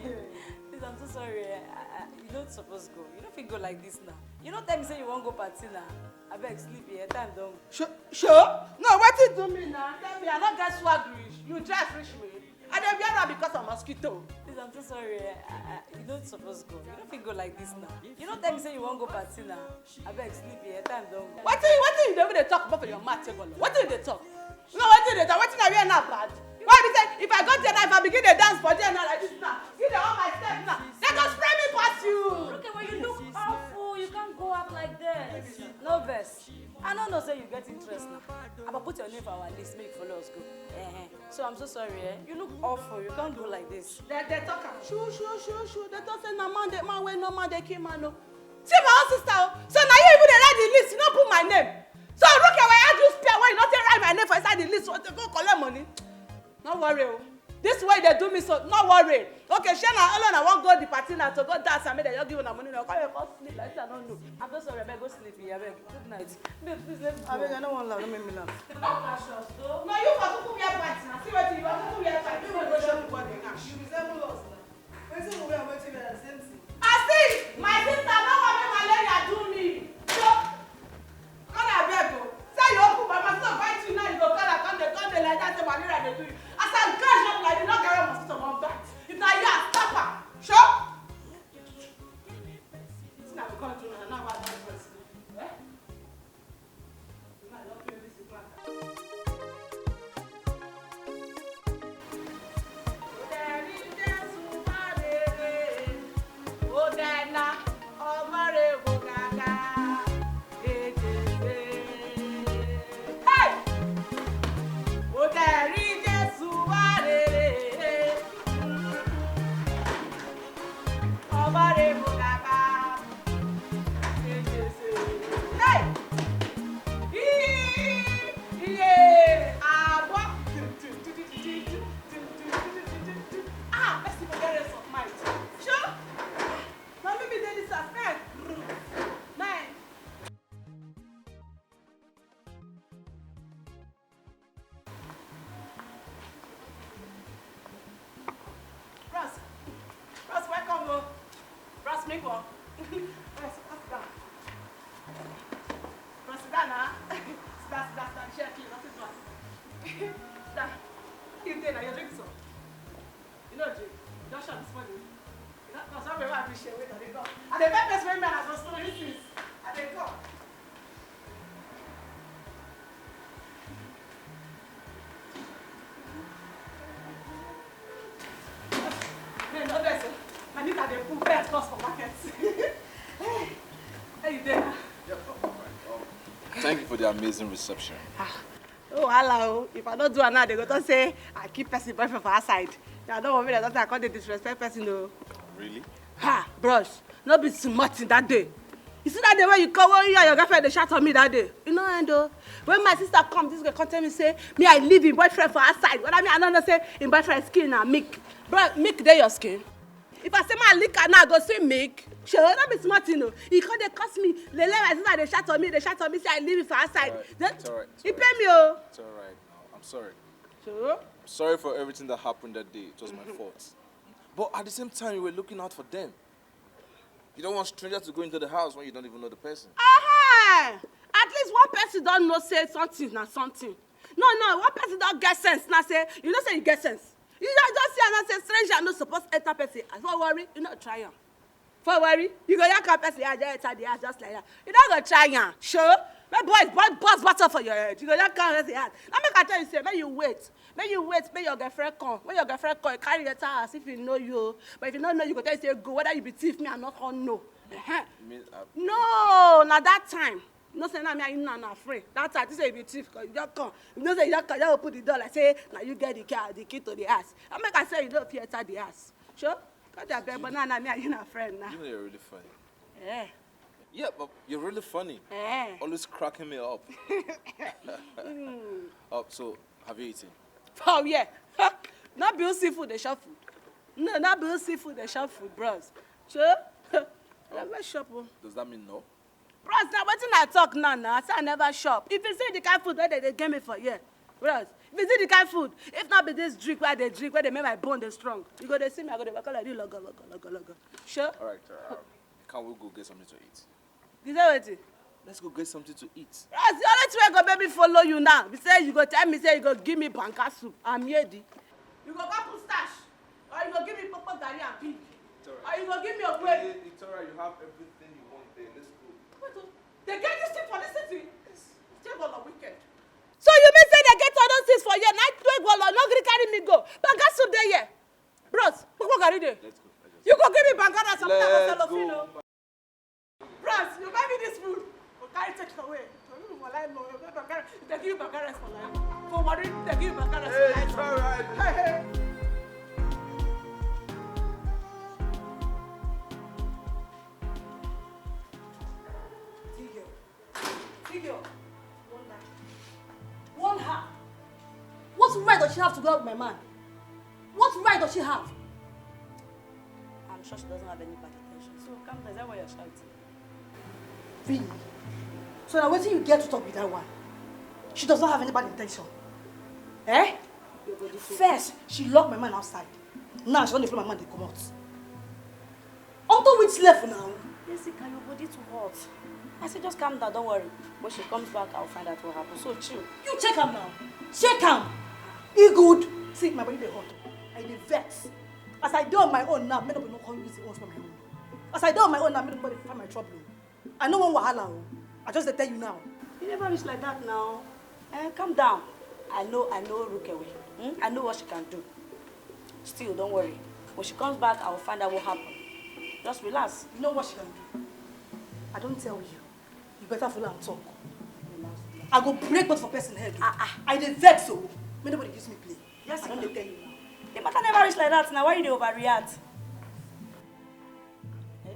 Please, I'm so sorry. Eh. I, I, you don't suppose go. You don't fit go like this now. You don't tell me say you won't go party now. I beg, sleep here. Time don't. Sure, sure. No, wetin do me now? Tell me, I don't get swag reach. You dress reach me. I dey wear am because of mosquito. Please, I'm so sorry. Eh. I, I, you don't suppose go. You don't fit go like this now. You don't tell me say you won't go party now. I beg, sleep here. Time don't go. Wetin, wetin you dey even dey talk about for your mouth, take all. Wetin you dey talk? No, wetin you dey talk? Wetin I wear now bad? Why be say if I go there now, if I begin dey dance for there now like this now, you dey on my step now, they go spray me pass you. Okay, well, you look awful. You can't go out like this. No vex. I no know say you get interest now. I go put your name for our list, make you follow us go. Eh, eh. So I'm so sorry, eh? You look awful. You can't go like this. They, they talk am. Shoo, shoo, shoo, shoo. They talk say na man dey, man wey no man dey kill man o. See my own sister o. So na you even dey write the list, you no put my name. So look at why I just pay when you no take write my name for inside the list, so to go collect money. No worry o. This way they do me so, no worry. Okay, shey na all una wan go the party na to go dance and make dem just give una money na. Come here, come sleep like this, I no know. I'm so sorry, abeg go sleep, abeg. Good night. Babe, please let me go. Abeg, I no wan laugh, no make me laugh. No, you for kuku wear pants na. See wetin you for kuku wear pants. You go show me body now. You resemble us na. Wetin we wear, wetin we wear, na the same thing. I see, my sister, no wan make malaria do me. So, come abeg o. Say you open my mouth, so bite you now, you go call her, come dey, come dey like that, say malaria dey do you. As I catch up like you, no get where mosquito wan bite. If na you, I stop am. Sure? Wetin I go come do now? Now I don vex. Eh? Hey! Hey! Iye! Agbo! Ah, person go get rest of mind. Sure? Na me be dey this house. Eh! Nine. Bros, bros, welcome o. Bros, Drink one. Yes, sit down. Bro, sit down now. Sit down, sit down, sit down. Share, please, nothing do am. Sit down. Give there now, your drink so. You know, drink. Just shot this morning. You know, 'cause somebody want to share with, I dey go. I dey make this way, man, I go slow this is. I dey go. Man, no vex o. I need to dey put best cost for market. Hey, how you dey now? Thank you for the amazing reception. Oh, wahala o. If I don't do am now, they go to say I keep person boyfriend for outside. Now, I don't want me that I can't dey disrespect person o. Really? Ha, bros, no be smart in that day. You see that day when you come, when you and your girlfriend they shout on me that day. You know, and uh, when my sister come, this girl come tell me say me I leave him boyfriend for outside. What I mean, I don't know say him boyfriend skin na milk. Bro, milk dey your skin. If I say my liquor now, go see milk. Sure, no be smart, you know. He come dey curse me. They let my sister they shout on me. They shout on me say I leave him for outside. Alright, Then it's alright, it's he pay alright. Me oh. It's alright now. I'm sorry. Sure. I'm sorry for everything that happened that day. It was my fault. But at the same time, you were looking out for them. You don't want strangers to go into the house when you don't even know the person. Uh-huh. At least one person don't know say something na something. No, no, one person don't get sense now say, you know say you get sense. You don't just see and say stranger no suppose enter person. As for worry, you not try am. For worry, you go yak am person, yeah, just enter the house just like that. You don't go try am. Sure. My boys, boss, boss, bottle for your head. You go yak am person, yeah. Now make I tell you say, make you wait. Make you wait, make your girlfriend come. When your girlfriend come, you carry your house if you know you. But if you don't know, you go tell you say go. Whether you be thief, me I not come know. Uh-huh. You mean, uh, No, na that time. You know say na me and you na na friend. That time, you say you be thief, 'cause you just come. You know say you just come, you just open the door like say na you get the car, the key to the house. I make I say you don't fit enter the house. Sure? Cause they beg, but now na me and you na friend now. You know you're really funny. Eh, Yeah, but you're really funny. eh. Always cracking me up. Up. So, have you eaten? Oh yeah. Not be seafood they shop food. No, not be seafood they shop food, bros. Sure? Never shop. Oh. Does that mean no? Bros, now wetin I talk now now? I say I never shop. If you see the kind food wey they, they give me for here, bros, if you see the kind food, if not be this drink where they drink, where they make my bone dey strong, you go dey see me, I go dey waka like this, logo, logo, logo, logo. Sure? All right, uh, can we go get something to eat? You say wetin? Let's go get something to eat. Bros, the only thing wey go make me follow you now be say you go tell me say you go give me banga soup. I'm ready. You go come put stash, or you go give me popo garri and pig, or you go give me ogweri. It's all right. You have everything you want there. Let's go. Wait o, they get this thing for this city? Yes. Stay well wicked. So you mean say they get all those things for here? Night wey go no gree carry me go. Banga soup dey here. Bros, popo garri dey. Let's go. Let's You go give me banga rice and put am for Let's cellophane o. go. Bros, you buy me this food. Go carry take it away. So you for line no, you buy banga rice. They give you banga rice for line. For worry, they give you banga rice for line. It's all right. Hey, hey. Tigil. Tigil. Warn her. Warn her. What right does she have to go out with my man? What right does she have? I'm sure she doesn't have any bad intention. So calm down. Is that why you're shouting? Really? So now wetin you get to talk with that one? She does not have any bad intention. Eh? First, she locked my man outside. Now she don dey follow my man dey comot. Unto which level now? Jessica, your body too hot. I say just calm down, don't worry. When she comes back, I'll find out what happened. So chill. You check am now. Check am. E good. See, my body dey hot. I dey vex. As I dey on my own now, make nobody no come use the own spoil my own. As I dey on my own now, make nobody find my trouble. I no wan wahala o. I just dey tell you now. You never reach like that now. Eh, calm down. I know, I know Rukewe. Hmm? I know what she can do. Still, don't worry. When she comes back, I will find out what happened. Just relax. You know what she can do? I don't tell you. You better follow and talk. I go break both for person head. Ah, ah. I dey vex o. Make nobody use me play. Yes, I don dey tell you now. The matter never reach like that now. Why you dey overreact? Eh?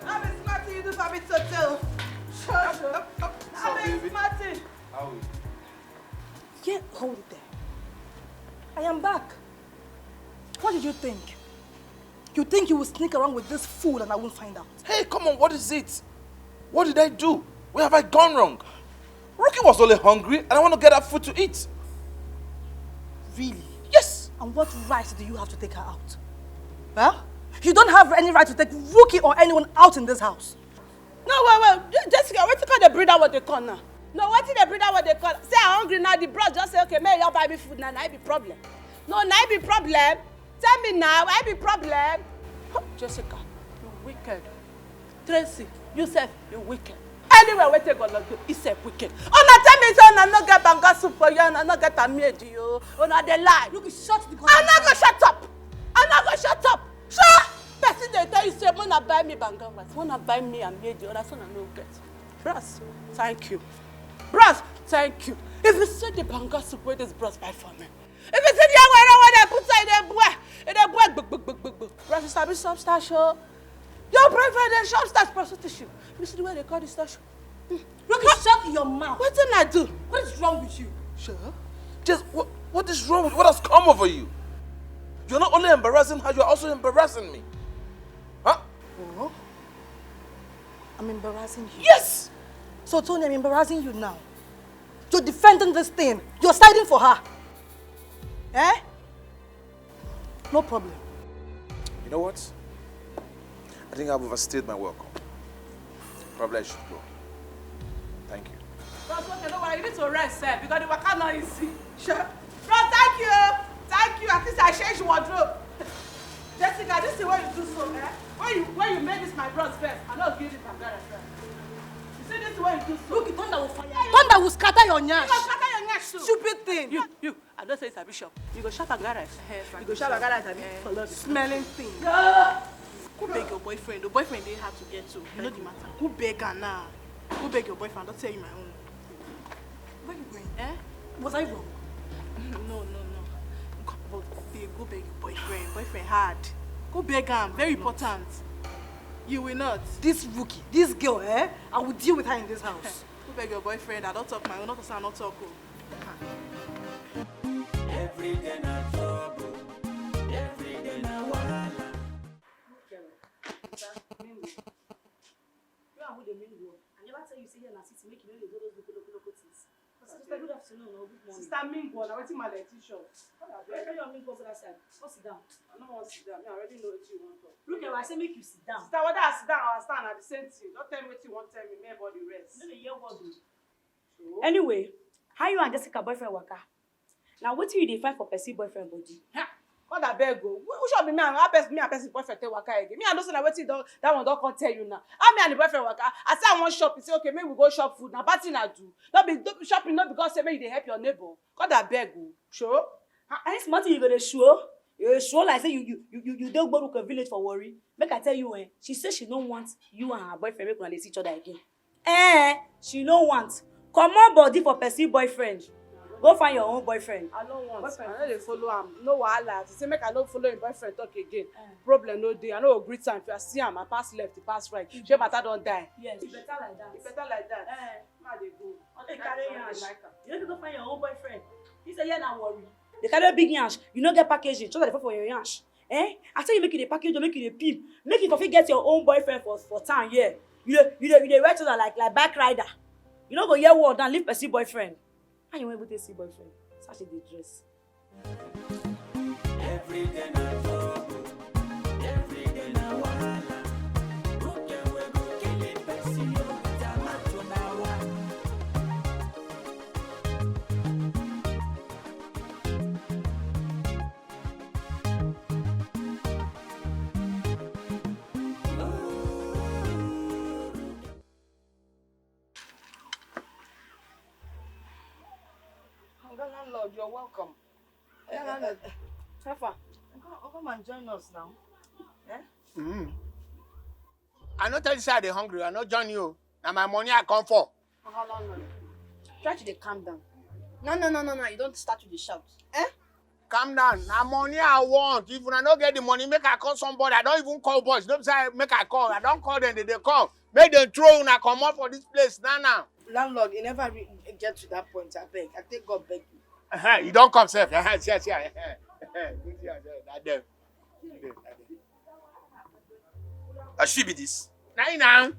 How is Martin? You do for me to tell. Sure, sure. How is Martin? How is Yeah, hold it there. I am back. What did you think? You think you will sneak around with this fool and I won't find out. Hey, come on, what is it? What did I do? Where have I gone wrong? Rookie was only hungry and I want to get her food to eat. Really? Yes. And what right do you have to take her out? Huh? You don't have any right to take Rookie or anyone out in this house. No, wait, wait. Je- Jessica, wetin come dey bring that one dey come now? No, wetin dey bring that one dey come? Say I hungry now, the bros just say, okay, make you buy me food now, na im be problem. No, na im be problem. Tell me now, na im be problem. Huh, Jessica, you wicked. Tracy, you sef, you wicked. Anyway, wetin go look you, you sef wicked. Una tell me say una no get banga soup for you, una no get amieji o. Una dey lie. Look, shut the I no go shut up. I no go shut up. Sure. Person dey tell you say, "Mona buy me banga rice, mona buy me amieji," una so una no get. Bros, thank you. Bros, thank you. If you see the banga soup wey this bros buy for me, if you see the awere wey dem put inside, e dey boil, e dey boil gbogbogbogbo. Bros, you sabi substance o. Your boyfriend dey substance prostitution. You see the way they call the station? Rookie, shut your mouth. Wetin I do? What is wrong with you? Sure. Just what, what is wrong with what has come over you? You're not only embarrassing her, you're also embarrassing me. Huh? Oh, I'm embarrassing you. Yes! So, Tony, I'm embarrassing you now. You're defending this thing. You're siding for her. Eh? No problem. You know what? I think I've overstayed my welcome. Probably I should go. Thank you. Bros, okay, no worry, you need to rest sef because the waka no easy. Sure. Bros, thank you. Thank you. At least I change wardrobe. Jessica, this is what you do so, eh? When you when you make this my bros best, I no give you banga rice. You see this is what you do so. Look, thunder will fire. Thunder will scatter your nyash. You go scatter your nyash too. Stupid thing. You, you, I don't say it's a bishop. You go shop and garage. You go shop and garage, abi? For love. Smelling thing. Go beg your boyfriend. The boyfriend dey hard to get to. You know the matter. Go beg her now. Go beg your boyfriend. Don't tell you my own. Where you going? Eh? Was I wrong? No, no, no. Go, but babe, go beg your boyfriend. Boyfriend hard. Go beg him. Very important. You will not. This Rookie, this girl, eh? I will deal with her in this house. Go beg your boyfriend. I don't talk my own. Not to say I not talk. Oh. Every day na trouble, every day na wahala. You and who dey mingle? I never tell you say here na city make you no dey do those local local local things. Sister, good afternoon or good morning. Sister Mingo, na wetin my leti shop? Why you and me go for that side? Go sit down. I no wan sit down. Me, I already know wetin you wan talk. Look at I say make you sit down. Sister, whether I sit down or I stand, na the same thing. Don't tell me wetin you wan tell me. Make body rest. You no dey hear word o. So, Anyway, how you and Jessica boyfriend waka? Na wetin you dey find for person boyfriend body? God abeg o. Who should be me and how person me and person boyfriend take waka again? Me, I know say na wetin don that one don come tell you now. How me and the boyfriend waka? I say I wan shop. He say okay, make we go shop food. Na bad thing I do. No be no be shopping, no because say make you dey help your neighbor. God abeg o. Sure. Ah, any small thing you go dey show? You dey show like say you you you you you dey Gboruko village for Warri. Make I tell you, eh, she say she no want you and her boyfriend make una dey see each other again. Eh, she no want. Comot body for person boyfriend. Go find your own boyfriend. I no want. Boyfriend. I no dey follow am. No wahala. She say make I no follow him boyfriend talk again. Problem no dey. I no go greet am. If I see am, I pass left, I pass right. Shey matter don die. Yes, e better like that. E better like that. Eh. Ma dey go. What dey carry I yansh? Like am. You no fit go find your own boyfriend. He say, yeah, na Warri. Dey carry big yansh. You no get packaging. Just dey fall for your yansh. Eh? I tell you, make you dey package, make you dey pimp. Make you for fit get your own boyfriend for, for town here. You dey, you dey, you dey wear trouser like, like bike rider. You no go hear word and leave person boyfriend. How you wan even take see boyfriend? Such a dey dress. Every day na trouble, every day na wahala. Who get wey go kill the person you with a mouth on our Oga landlord, you're welcome. Oga landlord, how far? Come, come and join us now. Eh? Mm. I no tell you say I dey hungry. I no join you. Na my money I come for. Oga landlord, try to dey calm down. No, no, no, no, no. You don't start to dey shout. Eh? Calm down. Na money I want. If una no get the money, make I call somebody. I don even call boys. No be say make I call. I don call them. They dey come. Make them throw una comot for this place now now. Landlord, you never re- get to that point. I beg. I take God beg you. Uh-huh. You don come sef. Uh-huh. See, see, uh-huh. Uh-huh. Good, see, uh-huh. Na them. Na them. Na them. Na she be this. Na him now.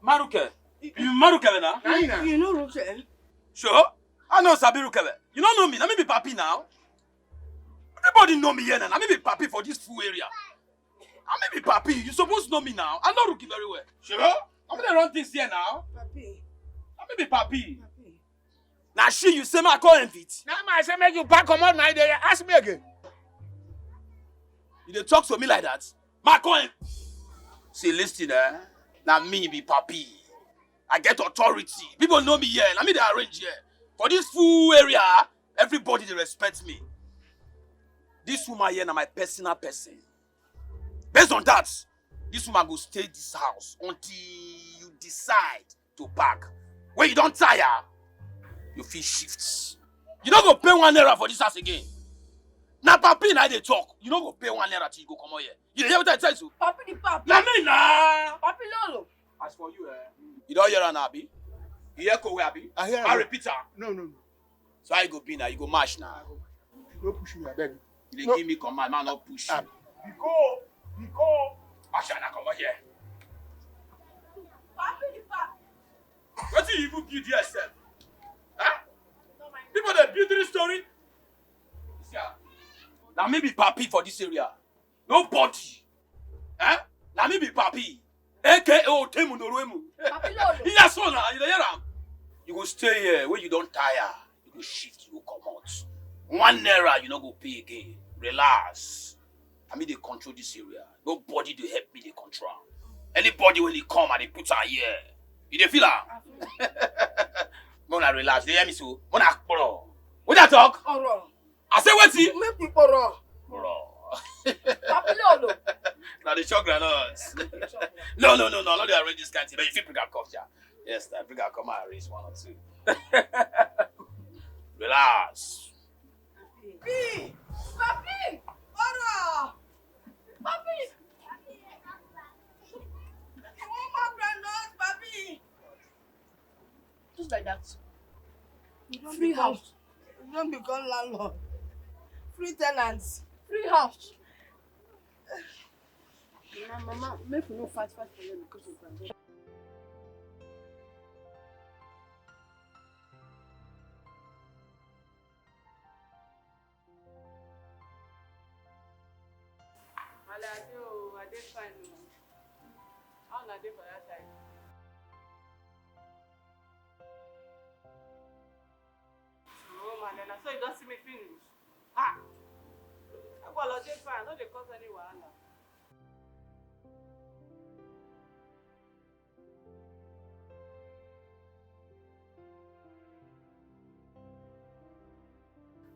Maruke. You Maruke na? Na him now. You know Ruke. Sure? I know Sabi Ruke. You don't know me. Na me be Papi now. Everybody know me here now. Na me be Papi for this full area. Na me be Papi. You suppose know me now. I know Ruki very well. Sure? I'm gonna run things here now. Papi. Na me be Papi. Papi. Na she you say make I come invite. Na me I say make you pack comot, na you dey ask me again. You dey talk to me like that? Make I come in-, see, listen, eh? Na me be Papi. I get authority. People know me here. Na me dey arrange here. For this full area, everybody dey respect me. This woman here na my personal person. Based on that, this woman go stay this house until you decide to pack. When you don tire, you fit shift. You no go pay one naira for this house again. Na Papi na dey talk. You no go pay one naira till you go comot here. You dey hear what I tell you? Papi the Papi. Na me na. Papi Lolo. As for you, eh? You don hear am, abi? You hear Kowe, abi? I hear am. I repeat am. No, no, no. So how you go be now? You go mash now. No push me, I beg. You dey give me command, man, no push you. Ah. Biko, biko. Mash na comot here. Papi the Papi. Wetin you even build yourself? Huh? People dey build three story. See, ah, na me be Papi for this area. Nobody. Eh? Na me be Papi. A K A Otemu Noruemu. Papi Lolo. Yes, so now, you dey hear am? You go stay here when you don tire. You go shift, you go comot. One naira, you no go pay again. Relax. Na me dey control this area. Nobody dey help me dey control am. Anybody wey dey come, I dey put am here. You dey feel am? Make una relax. Dey hear me so? Make una kporo. Wetin I talk? Oro. I say wetin? Make we kporo. Kporo. Papi Lolo. Na the show groundnut. No, no, no, no. I no dey arrange this kind thing. But you fit bring am come, ja. Yes, na bring am come and arrange one or two. Relax. Papi! Papi! Oro! Papi! You wan pack groundnut, Papi? Just like that. You don become, house. You don become landlord. Free tenants. Free house. Na mama, make we no fight, fight for here because of groundnut. Maale, I dey o, I dey fine o. How una dey for that side? Oh, Maale, na so you don see me finish? Ha! Agwala dey fine, no dey cause any wahala.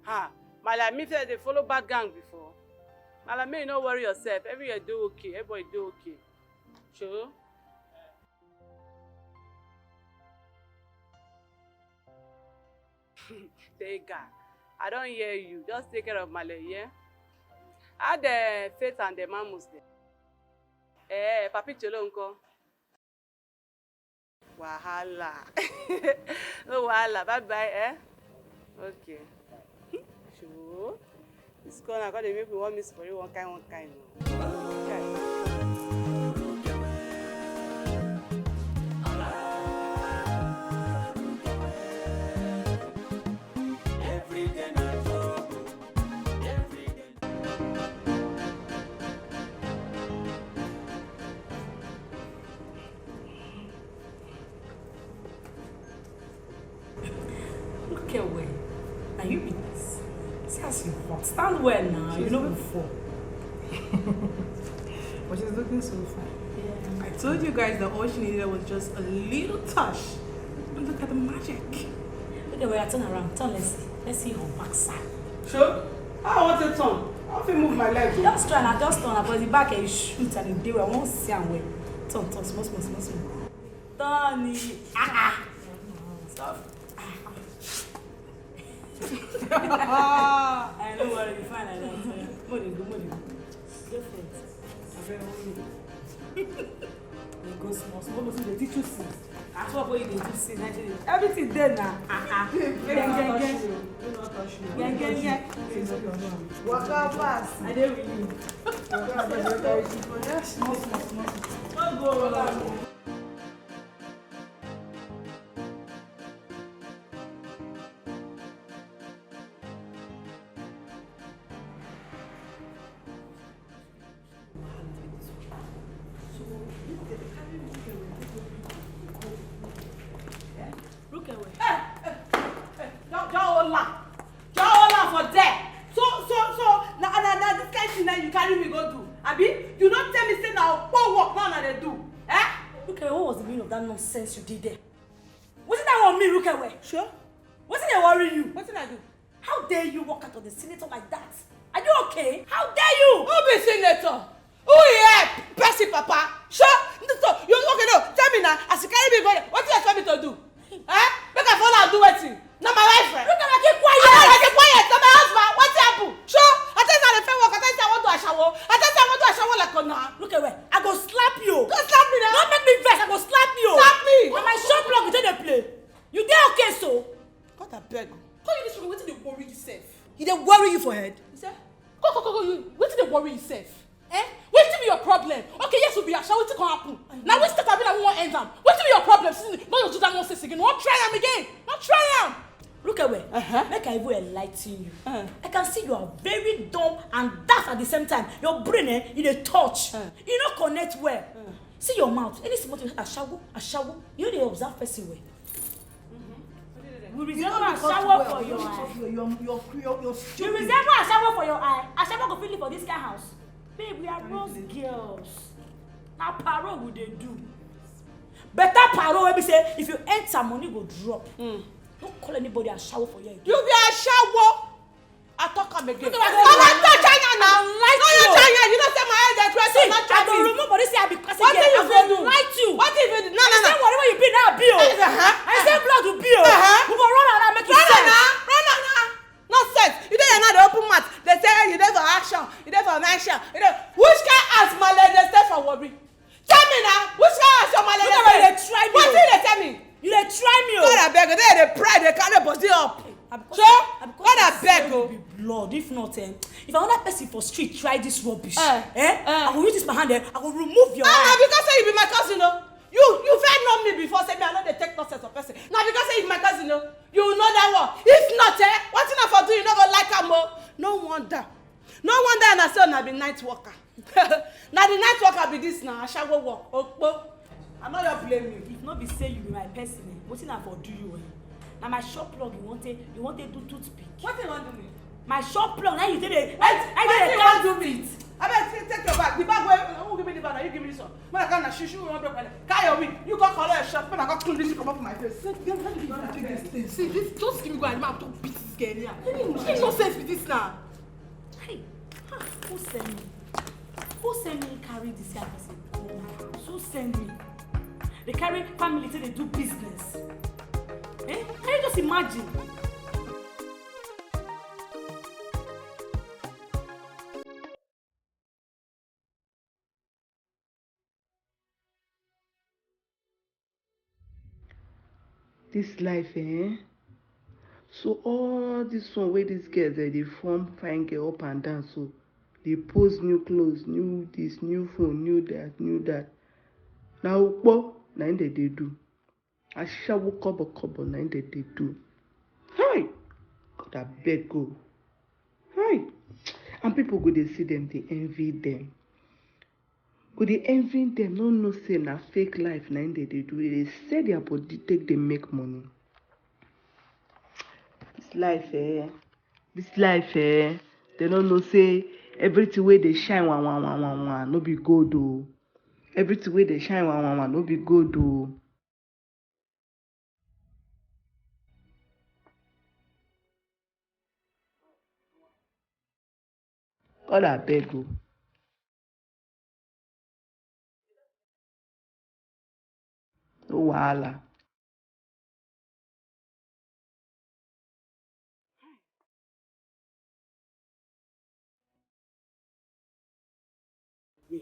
Ha, Maale, me sef dey follow bad gang before. Maale, make you no worry yourself. Everywhere dey okay. Everybody dey okay. Sure. Tega, I don hear you. Just take care of Maale, yeah? How the Faith and the Mamus dem? Eh, Papi Cholo nko? Wahala. No wahala. Bye bye, eh? Okay. Sure. This corner, come dey make me wan miss for you one kind, one kind o. Chai. Look here well. Na you be this. See as you hot. Stand well now. You no go fall. But she's looking so fine. Yeah. I told you guys that all she needed was just a little touch. And look at the magic. Okay, well, turn around. Turn, let's see. Let's see your backside. Sure? I want to turn. I fit move my leg. Just try now, just turn. But the back, eh, you shoot and you dey well. I won't see am well. Turn, turn, small, small, small, small. Turn it. Ah, ah. Stop. I no worry, you fine like that. Mo dey go, mo dey go. Go for it. Abeg, hold me. You go small, small, small, dey teach you since. As what boy you dey do since, I dey, everything dey na. Ah, ah. Geng, geng, geng. Geng, geng, geng. Waka pass. I dey with you. Look away. Don't, don't hold her. Don't hold her for there. So, so, so, na, na, na this kind thing that you carry me go do. Abi, you don't tell me say na poor work now na dey do. Eh? Look away. What was the meaning of that nonsense you did there? Wasn't that on me, look away? Sure. Wasn't it worry you? What did I do? How dare you walk out of the senator like that? Are you okay? How dare you? Who be senator? Who he help? Person papa. Sure. So you, okay, no, tell me now, as you carry me go there, what you expect me to do? Eh? Make I follow and do wetin? Na my wife, friend. Look at her, keep quiet. I keep quiet. Na my husband. Wetin happen? Sure. I tell you say I dey find work. I tell you say I wan do ashawo. I tell you say I wan do ashawo like una. Look away. I go slap you. Don't slap me now. Don't make me vex. I go slap you. Slap me. Na my shop block you take dey play. You dey okay so? God abeg. Come you this room, wetin dey worry you sef? E dey worry you for head? You say, come, come, come, come, you, wetin dey worry you sef? Eh? Wetin be your problem? Okay, yes, we be ashawo, wetin come happen? Na which start abi na we wan end am? Wetin be your problem? See, no you do that nonsense again. No try am again. No try am. Look away. Uh-huh. Make I even enlighten you. Uh. I can see you are very dumb and daft at the same time. Your brain, eh, e dey touch. Uh. You no connect well. Uh. See your mouth. Any small thing, ashawo, ashawo. You no dey observe person well. We resemble ashawo for your eye. You resemble ashawo for your eye. Ashawo go fit live for this kind house. Babe, we are rose girls. Na paro we dey do. Better paro wey be say if you enter, money go drop. Mm. Don't call anybody ashawo for here. You be ashawo. I talk am again. No, no, no, no, no, China now. No, no, China. You know say my head dey try to not try me. Remove body say I be person. What do you fit do? Light you. What do you fit do? No, no, no. Say worry when you be now be o. Uh-huh. I say blood you be o. Uh-huh. We go run around make you run now. Run now. Nonsense. You dey here now dey open mouth. Dey say you dey for action. You dey for mention. You dey which kind as my leg dey stay for worry? Tell me now, which kind of your malaria? Look at you dey try me. Wetin you dey tell me? You dey try me o. God abeg, dey dey pray, dey carry body up. Sure? God abeg o. Be blood. If not, eh, if another person for street try this rubbish, eh, eh, eh, I go use this my hand, eh, I go remove your hand. Ah, na because say you be my cousin o. You, you fit know me before, say me I no dey take nonsense of person. Na because say you be my cousin o. You know that one. If not, eh, wetin I for do, you no go like am o. No wonder. No wonder na say una be night worker. Na the night worker be this na, ashawo work. Okpo. I no your blame you. If no be say you be my person, eh, wetin I for do you, eh? Na my shop plug you wan take, you wan take do toothpick. Wetin you wan do me? My shop plug, na you take dey, na you take dey cut it. Abeg, take, take your bag. The bag wey, who give me the bag? Na you give me this one. When I come na shishu, you wan break my leg. Carry your wig. You come collect your shirt. Make I come clean this thing comot for my face. See, this, just give me go. I'm about to beat this girl here. What nonsense be this now? Hey, ah, who send me? Who send me carry this kind person come my house? Who send me? Dey carry family take dey do business. Eh? Can you just imagine? This life, eh? So all this one wey this girls dem dey form fine girl up and down, so dey post new clothes, new this, new phone, new that, new that. Na okpo na im dem dey do. Ashawo kobo kobo na im dem dey do. Hi! God abeg o. Hi! And people go dey see dem, dey envy dem. Go dey envy dem, no know say na fake life na im dem dey do. Dem dey sell their body take dey make money. This life, eh? This life, eh? Dem no know say everything wey dey shine wan wan wan wan wan no be gold o. Everything wey dey shine wan wan wan no be gold o. God abeg o. No wahala. Me.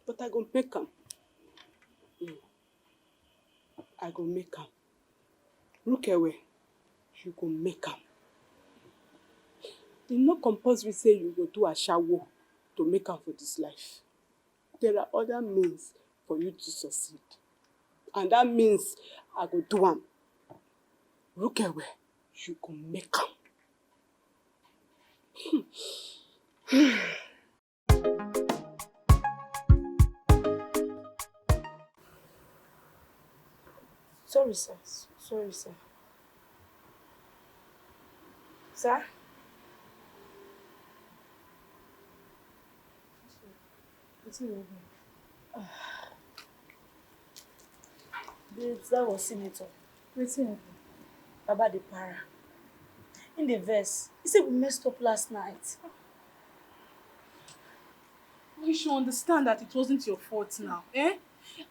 But I go make am. Mm. I go make am. Look away. You go make am. E no compulsory say you go do ashawo to make am for this life. There are other means for you to succeed. And that means I go do am. Rukewe, you go make am. Sorry, sir. Sorry, sir. Sir? Wetin you do? Babes, that was Senator. Wetin happen? Baba dey para. In the verse, he said we messed up last night. You should understand that it wasn't your fault now, eh?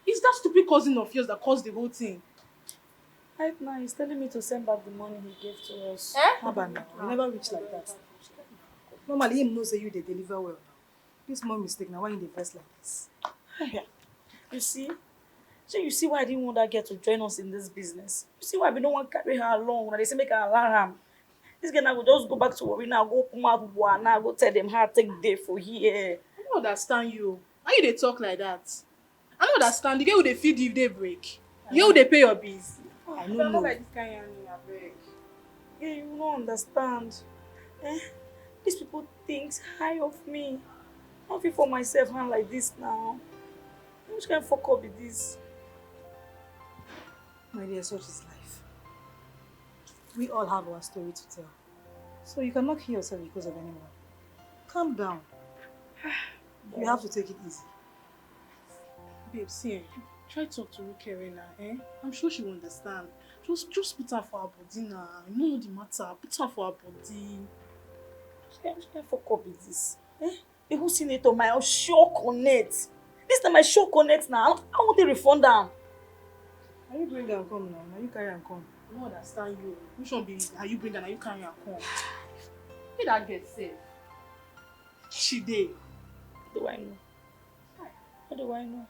It's that stupid cousin of yours that caused the whole thing. Right now, he's telling me to send back the money he gave to us. Eh? Haba now, we never reach like that. Normally, him know say you dey deliver well now. This small mistake, now why in the verse like this? You see? So you see why I didn't want that girl to join us in this business? You see why we don't want to carry her along? When they say make her allow her. This girl now go just go back to Warri now, go come out, now go tell them how take day for here. I don't understand you. Why you dey talk like that? I don't understand. The girl wey dey feed you dey break. You wey dey pay your bills. I no know. Like this kind of thing, abeg. Yeah, you don't understand. Eh? These people think high of me. I feel for myself hand like this now. Which kind of fuck up is this? My dear, such is life. We all have our story to tell. So you cannot kill yourself because of anyone. Calm down. You have to take it easy. Babe, see, eh, try talk to Rukere now, eh? I'm sure she will understand. Just, just put her for her body now. You know the matter. Put her for her body. Which kind, which kind fuck up is this? Eh? Even Senator, my sure connect. This time I sure connect now. I want to refund am. Now you bring am come now. Now you carry am come. I don't understand you. Which one be, are you bring am, now you carry am come? Hey, that girl sef. She dey. How do I know? How do I know?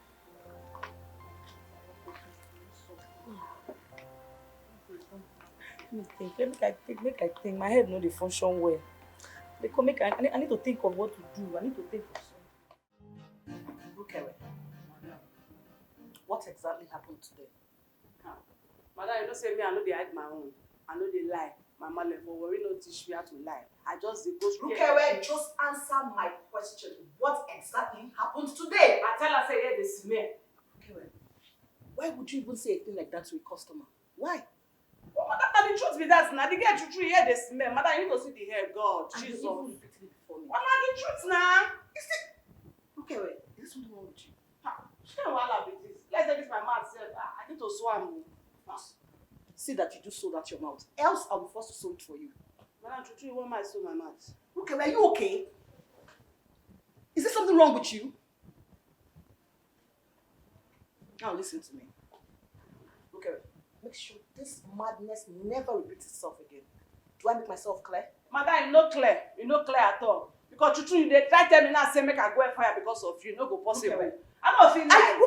Let me think. Let me, I think, make I think. My head no dey function well. They come make I, I need, I need to think of what to do. I need to think of something. Rukere, what exactly happened today? Ah, madam, you know say me, I no dey hide my own. I no dey lie. My mama for Warri no teach me how to lie. I just dey go straight. Rukere, just answer my question. What exactly happened today? I tell her say here dey smell. Rukere, why would you even say a thing like that to a customer? Why? Oh, madam, na the truth be that. Na the girl true true here dey smell. Madam, you need to see the hair. God, Jesus. And you even repeated it before me. Well, na the truth na. Is it? Rukere, is there something wrong with you? Ha, which kind wahala be this? Let's say this my mouth sef. Ah, I need to sue am o. See that you do sew that your mouth. Else I will force to sew it for you. Madam, true true, you want me to sew my mouth? Rukere, are you okay? Is there something wrong with you? Now listen to me. Rukere, make sure this madness never repeats itself again. Do I make myself clear? Madam, you no clear. You no clear at all. Because true true, you dey try tell me now say make I go fire because of you. No go possible. Rukere. I no fit lie.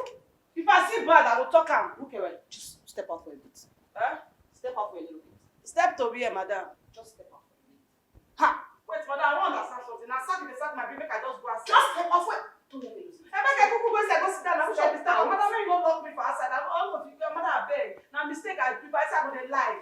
If I see bad, I go talk am. Rukere, just step out for a bit. Huh? Step out for a little bit. Step to where, madam? Just step out for a bit. Ha! Wait, madam, I wan understand something. Na sack you dey sack my baby, make I just go outside. Just step off. Wait. Don't let me lose it. Eh, make I go, go inside, go sit down. Na which of this time? Madam, make you no lock me for outside. I no, I no fit. Madam, abeg. Na mistake I do. If I say I go dey lie.